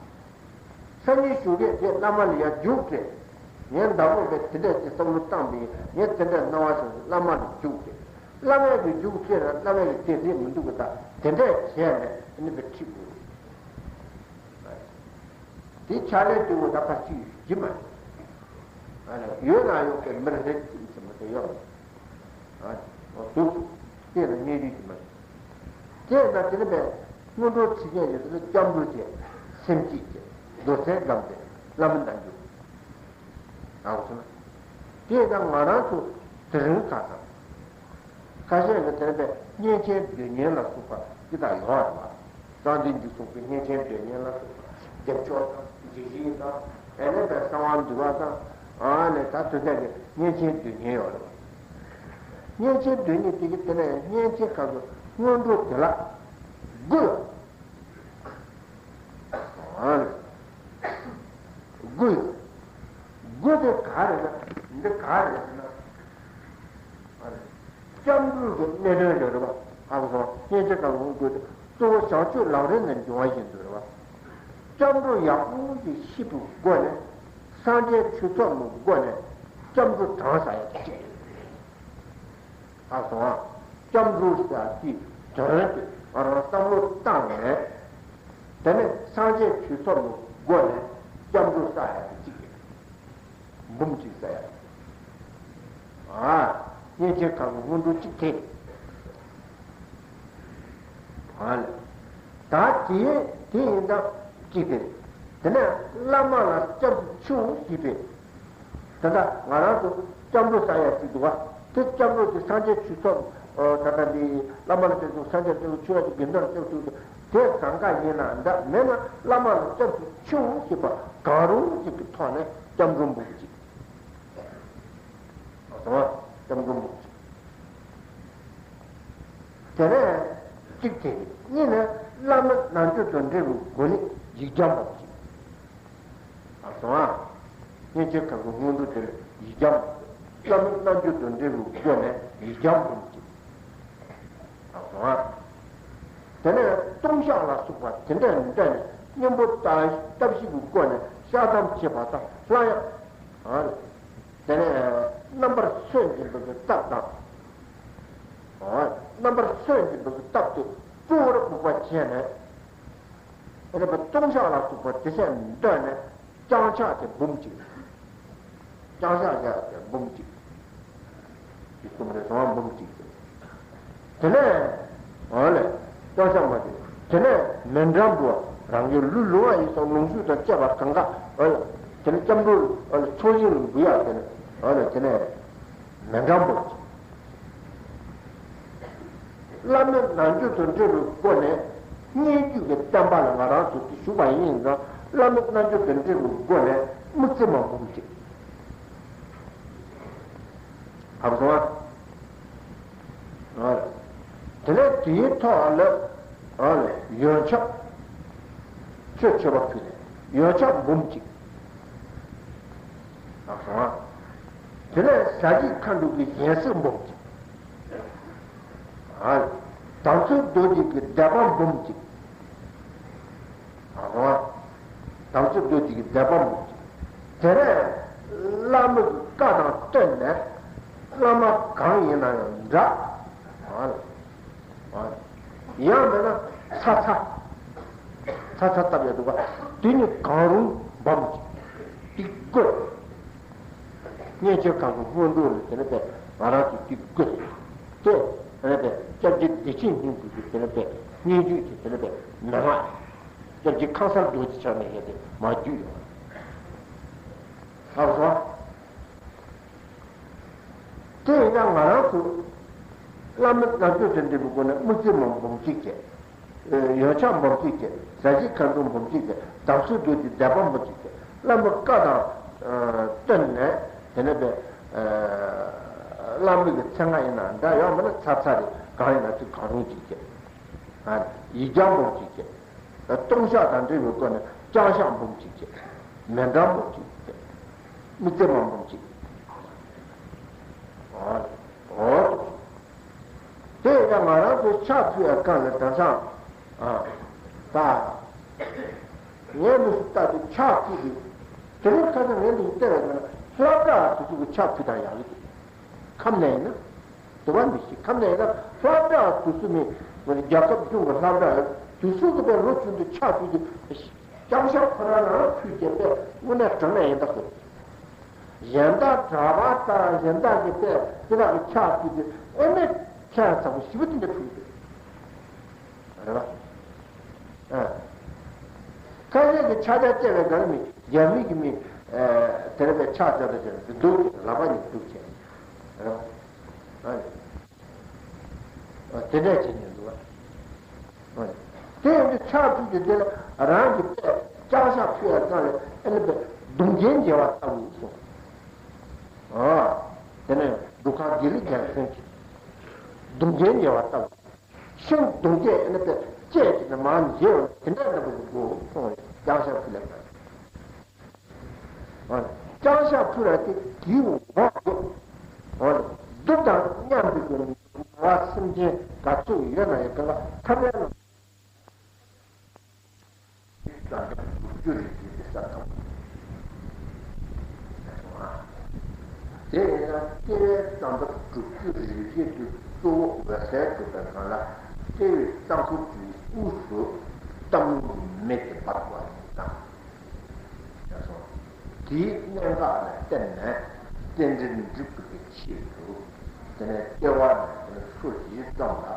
སང་ཉིན་ཞོགས་ཀས་དེ་བླ་མ་ལ་ཡར་རྒྱུགས་ཏེ། ངས་ཟླ་གོང་པས་དེ་འདྲས་ཀྱི་བསམ་བློ་བཏང་པས་ངས་དེ་འདྲས་སྣང་བ་བྱུང་ཟེར་བླ་མ་ལ་རྒྱུགས་ཏེ། བླ་མ་གིས་རྒྱུགས་ཏེ་ན་བླ་མ་གིས་དེ་རེད་མི་འདུག་གི་ད་དེ་འདྲས་བྱས་ནས་ཨ་ནི་པས་ཁྲིད་དགོས། དེ་ཕྱག་ལས་དེ་འོ་ད་ཕར་ཅིག་ཡོད་ཀྱི་མ་རེད། ཡོད་ན་ཡོད་པའི་མི་རེད་ཅིག་ཟེར་མ་དེ་ཡོད་མ་རེད། འདུག་དེ་ལ་གནས་རིགས་ཀྱི་མ་རེད། དེ་ལ་དེ་ནི་པས་སྔོན་འགྲོ་ཁྲིད་ཆེན་ཡོད་དེ་ལ་སྐྱབས་འགྲོ་བྱས། སེམས་བསྐྱེད་བྱས། རྡོར་སེམས་བསྒོམས་ཏེ་བླ་མ་བསྟེན་རྒྱུ། ཨ་ཁུ་ཚོ་ན། དེ་ཡིན་ཙང་ང་རང་ཚོ་དེ་རིང་ཁ་སང་ཁ་ཤས་ཀྱིས་དེ་ནི་པས་བསྙེན་ཆེན་སྡེ་བསྙེན་ལ་སོགས་པ་ཅི་ལྟར་ཡོད་རེད་བ། གསང་བདེ་འཇིགས་སོགས་པའི་བསྙེན་ཆེན་སྡེ་བསྙེན་ལ་སོགས་པ་རྒྱབ་སྐྱོར་དང་འཇིགས་བྱེད་དང་ཨེ་ནས་པས་གསང་བ་འདུས་པ་དང་ཨ་ནས་ད་དེ་འདྲ་གི་བསྙེན་ཆེན་སྡེ་བསྙེན་ཡོད་རེད་བ། བསྙེན་ཆེན་སྡེ་བསྙེན་དེ་གི་དེ་ནས་བསྙེན་ཆེན་ཁག་གི་སྔོན་འགྲོ་དེ་ལ་དགུ་ལ། དགུ་ཡོད། དགུ་དེ་ག་རེ་ན་འདི་ག་རེ་ཟེར་ན། སྐྱབས་འགྲོ་གི་གནད་དོན་རེད་རེད་བ། ཨ་ཁུ་སོང་བསྙེན་ཆེན་ཁག་ལ་འོང་དགོས་ཏེ་གཙོ་བོ་བྱང་ཆུབ་ལམ་རིམ་ནས་འབྱུང་བ་བཞིན་དུ་རེད་བ། སྐྱབས་འགྲོ་ཡག་པོ་ཞིག་ཤེས་པའི་སྒོ་ནས་སངས་རྒྱས་ཆོས་ཚོགས་མའི་སྒོ་ནས་སྐྱབས་འགྲོ་གྲངས་བསགས་ཡག་གཅིག་རེད། ཨ་སོང་ཨ། སྐྱབས་འགྲོ་ཟེར་ཡག་གི་དོན་དེ་ང་རང་བསམ་བློ་བཏང་ནས། དེ་ནས་སངས་རྒྱས་ཆོས་ཚོགས་ཀྱི་སྒོ་ནས་སྐྱབས་འགྲོ་བསགས་ཡག་གི་གཅིག་རེད། འབུམ་གཅིག་བསགས་ཡག་གི། ཨ། བསྙེན་ཆེན་ཁག་གི་སྔོན་འགྲོ་གཅིག་དེ། ཨ་ལས། ད་དེ་དེ་ཡིན་ཙང་གཅིག་དེ། དེ་ནས་བླ་མ་ལ་སྐྱབས་སུ་མཆིའོ་ཞེས་པའི། ད་ལྟ་ང་རང་ཚོ་སྐྱབས་འགྲོ་ཟེར་ཡ་ཅིག་འདུག་བ། དེ་སྐྱབས་འགྲོ་དེ་སངས་རྒྱས་ཆོས་ཚོགས། ཨ། ད་ལྟ་འདི་བླ་མ་ལ་དེ་ཚོ་སངས་རྒྱས་དེ་ཚོ་ཆོས་ཀྱི་དགེ་འདུན་ལ་སྐྱབས་སུ་དེ་གང་ག་ཡིན་ན་འདྲ་མེད་ན་བླ་མ་ལ་སྐྱབས་སུ་མཆིའོ་ཞེས་པ་གང་རུང་ཞིག་གི་ཐོག་ནས་སྐྱབས་འགྲོ་འབུལ་ཅིག། སྐྱབས་འགྲོ་འབུལ་ཅིག། དེ་ནས་གཅིག་དེ་རེད། གཉིས་ནས་བླ་མའི་རྣལ་འབྱོར་དང་འབྲེལ་བའི་སྒོ་ནས་ཡིག་སྦྱང་འབུལ་ཅིག། ཨ་སོང་ཨ། སྔོན་ཆད་གང་གི་སྔོན་འགྲོ་དེར་ཡིག་སྦྱང་། བླ་མའི་རྣལ་འབྱོར་དང་འབྲེལ་བའི་སྒོ་ནས་ཡིག་སྦྱང་འབུལ་ཅིག། ཨ་སོང་ཨ། དེ་ནས་ལྟུང་བཤགས་ལ་སོགས་པ་དེ་འདྲ་འདྲ་ནས་གཉེན་པོ་ལྟ་ཞིབ་ཀྱི་སྒོ་ནས་བཤགས་སྡོམ་བྱེད་པ་དང་སླར་ཡང་། ཨ་རེ། དེ་ནས་རྣམ་པར་སུན་འབྱིན་པའི་སྟབས་དང་། ཨ། རྣམ་པར་སུན་འབྱིན་པའི་སྟབས་དེ་གཙོ་བོར་དགོངས་པ་བྱས་ནས། ཨ་ནི་ལྟུང་བཤགས་ལ་སོགས་པ་དེ་བཞིན་འདོན་ནས་བརྐྱང་ཕྱག་དེ་འབུམ་གཅིག། བརྐྱང་ཕྱག་བྱས་དེ་འབུམ་གཅིག། དེ་གསུམ་རེ་སོང་བ་འབུམ་གཅིག་དེ། དེ་ནས། འོ་ལེ། བརྐྱང་ཕྱག་མ་དེ། དེ་ནས་མཎྜལ་འབུལ་བ། རང་གི་ལུས་ལོངས་པ་ཡིན་སོགས་ལོངས་སྤྱོད་དང་བཅས་པ་གང་ག་འོ་ལེ། དེ་ནས་སྐྱབས་འགྲོ་འོ་ལེ་ཚོགས་ཞིང་ལ་འབུལ་ཡག་དེ་ནས་འོ་ལེ་དེ་ནས། མཎྜལ་འབུལ་ཅིག། བླ་མའི་རྣལ་འབྱོར་དང་འབྲེལ་བའི་སྒོ་ནས་སྙན་བརྒྱུད་ཀྱི་བསྟན་པ་ལ་ང་རང་ཚོ་དེ་ཞུགས་པ་ཡིན་ཙང་བླ་མའི་རྣལ་འབྱོར་དང་འབྲེལ་བའི་སྒོ་ནས་དམིགས་བརྩེ་མ་འབུམ་གཅིག། ཧ་གོ་སོང་ཨ། དེ་ནས་དེའི་ཐོག་ལ་ཡོན་ཆབ་ཆོས་མཆོད་པ་ཕུལ་ནས་ཡོན་ཆབ་འབུམ་གཅིག། ཨ་སོང་ཨ། དེ་ནས་ཟ་བྱེད་མཁའ་འགྲོ་གི་སྦྱིན་སྲེག་འབུམ་གཅིག། ཨ། དམ་ཚིག་རྡོ་རྗེ་གི་བཟླས་པ་འབུམ་གཅིག། ཨ་སོང་ཨ། དམ་ཚིག་རྡོ་རྗེ་གི་བཟླས་པ་འབུམ་གཅིག། དེ་ནས་བླ་མ་གི་བཀའ་དང་བསྟུན་ནས་བླ་མ་གང་ཡིན་ན་ཡང་འདྲ། ཨ། ཡང་མིན་ན་ཚ་ཚ། ཚ་ཚ་བཏབ་ཡོད་འདུག་ག་དེ་ནི་གང་རུང་འབུམ་གཅིག། དེ་དགོས། སྔོན་ཆད་གང་གི་སྔོན་འགྲོ་ལ་དེ་ནས་པས་ང་རང་ཚོས་དེ་དགོས། དེ་དེ་ནས་པས་སྐྱབས་རྗེ་བདེ་ཆེན་སྙིང་པོ་གི་དེ་ནས་པས་སྙན་བརྒྱུད་ཀྱི་དེ་ནས་པས་མན་ངག་སྐྱབས་རྗེ་ཁང་གསར་རྡོ་རྗེ་ཕྱག་ན་ཡོད་དེ་མ་བརྒྱུད་ཡོད། ཧ་གོ་སོང་། དེ་ཡིན་ན་ང་རང་ཚོ་བླ་མའི་རྣལ་འབྱོར་དང་འབྲེལ་བའི་སྒོ་ནས་དམིགས་བརྩེ་མ་འབུམ་གཅིག་བྱས། ཡོན་ཆབ་འབུམ་གཅིག་བྱས། ཟ་བྱེད་མཁའ་འགྲོ་འབུམ་གཅིག་བྱས། དམ་ཚིག་རྡོ་རྗེ་བཟླས་པ་འབུམ་གཅིག་བྱས། བླ་མའི་བཀའ་དང་བསྟུན་ནས་དེ་ནས་པས་བླ་མའི་གི་མཚན་སྔགས་ཡིན་ན་འདྲ་ཡང་མིན་ན་ཚ་ཚ་རེད་གང་ཡིན་ན་ཚིག་གང་རུང་གཅིག་བྱས། ཡིག་བརྐྱང་འབུམ་གཅིག་བྱས། ལྟུང་བཤགས་དང་འབྲེལ་བའི་སྒོ་ནས་བརྐྱང་བཤགས་འབུམ་གཅིག་བྱས། མཎྜལ་འབུམ་གཅིག་བྱས། དམིགས་བརྩེ་མ་འབུམ་གཅིག། འོ། འོ། དེ་ཡང་ང་རང་ཚོ་ཕྱག་ཕུལ་ཡ་སྒང་ལ་དེང་སང་། ཨ། ད། ངས་འདུག་སེ་ལྟ་དུས་ཕྱག་ཕུལ་དུས། དེ་རིང་ཁ་སང་ངས་འདུག་སེ་བལྟས་པ་ཡིན་ན་སློབ་གྲྭ་དེ་ཚོ་གི་ཕྱག་ཕུལ་སྟངས་ཡག་གི་འདུག་ཁམས་ནས་ཡིན་ན། དུ་བ་མི་ཤེས་ཁམས་ནས་ཡིན་ན་སློབ་གྲྭ་དུས་སུ་མི་རྒྱལ་ཁབ་གཞུང་གི་སློབ་གྲྭ་དུས་སུ་གི་པའི་ལོ་ཆུང་དུ་ཕྱག་ཕུལ་དུས་བརྐྱང་ཕྱག་ཁོ་རང་རང་ཕུལ་རྒྱུ་པས་དངོས་གནས་དྲང་གནས་ཡིན་ད་ཟེར། གཞན་དག་གྲྭ་པ་དང་གཞན་དག་གི་པས་དེ་དག་གི་ཕྱག་ཕུལ་དུས་ཨེ་མེད་ཕྱག་ཚ་པོ་ཞེ་པོ་དེ་འདྲ་ཕུལ་གི་འདུག་རེད་པ། ཨ། ཁ་ཤས་ཀྱིས་ཕྱག་རྒྱ་བཅད་པའི་སྒང་ལ་མི་རྒྱ་མི་གི་མི་དེ་རེད་པས་ཕྱག་རྒྱ་ད་བཅད་ནས་འདུག་ལག་པ་གཉིས་འདུག་བྱས། རེད་པ། ཨ། དེ་འདྲ་བྱེད་མཁན་འདུག་པ། དེ་ཡིན་དུས་ཕྱག་ཕུལ་རྒྱུ་དེ་ལ་རང་གི་པས་བརྐྱང་ཕྱག་ཕུལ་ཡ་སྒང་ལ་ཨེ་ནི་པས་གདུང་རྒྱན་འཇལ་བ་ལྟ་བུ་སོང་། ཨ། དེ་ནས་འབྲུག་ཁ་དགེ་ལེགས་རྒྱལ་མཚན་གྱིས་གདུང་རྒྱན་འཇལ་བ་ལྟ་བུ། ཤིང་གདུང་རྒྱན་ཨེ་ནི་པས་བཅད་ཅིག་ནས་མར་འཇལ་བ་དེ་འདྲ་ལྟ་བུ་འདུག་སོང་བས་བརྐྱང་ཕྱག་ཕུལ་ཡ་སྒང་། བརྐྱང་ཕྱག་ཕུལ་བ་དེ་དེའི་འོག་ཏུ། འདི་དང་མཉམ་པའི་ནང་པ་སེམས་ཅན་ག་ཚོད་ཡོད་ན་ཡང་གང་ག་ཐམས་ཅད་ལ། རྩ་འདབ་དྲུག་ཅུ་རེ་བཞི་དེ་ས་ཐོབ། དེ་ཡིན་ན་ལྟེ་བའི་རྩ་འདབ་དྲུག་ཅུ་རེ་བཞི་དེ་གཙོ་བོ་འོད་གསལ་གྲུབ་པའི་སྒང་ལ་ལྟེ་བའི་རྩ་འཁོར་གྱི་དབུས་སུ་གཏུམ་མོའི་མེ་དེ་འབར་བ་ཡིན་དང་། དེའི་གནད་འགག་ལ་བརྟེན་ནས་རྟེན་འབྲེལ་འགྲུབ་པའི་ཆེད་དུ་དེ་ནས་ལྟེ་བ་ནས་སོ་བཞི་ཙམ་ལ་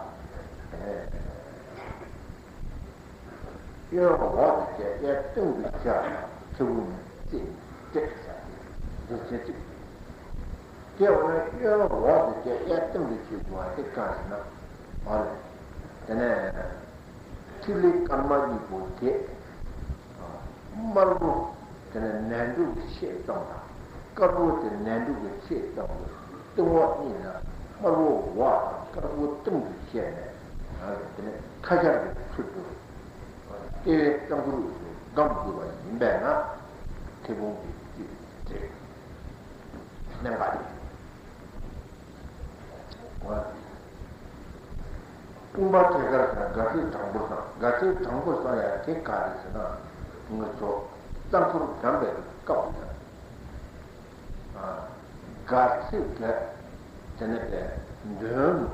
གཡོན་འོག་ཏུ་བྱས་ཏེ་སྟེང་དུ་བྱ་ཚེ་བུམ་རྩེ་གཉིས་བྲེགས་བྱ་སྟེ་རྫུ་འཕྲུལ་གཅིག་དེ་འོ་ན་གཡོན་འོག་ཏུ་བྱས་གཡས་གཏིང་དུ་བྱས་དགོས་པ་དེ་གང་ཡིན་ན། འོ་ལེ། དེ་ནས་ཐིག་ལེ་དཀར་དམར་གཉིས་པོ་དེ། དམར་པོ་དེ་ནས་ནས་འབྲུ་གི་ཕྱེད་ཙམ་དང་། དཀར་པོ་དེ་ནས་འབྲུ་གི་ཕྱེད་ཙམ་གྱི་སྟེང་འོག་གཉིས་ལ་དམར་པོ་འོག་དང་དཀར་པོ་སྟེང་དུ་བྱས་ནས། དེ་ནས་ཁ་ཤར་གྱི་ཚུལ་དུ་ལྟེ་བའི་རྩ་འཁོར་དུ་སྒམ་དགོས་པ་ཡིན་པས་ན། མཐེ་བོང་གི་རྩེ་གནད་འགག་རེད། དཔུང་པ་ཐད་ཀར་དང་དགའ་ཚལ་དྲང་པོར་བསྲང་། དགའ་ཚལ་དྲང་པོར་བསྲང་ཡ་དེ་ག་རེ་ཟེར་ན། ང་ཚོ་རྩ་འཁོར་བསྒམ་པའི་སྐབས་དང་། དགའ་ཚལ་གྱི་དེ་ནས་པའི་མདུན་ནས་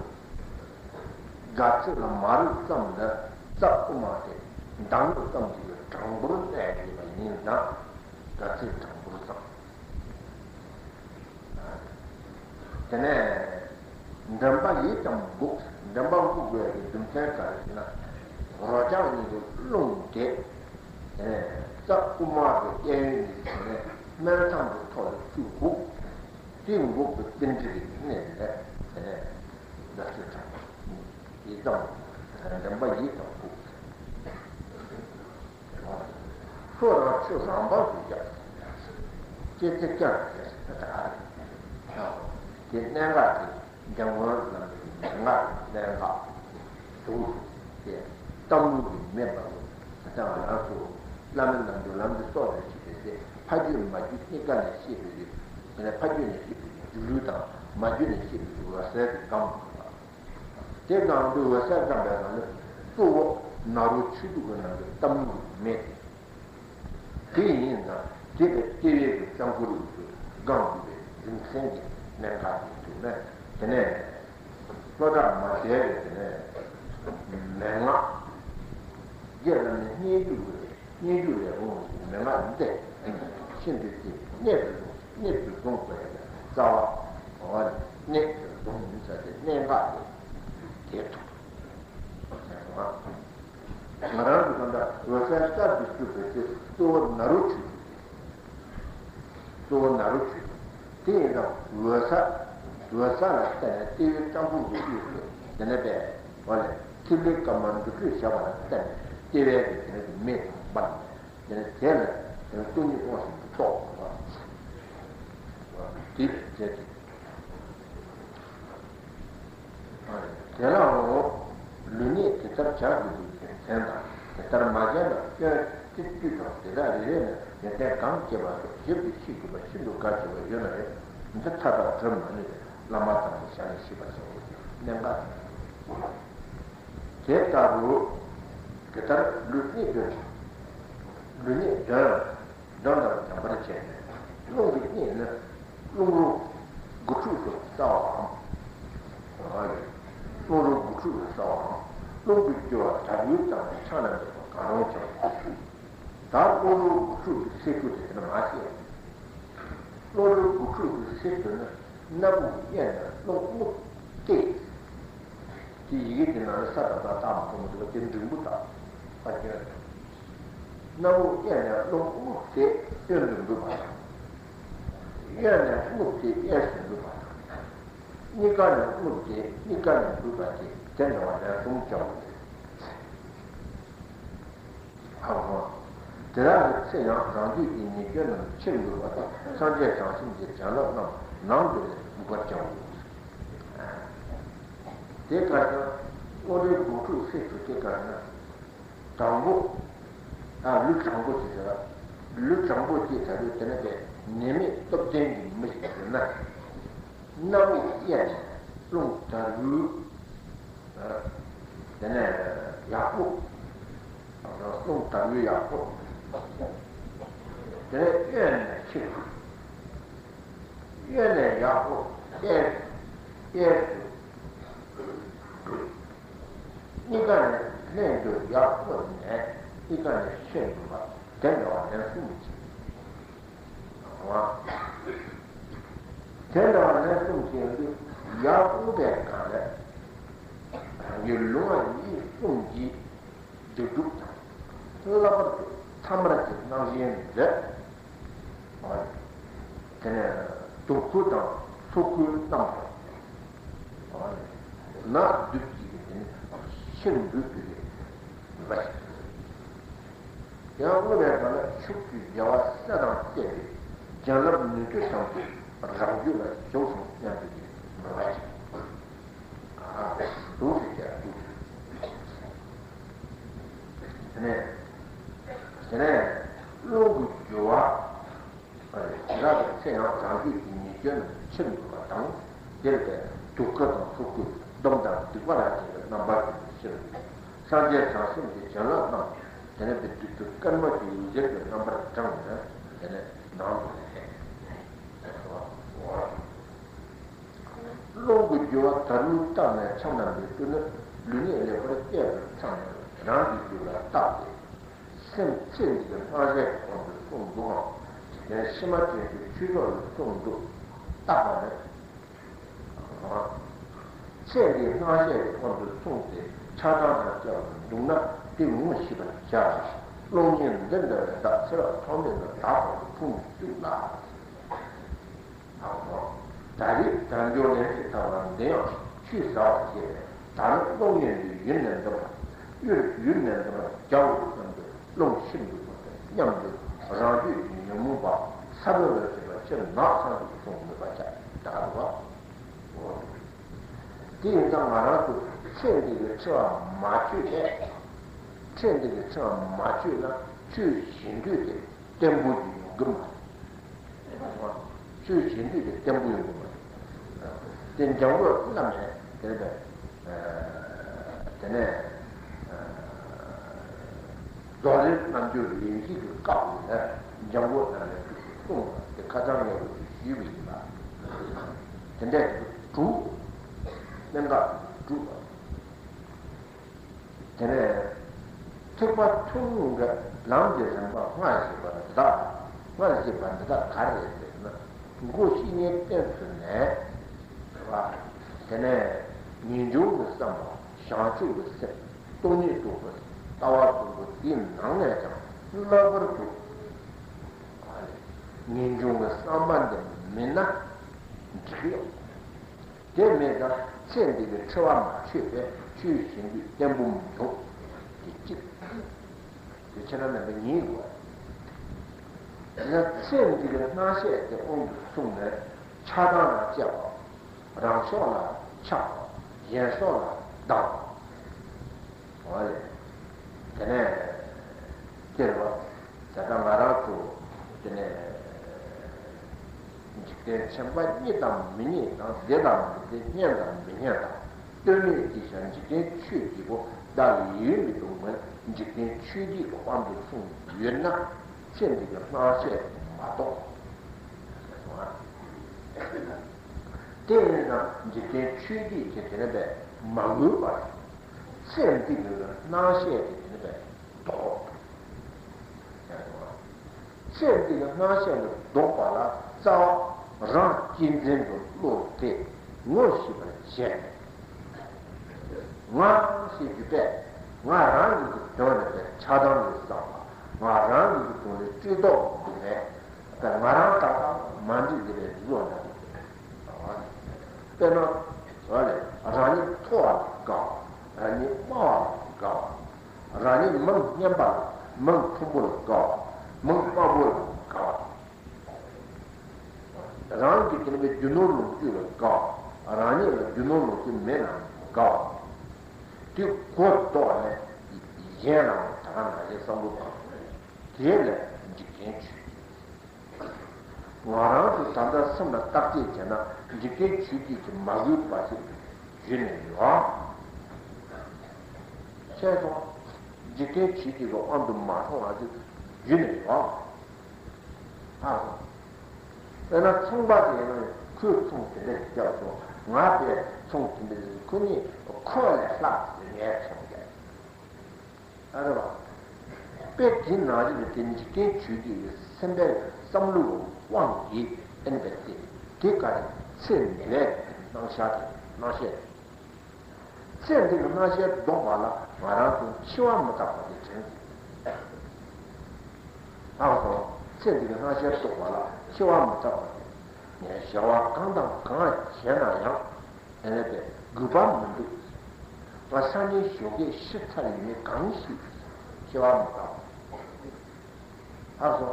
དགའ་ཚལ་ལ་མ་རེག་ཙམ་ལ་རྩ་དབུ་མ་དེ་མདངས་ཙམ་ཞིག་གི་དྲང་པོར་གནས་ཡོད་པ་ཡིན་ཙང་། དགའ་ཚལ་དྲང་པོར་བསྲང་། དེ་ནས་མགྲིན་པ་ཡིད་ཙམ་འགུགས། མགྲིན་པ་འགུགས་པའི་རྒྱུ་མཚན་ག་རེ་ཟེར་ན། རོ་རྐྱང་གཉིས་ཀྱི་རླུང་དེ། དེ་ནས་རྩ་དབུ་མ་གི་གཡས་གཡོན་གྱི་དེ་ནས་སྨད་ཐང་གི་ཐོག་ལ་ཚུར་འགུགས། དེ་འགུགས་པའི་རྟེན་འབྲེལ་གྱི་གནད་ལས་དེ་ནས་དགའ་ཚལ་དྲང་པོ་ཡིད་ཙམ་འགུགས། མགྲིན་པ་ཡིད་ཙམ་འགུགས། སོ་རང་ཆོས་རང་དབང་དུ་བཞག །ཅེས་ཚིག་ཀྱང་ཞེས་པ་དག་རེད། དེ་གནད་འགག་དེ་འཇམ་མགོན་བླ་མའི་མན་ངག་གི་གནད་འགག་ཏུ་གྱུར་ཏེ། གཏམ་ལུགས་ཀྱི་མེད་པ་ལ་ད་ལྟ་ང་རང་ཚོ་བླ་མའི་ལམ་འགྲོ་ལམ་འགྲོ་སོགས་ལ་བྱེད་པའི་ཚེ། ཕ་རྒྱུད་མ་རྒྱུད་གཉིས་ཀ་ནས་བཤད་པའི་རིགས། དེ་ནས་ཕ་རྒྱུད་ནས་བཤད་པའི་སྒྱུ་ལུས་དང་། མ་རྒྱུད་ནས་བཤད་པའི་འོད་གསལ་གྱི་སྒང་དུ། དེ་སྒང་དུ་འོད་གསལ་བསྒོམ་པའི་སྒང་ནི་གཙོ་བོ་ནཱ་རོ་ཆོས་དྲུག་གི་ནང་གི་གཏམ་ལུགས་མེད་དེ། དེ་ཡིན་ཙང་དེ་ལས་ལྟེ་བའི་གི་རྩ་འཁོར་ཡོངས་སུ་སྒང་དགོས་པའི་རྒྱུ་མཚན་གྱི་གནད་འགག་དེ་ཐུག་ནས། དེ་ནས་བློ་བདག་མ་བྱས་པའི་དེ་ནས་མན་ངག་རྒྱས་ལ་ནི་སྙན་བརྒྱུད་དགོས་པའི། སྙན་བརྒྱུད་ལས་འོངས་པའི་མན་ངག་འདི་ཤིན་ཏུ་གཅེས་པའི་གནད་དུ་བཟུང་། གནད་དུ་བཟུང་དགོས་ཡ་རྩ་བ། འོ་ནི་གནད་དུ་བཟུང་ཟེར་ཏེ་གནད་འགག་དེ་དེ་ཐུག་ང་རང་གི་ད་ལྟ་འོད་གསལ་གསར་དུ་བཅུག་པའི་ཚེ་གཙོ་བོ་ནཱ་རོ་ཆོས་དྲུག་རེད། གཙོ་བོ་ནཱ་རོ་ཆོས་དྲུག་དེ་ཡིན་ཙང་འོད་གསལ། འོད་གསལ་ལ་བརྟེན་ནས་ལྟེ་བའི་རྩ་འཁོར་གྱི་དབུས་སུ་དེ་ནས་པའི་འོ་ལས་ཐིག་ལེ་དཀར་དམར་འདུ་འཕྲོད་བཞག་པ་ལ་བརྟེན་ནས་ལྟེ་བའི་གི་དེ་ནས་ཀྱི་མེ་དང་འབར་ནས་དེ་ནས་དེ་ལ་དེ་ནས་སྟོང་ཉིད་སྟོང་ཞིང་གི་རྟོགས་པ། དེ་བྱས་ཏེ། དེ་ལའང་ལུས་གནད་དེ་ལྟར་བྱ་དགོས་པའི་རྒྱུ་མཚན་དང་། དེ་ལྟར་མ་བྱས་ན་སྐྱོན་སྤྱི་བཅུ་དང་། དེ་དག་རེ་རེ་ནས་ཡོན་ཏན་གང་སྐྱེས་པ་སོགས་ཞིབ་ཏུ་ཤེས་དགོས་པ་ཤིན་ཏུ་གལ་ཆེ་བ་ཡོད་ན་ཡང་། འདི་མཐའ་དག་གྲུབ་མ་ནུས་པས་བླ་མ་དམ་པའི་ཞལ་ནས་ཞུས་པ་སོགས་ཀྱི་གནད་འགག་དེ་ལྟ་བུ། དེ་ལྟར་ལུས་གནད་དོན། ལུས་གནད་དོན། དོན་དང་ལྡན་པར་བྱས་ནས། རླུང་གི་གནད་ནི་རླུང་རོ་དགུ་ཕྲུགས་སུ་བསལ་བའམ། རླུང་རོ་དགུ་ཕྲུགས་སུ་བསལ་བའམ། རླུང་གི་རྒྱུ་བ་དལ་བུའི་ཙམ་ལས་ཆགས་ན་འདོད་པ་གང་རུང་ཀྱང་། ད་རླུང་རོ་དགུ་ཕྲུགས་སུ་བསལ་རྒྱུ་དེ་དེ་ནི་མ་བཤད། རླུང་རོ་དགུ་ཕྲུགས་སུ་བསལ་དོན་ནི་སྣ་བུག་གཡས་ནས་རླུང་རྨུགས་ཏེ། དེ་ཡི་གེ་དེ་ནང་ལ་ས་དང་ད་བཏགས་མ་ཐོན་མི་འདུག་པ་དེ་འགྲེང་བུ་དང་ཨ་སྐྱོན། སྣ་བུག་གཡས་ནས་རླུང་རྨུགས་ཏེ་གཡོན་དུ་འབུད་པ་དང་། གཡོན་ནས་རྨུགས་ཏེ་གཡས་སུ་འབུད་པ་དང་། གཉིས་ཀ་ནས་རྨུགས་ཏེ་གཉིས་ཀ་ནས་འབུད་པ་སྟེ། དེ་འདྲ་བ་ལན་གསུམ་བྱའོ། ཧ་གོ། དེ་དག་གི་ཚེ་ཡང་རང་རྒྱུད་ཀྱི་ཉེས་སྐྱོན་རྣམས་ཕྱིར་འབུད་པ་དང་། སངས་རྒྱས་བྱང་སེམས་ཀྱི་བྱིན་རླབས་རྣམས་ནང་དུ་ལས་འབུད་པར་བྱའོ། དེ་ག་ན་རླུང་རོ་དགུ་ཕྲུགས་སུ་བསལ་རྒྱུ་དེ་ག་ན། དང་པོ། ད་ལུས་དྲང་པོ་ཞིག་ཟེར་བ། ལུས་དྲང་པོ་ཅེས་བྱ་རྒྱུ་དེ་ནི་པའི་ནད་མེད་སྟོབས་ལྡན་གྱི་མི་ཞིག་ཡིན་ན། སྣ་བུག་གཡས་ནས་རླུང་དལ་བུའི། དེ་ནས་ཡག་པོ། རླུང་དལ་བུའི་ཡག་པོ། དེ་ནས་གཡོན་ནས་ཕྱིར། གཡོན་ནས་ཡག་པོ་གཡས། གཡས་སུ། གཉིས་ཀ་ནས་ལྷན་དུ་ཡག་པོ་ནས་གཉིས་ཀ་ནས་ཕྱིར་འབུད་པ། དེ་འདྲ་བ་ལན་གསུམ་བྱེད། དེ་འདྲ་བ་ལན་གསུམ་བྱེད་དུས་ཡག་པོ་པའི་སྒང་ལ་རང་གི་ལུས་ངག་ཡིད་གསུམ་གྱི་སྡིག་སྒྲིབ་དང་། ལྷག་པར་དུ་ཐ་མལ་གྱི་རྣམ་ཤེས་འདི། དེ་ནས་སྡུག་ཁུར་དང་ ཚོགས་ཀུན་རྣམས་དང་། ནགས་འདུས་ཀྱི་དེ་ནི་ཤིང་འབུས་པའི་མེ་ལ། ཡང་དངོས་གནས་པ་ལ་ཕྱུགས་ཀྱི་རྒྱལ་བ་སྲས་དང་བཅས་པའི་བྱིན་རླབས་ནུས་མཐུ་ཐམས་ཅད་རང་རྒྱུད་ལ་ཞུགས་སོ་སྙམ་པའི་མོས་པ་ཅན། ཨ། འདུག་སེ་བྱས་འདུག་དེ་ནས་དེ་ནས་རླུང་གི་རྒྱུ་བ། ཞེ་དྲག་གི་ཚེ་ཡང་བྱང་ཆུབ་ཀྱི་ཉེས་སྐྱོན་ཕྱིར་འབུད་པ་དང་། དེར་བརྟེན་དུག་ཁུ་དང་ཚོགས་ཀུན་སྡོམ་དང་སྡིག་པ་ལ་བྱིན་པའི་རྣམ་པར་གྱུར་པའི་ཕྱིར། སངས་རྒྱས་བྱང་སེམས་ཀྱི་བྱིན་རླབས་རྣམས་དེ་ནས་བདུད་རྩི་དཀར་མོ་གི་འོད་ཟེར་གྱི་རྣམ་པར་དྲངས་ནས་དེ་ནས་ནང་དུ་ལྷན། རླུང་གི་རྒྱུ་བ་དར་ལུགས་བརྟགས་ནས་ཆང་རྣམས་ཀྱི་སྤྲུལ་ནི་ལུས་ཉིད་ལེགས་པར་སྐྱེས་པར་ཚང་ནས་རང་གི་རྒྱུད་ལ་བརྟགས་ཏེ། སེམས་ཚེ་འདི་གི་སྣང་ཤས་ཀྱི་དབང་དུ་སོང་འདུག་གམ། དེ་ཕྱི་མ་དེ་ཚོའི་ཆོས་ཕྱོགས་ལ་སོང་འདུག་བརྟག་པ་ནི། ཚེ་འདིའི་སྣང་ཤས་ཀྱི་དབང་དུ་སོང་སྟེ་ཆགས་སྡང་དང་བཅས་པ་འདུག་ན་དེ་ངོ་ཤེས་པར་བྱ། གློག་བརྙན་འདི་འདྲ་བའི་བདག་ཚེ་རབས་ཐོག་མེད་ལ་བདག་ཐོག་ཏུ་ཕུང་བཅུག་ལ། ད་རེས་དལ་འབྱོར་ལེན་ཚིག་ཐར་པ་འདི་ཡང་ཆུད་ཟ་བར་བྱེད་པས། ད་ནི་གློག་བརྙན་འདི་ཡུལ་ནས་འདུམ་པ། ཡུལ་ཡུལ་ནས་འདུམ་པར་བྱའོ་སྙམ་དུ་རླུང་ཤིན་ཏུ་མོས་པས་སྙམ་དུ་རང་རྒྱུད་ཀྱི་ཉོན་མོངས་པ་ས་བོན་ལ་སོགས་པ་ཕྱིར་ནགས་ཚང་དུ་སོང་མོས་པ་བྱ། ད་ག་རུ་བ། དེ་ཡིན་ཙང་ང་རང་ཚོ་ཚེ་འདི་གི་འཆི་བ་མ་ཆོད་པས། ཚེ་འདི་གི་འཆི་བ་མ་ཆོད་ན་ཆོས་གཞན་དུས་དེ་བརྟན་པོ་ཡོང་གི་མ་རེད། ཆོས་གཞན་དུས་དེ་བརྟན་པོ་ཡོང་གི་མ་རེད། དེ་འཇམ་མགོན་བླ་མས་དེ་ལས་དེ་ནས་རྫོགས་རིམ་རྣལ་འབྱོར་ལན་གཅིག་གི་སྐབས་ལ་འཇམ་མགོན་བླ་མས་གསུངས་པ་དེ་ཁ་སང་ངས་འུ་ཚོ་ཞུས་པ་ཡིན་པ། དེ་འདྲས་དྲུག་གནད་འགག་དྲུག་དེ་ནས་ཐེག་པ་ཐུན་མོང་གི་ལམ་གྱི་རིམ་པ་སྔར་བཤད་པ་འདི་དག་སྔར་བཤད་པ་འདི་དག་ག་རེ་རེད་ཟེར་ན། སྒོ་བཤེས་གཉེན་བསྟེན་ཚུལ་ནས། རེད་བ། དེ་ནས་ངེས་འབྱུང་གི་བསམ་པ་བྱང་ཆུབ་ཀྱི་སེམས་སྟོང་ཉིད་རྟོགས་པའི་ལྟ་བ་གསུམ་པོ་དེའི་ནང་ནས་ཀྱང་ལྷག་པར་དུ། ངེས་འབྱུང་གི་བསམ་པ་འདི་མེད་ན་འགྲིག་གི་ཡོད། དེ་མེད་ན་ཚེ་འདི་གི་འཁྲི་བ་མ་ཆོད་པས་ཆོས་གཞན་དུས་བརྟན་པོ་མི་འབྱུང་། དེ་གཅིག་དེ་ཁྱེད་རང་རྣམ་པས་ངེས་དགོས། དེ་ན་ཚེ་འདི་གི་སྣང་ཤས་དེ་དབང་དུ་བཟུང་ནས་ཆགས་སྡང་ལ་སྐྱེ་བ། རང་ཕྱོགས་ལ་ཆགས་པ། གཞན་ཕྱོགས་ལ་སྡང་བ། འོ་ལེ། དེ་ནས་སྟེར་བ། ད་ལྟ་ང་རང་ཚོ་དེ་ནས་འཇིག་རྟེན་ཆེན་པོ་རྙེད་དང་མི་རྙེད་དང་བདེ་དང་མི་བདེ་སྙན་དང་མི་སྙན་དང་ལྟོས་མེད་ཀྱི་ཆ་འཇིག་རྟེན་ཆོས་ཀྱི་སྒོ་བདག་ཡོད་མི་འདུག་མོད་འཇིག་རྟེན་ཆོས་བརྒྱད་ཀྱི་དབང་དུ་སོང་ཡོད་ན་ཚེ་འདི་གི་སྣང་ཤས་མ་གཏོགས། དེ་ཡིན་ན་འཇིག་རྟེན་ཆོས་བརྒྱད་ཀྱི་དེ་ནས་པས་མ་གོས་པར། ཚེ་འདི་གི་སྣང་ཤས་དེ་དེ་ནས་པས་ལྡོག་ཚེ་འདི་གི་སྣང་ཤས་ལ་ལྡོག་པ་ལ་རྩ་བ་རང་གཅེས་འཛིན་དུ་བློ་དེ་ངོ་ཤེས་པར་བྱས་ནས། ང་ཞེས་བརྗོད་པས་ང་རང་ཉིད་ཀྱི་དོན་ལ་པའི་ཆགས་སྡང་གི་བསམ་པ། ང་རང་ཉིད་ཀྱི་དོན་ལ་སྤྲོས་བཟློག་འདུག་ནས་ད་ང་རང་ཏག་ཏག་མ་འགྲིག་འདི་པའི་བཟོ་འདྲ་པོ་དེ་རེད། དཔེར་ན། ང་ལས་རང་ཉིད་མཐོ་བ་ལ་དགའ་བ། རང་ཉིད་དམའ་བ་ལ་དགའ་བ། རང་ཉིད་མིང་སྙན་པ་ལ་མིང་ཕུང་པོ་ལ་དགའ་བ། མིང་དམའ་པོ་ལ་དགའ་བ། རང་གི་དེ་ནས་རྒྱུ་ནོར་ལོངས་སྤྱོད་ལ་དགའ་བ། རང་ཉིད་ལ་རྒྱུ་ནོར་ལོངས་སྤྱོད་མེད་ནའང་དགའ་བ། དེ་གོ་ལྡོག་ནས་གཞན་ལའང་ད་ག་ནང་བཞིན་བསམ་བློ་བཏང་། དེ་ལས་འཇིག་རྟེན་ཆོས་བརྒྱད། ང་རང་ཚོ་ད་ལྟ་སེམས་ལ་བརྟག་དཔྱད་བྱས་ན་འཇིག་རྟེན་ཆོས་བརྒྱད་ཀྱིས་མ་གོས་པ་ཞིག་ཡོད་ནས་ཡོད། ཤེས་སོང་། འཇིག་རྟེན་ཆོས་བརྒྱད་ཀྱི་དབང་དུ་མ་སོང་བ་ཞིག་ཡོད་ནས་ཡོད། ཧ་གོ། དཔེར་ན་ཚོང་པ་དེ་ཡིན་ན་ཁོས་ཚོང་དེ་འདྲ་ཞིག་བརྒྱབ་སོང་། ང་དེ་ཚོང་དེ་འདྲ་ཞིག་ཁོ་གཉིས་ཁོ་ལས་ལྷག་ཟེར་ངས་ཚོང་བརྒྱབ། ཨ་རེ་བ། དཔེ་དེ་ནང་བཞིན་དུ་དེ་འཇིག་རྟེན་ཆོས་བརྒྱད་ཀྱི་སེམས་པའི་བསམ་བློའི་དབང་གིས་བསྟན་པའི་ཚེ་དེ་ག་རེ་ཚེ་འདི་ལས་སྣང་ཤས་དེ་སྣང་ཤས། ཚེ་འདི་གི་སྣང་ཤས་ལྡོག་པ་ལ་ང་རང་ཚོ་འཆི་བ་མི་རྟག་པ་དེ་དྲན་དགོས། ཧ་གོ་སོང་། ཚེ་འདི་གི་སྣང་ཤས་ལྡོག་པ་ལ་འཆི་བ་མི་རྟག་པ་དེ། བྱ་བ་གང་དང་གང་བྱས་ན་ཡང་། དེ་ནས་དེ་དགོས་པ་མི་འདུག་ང་སང་ཉིན་ཞོགས་ཀས་ཤི་ཚར་ཡོད་མེད་གང་ཤེས། སྐྱེ་བ་མི་འདུག་ལགས་སོ།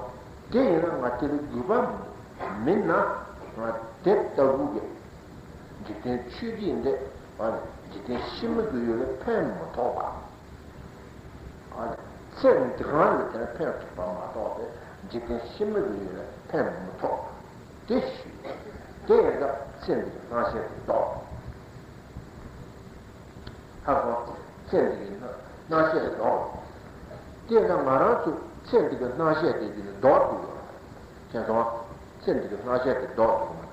དེ་ཡིན་ན་ང་དེ་ལ་དགོས་པ་མི་འདུག་མིན་ན་ང་དེ་ལྟ་བུ་གི་འཇིག་རྟེན་ཆོས་བརྒྱད་འདི་བ་ནི་འཇིག་རྟེན་ཕྱི་མ་གི་ཡུལ་ལ་ཕན་མི་ཐོགས་པ། ཨ་ནི་ཚེ་འདི་གང་ལ་དེར་ཕན་ཐོགས་པ་མ་གཏོགས་ཏེ་འཇིག་རྟེན་ཕྱི་མ་གི་ཡུལ་ལ་ཕན་མི་ཐོགས། དེ་ཞུ། དེ་ཡིན་ཙང་ཚེ་འདི་གི་སྣང་ཤས་དེ་ལྡོག་ཧ་གོ། ཚེ་འདི་གི་སྣང་ཤས་ལྡོག་དེ་ཡིན་ཙང་ང་རང་ཚོ་ཚེ་འདི་གི་སྣང་ཤས་དེ་ཡིན་ལྡོག་ཐུབ་ཡོད། མཁྱེན་སོང་། ཚེ་འདི་གི་སྣང་ཤས་དེ་ལྡོག་ཐུབ་ཡོད།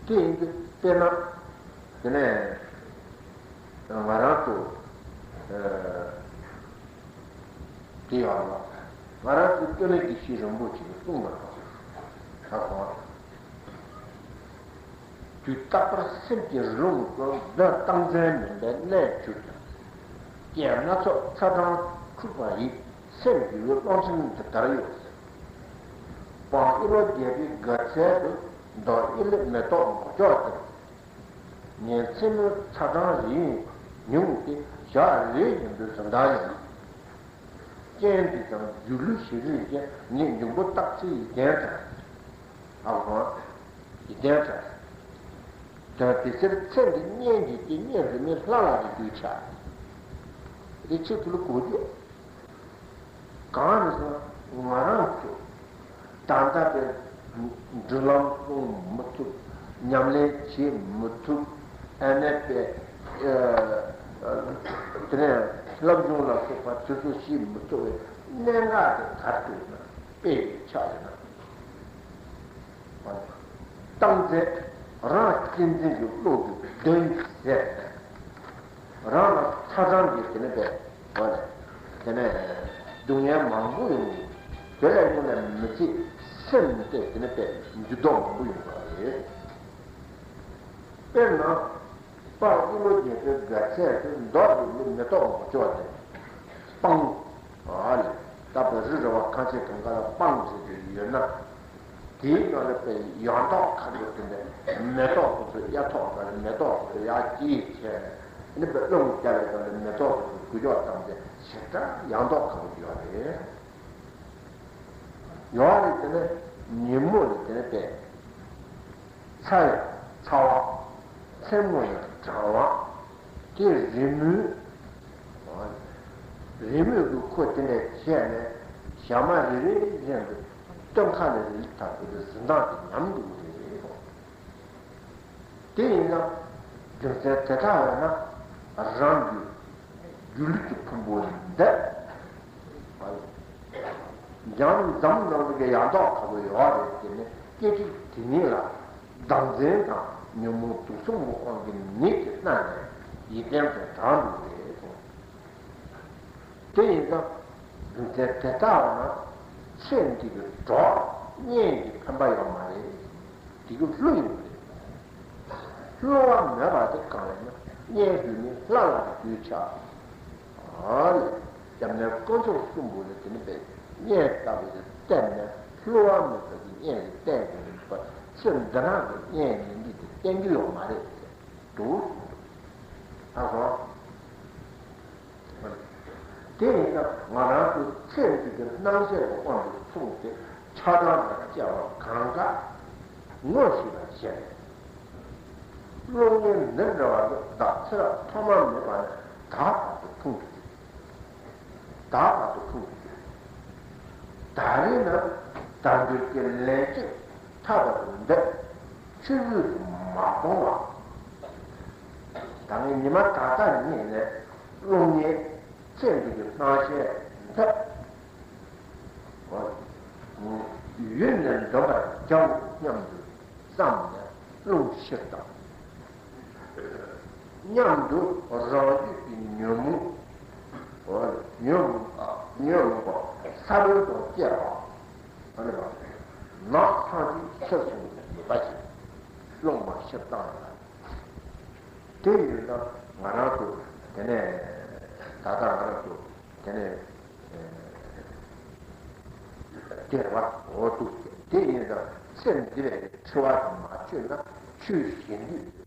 དེ་ཡིན་དུས་དཔེར་ན། དེ་ནས་ང་རང་ཚོ་དེ་ཡོད་ལ། ང་རང་ཚོ་སྟོད་ལུང་དགེ་བཤེས་རིན་པོ་ཆེ་གིས་གསུངས་པ་དང་། ད་གོང་དུས་རྟག་པར་སེམས་ཀྱི་རི་ལུང་ཀུན། གདོན་སྟངས་འཛིན་མུན་པའི་གནས་གྱུར་ཅིང་། རྐྱེན་སྣ་ཚོགས་ཚ་གྲང་འཁྲུགས་པ་ཡི། སེམས་ཀྱི་ཡུལ་ཀློང་ཆེན་འདི་ལྟར་གཡོ། སྤང་ཨེ་ལོ་བརྒྱད་པའི་དགའ་ཚལ་དུ། མདོ་ཨེ་ལི་མེ་ཏོག་མགོ་ལྕོག་ལྡིར། ཉིན་མཚན་མོའི་ཚ་གྲང་རིང་ཉུང་སྟེ། ཞག་རེ་བཞིན་དུ་གཟི་མདངས་ཉམས། རྐྱེན་འདི་ཙམ་སྒྱུ་ལུས་ཞིག་རེད་ཅེས། ངས་འབྱུང་པོ་རྟགས་ཚེ་ཡི་དན་དྲན། ཨ་ཁོང་ཡི་དན་དྲན། དེ་དེ་ཚེར་ཚེ་འདི་གཉེན་གྱི་སྐྱེ། གཉེན་རིས་མེད་ལྷ་ལ་རེ་ལྟོས་ཆགས། དེ་ཆེད་དུ་ལ་གོ་རྒྱུ། གང་རེད་ཟེར་ན་ང་རང་ཚོ་ད་ལྟ་དེ་འབྲུ་ལམ་སྲུང་མི་ཐུབ། ཉམས་ལེན་བྱེད་མི་ཐུབ། ཨ་ནི་པའི་དེ་ནས་བསླབ་སྦྱོང་ལ་སོགས་པ་དེ་ཚོ་བྱེད་མི་ཐུབ་པའི་གནད་འགག་དེ་ག་རེ་ཡོད་ན། དཔེ་ཆ་ཡོད་ན། སྟངས་འཛིན་རང་གཅེས་འཛིན་གྱི་བློ་གི་གདོན་ཟེར། རང་ལ་ཚ་གྲང་གི་དེ་ནས་པའི་བ་ནས་དེ་ནས་སྡུག་བསྔལ་མང་པོ་ཡོང་གི། དེ་ལས་ཡོང་ནས་མི་ཚེ་སེམས་དེ་དེ་ནས་པའི་འགྱུར་ལྡོག་མང་པོ་ཡོང་གི་རེད། དཔེར་ན། སྤང་ཨེ་ལོ་བརྒྱད་པའི་དགའ་ཚལ་དུ། མདོ་ཨེ་ལི་མེ་ཏོག་མགོ་ལྕོག་ལྡིར། སྤང་། ཨ་ལས། ད་བོད་རི་ར་བ་ཁ་ཆེ་གང་ག་ལ་སྤང་ཟེར་གྱི་ཡོད་ན། དེའི་ནང་ལ་པའི་ཡང་ཐོག་ཁ་པོ་དེ་ནས་མེ་ཏོག་དེ་ཚོ་གཡའ་ཐོག་ག་ལ་མེ་ཏོག་དེ་ཚོ་ཡར་སྐྱེས་བྱས་ནས་ནི་པའི་རླུང་རྒྱབ་པའི་སྒང་ལ་མེ་ཏོག་དེ་ཚོ་འགུལ་སྐྱོད་བཏང་སྟེ་ཞེ་དྲག་ཡང་ཐོག་ཁ་པོ་ཡོད་རེད། ཡོད་རེད། དེ་ནས་ཉིན་མོ་ལ་དེ་ནས་པའི་ཚ་ཡང་ཚ་བ། མཚན་མོ་ཡང་གྲང་བ། དེ་རི་མོའི། རི་མོས་ཀྱི་ཁོ་དེ་འདྲ་བྱས་ནས་ཞག་མ་རེ་རེ་བཞིན་དུ་སྟོན་ཁ་ལ་རི་ལི་ཐག་གི་གཟི་མདངས་དེ་ཉམས་འགྲོ་གི་རེད། དེ་ཡིན་ན་རྒྱུ་མཚན་དེ་དག་ཡོད་ན་རང་གི་སྒྱུ་ལུས་ཀྱི་ཕུང་པོ་འདི། འཇམ་འཛམ་ནང་གི་ཡང་དག་ཁ་བོ་ཡོད་རེད། དེ་ནི་སྐད་ཅིག་དེ་ཉིད་ལ་བདག་འཛིན་དང་ཉོན་མོངས་དུག་གསུམ་གྱི་དབང་གིས་ནད་ཀྱིས་མནར་ནས་ཡིད་བརྟན་དུ་གྲང་འགྲོ་གི་རེད་གསུངས། དེ་ཡིན་ཙང་རྒྱུ་མཚན་དེ་ལྟ་བ་ན་ཚེ་འདི་གི་གྲོགས་གཉེན་གྱི་ཕན་པ་ཡོད་མ་རེད། དེ་གི་བསླུ་ཡོད་རེད། བསླུ་བ་མེད་པ་དེ་གང་ཡིན་ན་གཉེན་ཞུ་ནི་ལྷ་ལ་གདུལ་བྱ། ཨ་ལས། སྐྱབས་གནས་དཀོན་མཆོག་གསུམ་པོ་ལ་དེ་ནི་པའི་གཉེན་ལྟ་བུ་ཞིག་བསྟེན་ནས་བསླུ་བ་མེད་པ་གི་གཉེན་ཞིག་བསྟེན་དགོས་པ། ཚེ་འདི་ནང་གི་གཉེན་ཡིན་གྱི་དེ་བསྟེན་རྒྱུ་ཡོད་མ་རེད་ཟེར་འདུག་ད་སོང་། དེ་ཡིན་ན་ང་རང་ཚོའི་ཚེ་འདི་གི་སྣང་ཤས་ཀྱི་དབང་དུ་སོང་སྟེ་ཆགས་སྡང་དང་བཅས་པ་གང་ག་ངོ་ཤེས་པར་བྱས། གློག་བརྙན་འདི་འདྲ་བ་ནི་བདག་ཚེ་རབས་ཐོག་མ་མེད་པ་ནས་ད་བར་དུ་མཐོང་དུ་བཅུག་ད་བར་དུ་མཐོང་དུ་བཅུག་ད་རེས་ན་དལ་འབྱོར་གྱི་ལན་གཅིག་ཐར་པ་དང་འདི་ཆུད་ཟོས་སུ་མ་སྤོང་བ། ད་ངས་ཉི་མ་ད་ལྟ་ཉིད་ནས་གློག་བརྙན་ཚེ་འདི་གི་སྣང་ཤས་འདི་ཡུན་ནས་འདོན་པར་བྱའོ་སྙམ་དུ་བསམས་ནས་རླུང་ཕྱིར་བཏང་། མཉམ་དུ་རང་རྒྱུད་ཀྱི་ཉོན་མོངས། ཉོན་མོངས་པ་ཉོན་མོངས་པ་ས་བོན་དང་བཅས་པ་ནགས་ཚང་གི་ཕྱིར་སོང་ནས་མེད་པ་ཞིག་རླུང་མ་ཕྱིར་བཏང་ཡང་། དེ་ཡིན་ན་ང་རང་ཚོ་དེ་ནས་ ད་ལྟ་ང་རང་ཚོ་དེ་ནས་ཨེ་སྐྱེ་བ་འོ་འདུག་དེ་ཡིན་ཙང་སེམས་འདི་བས་འཁྲུལ་བ་མ་ཆོད་ན་ཆོས་གཞན་དུས་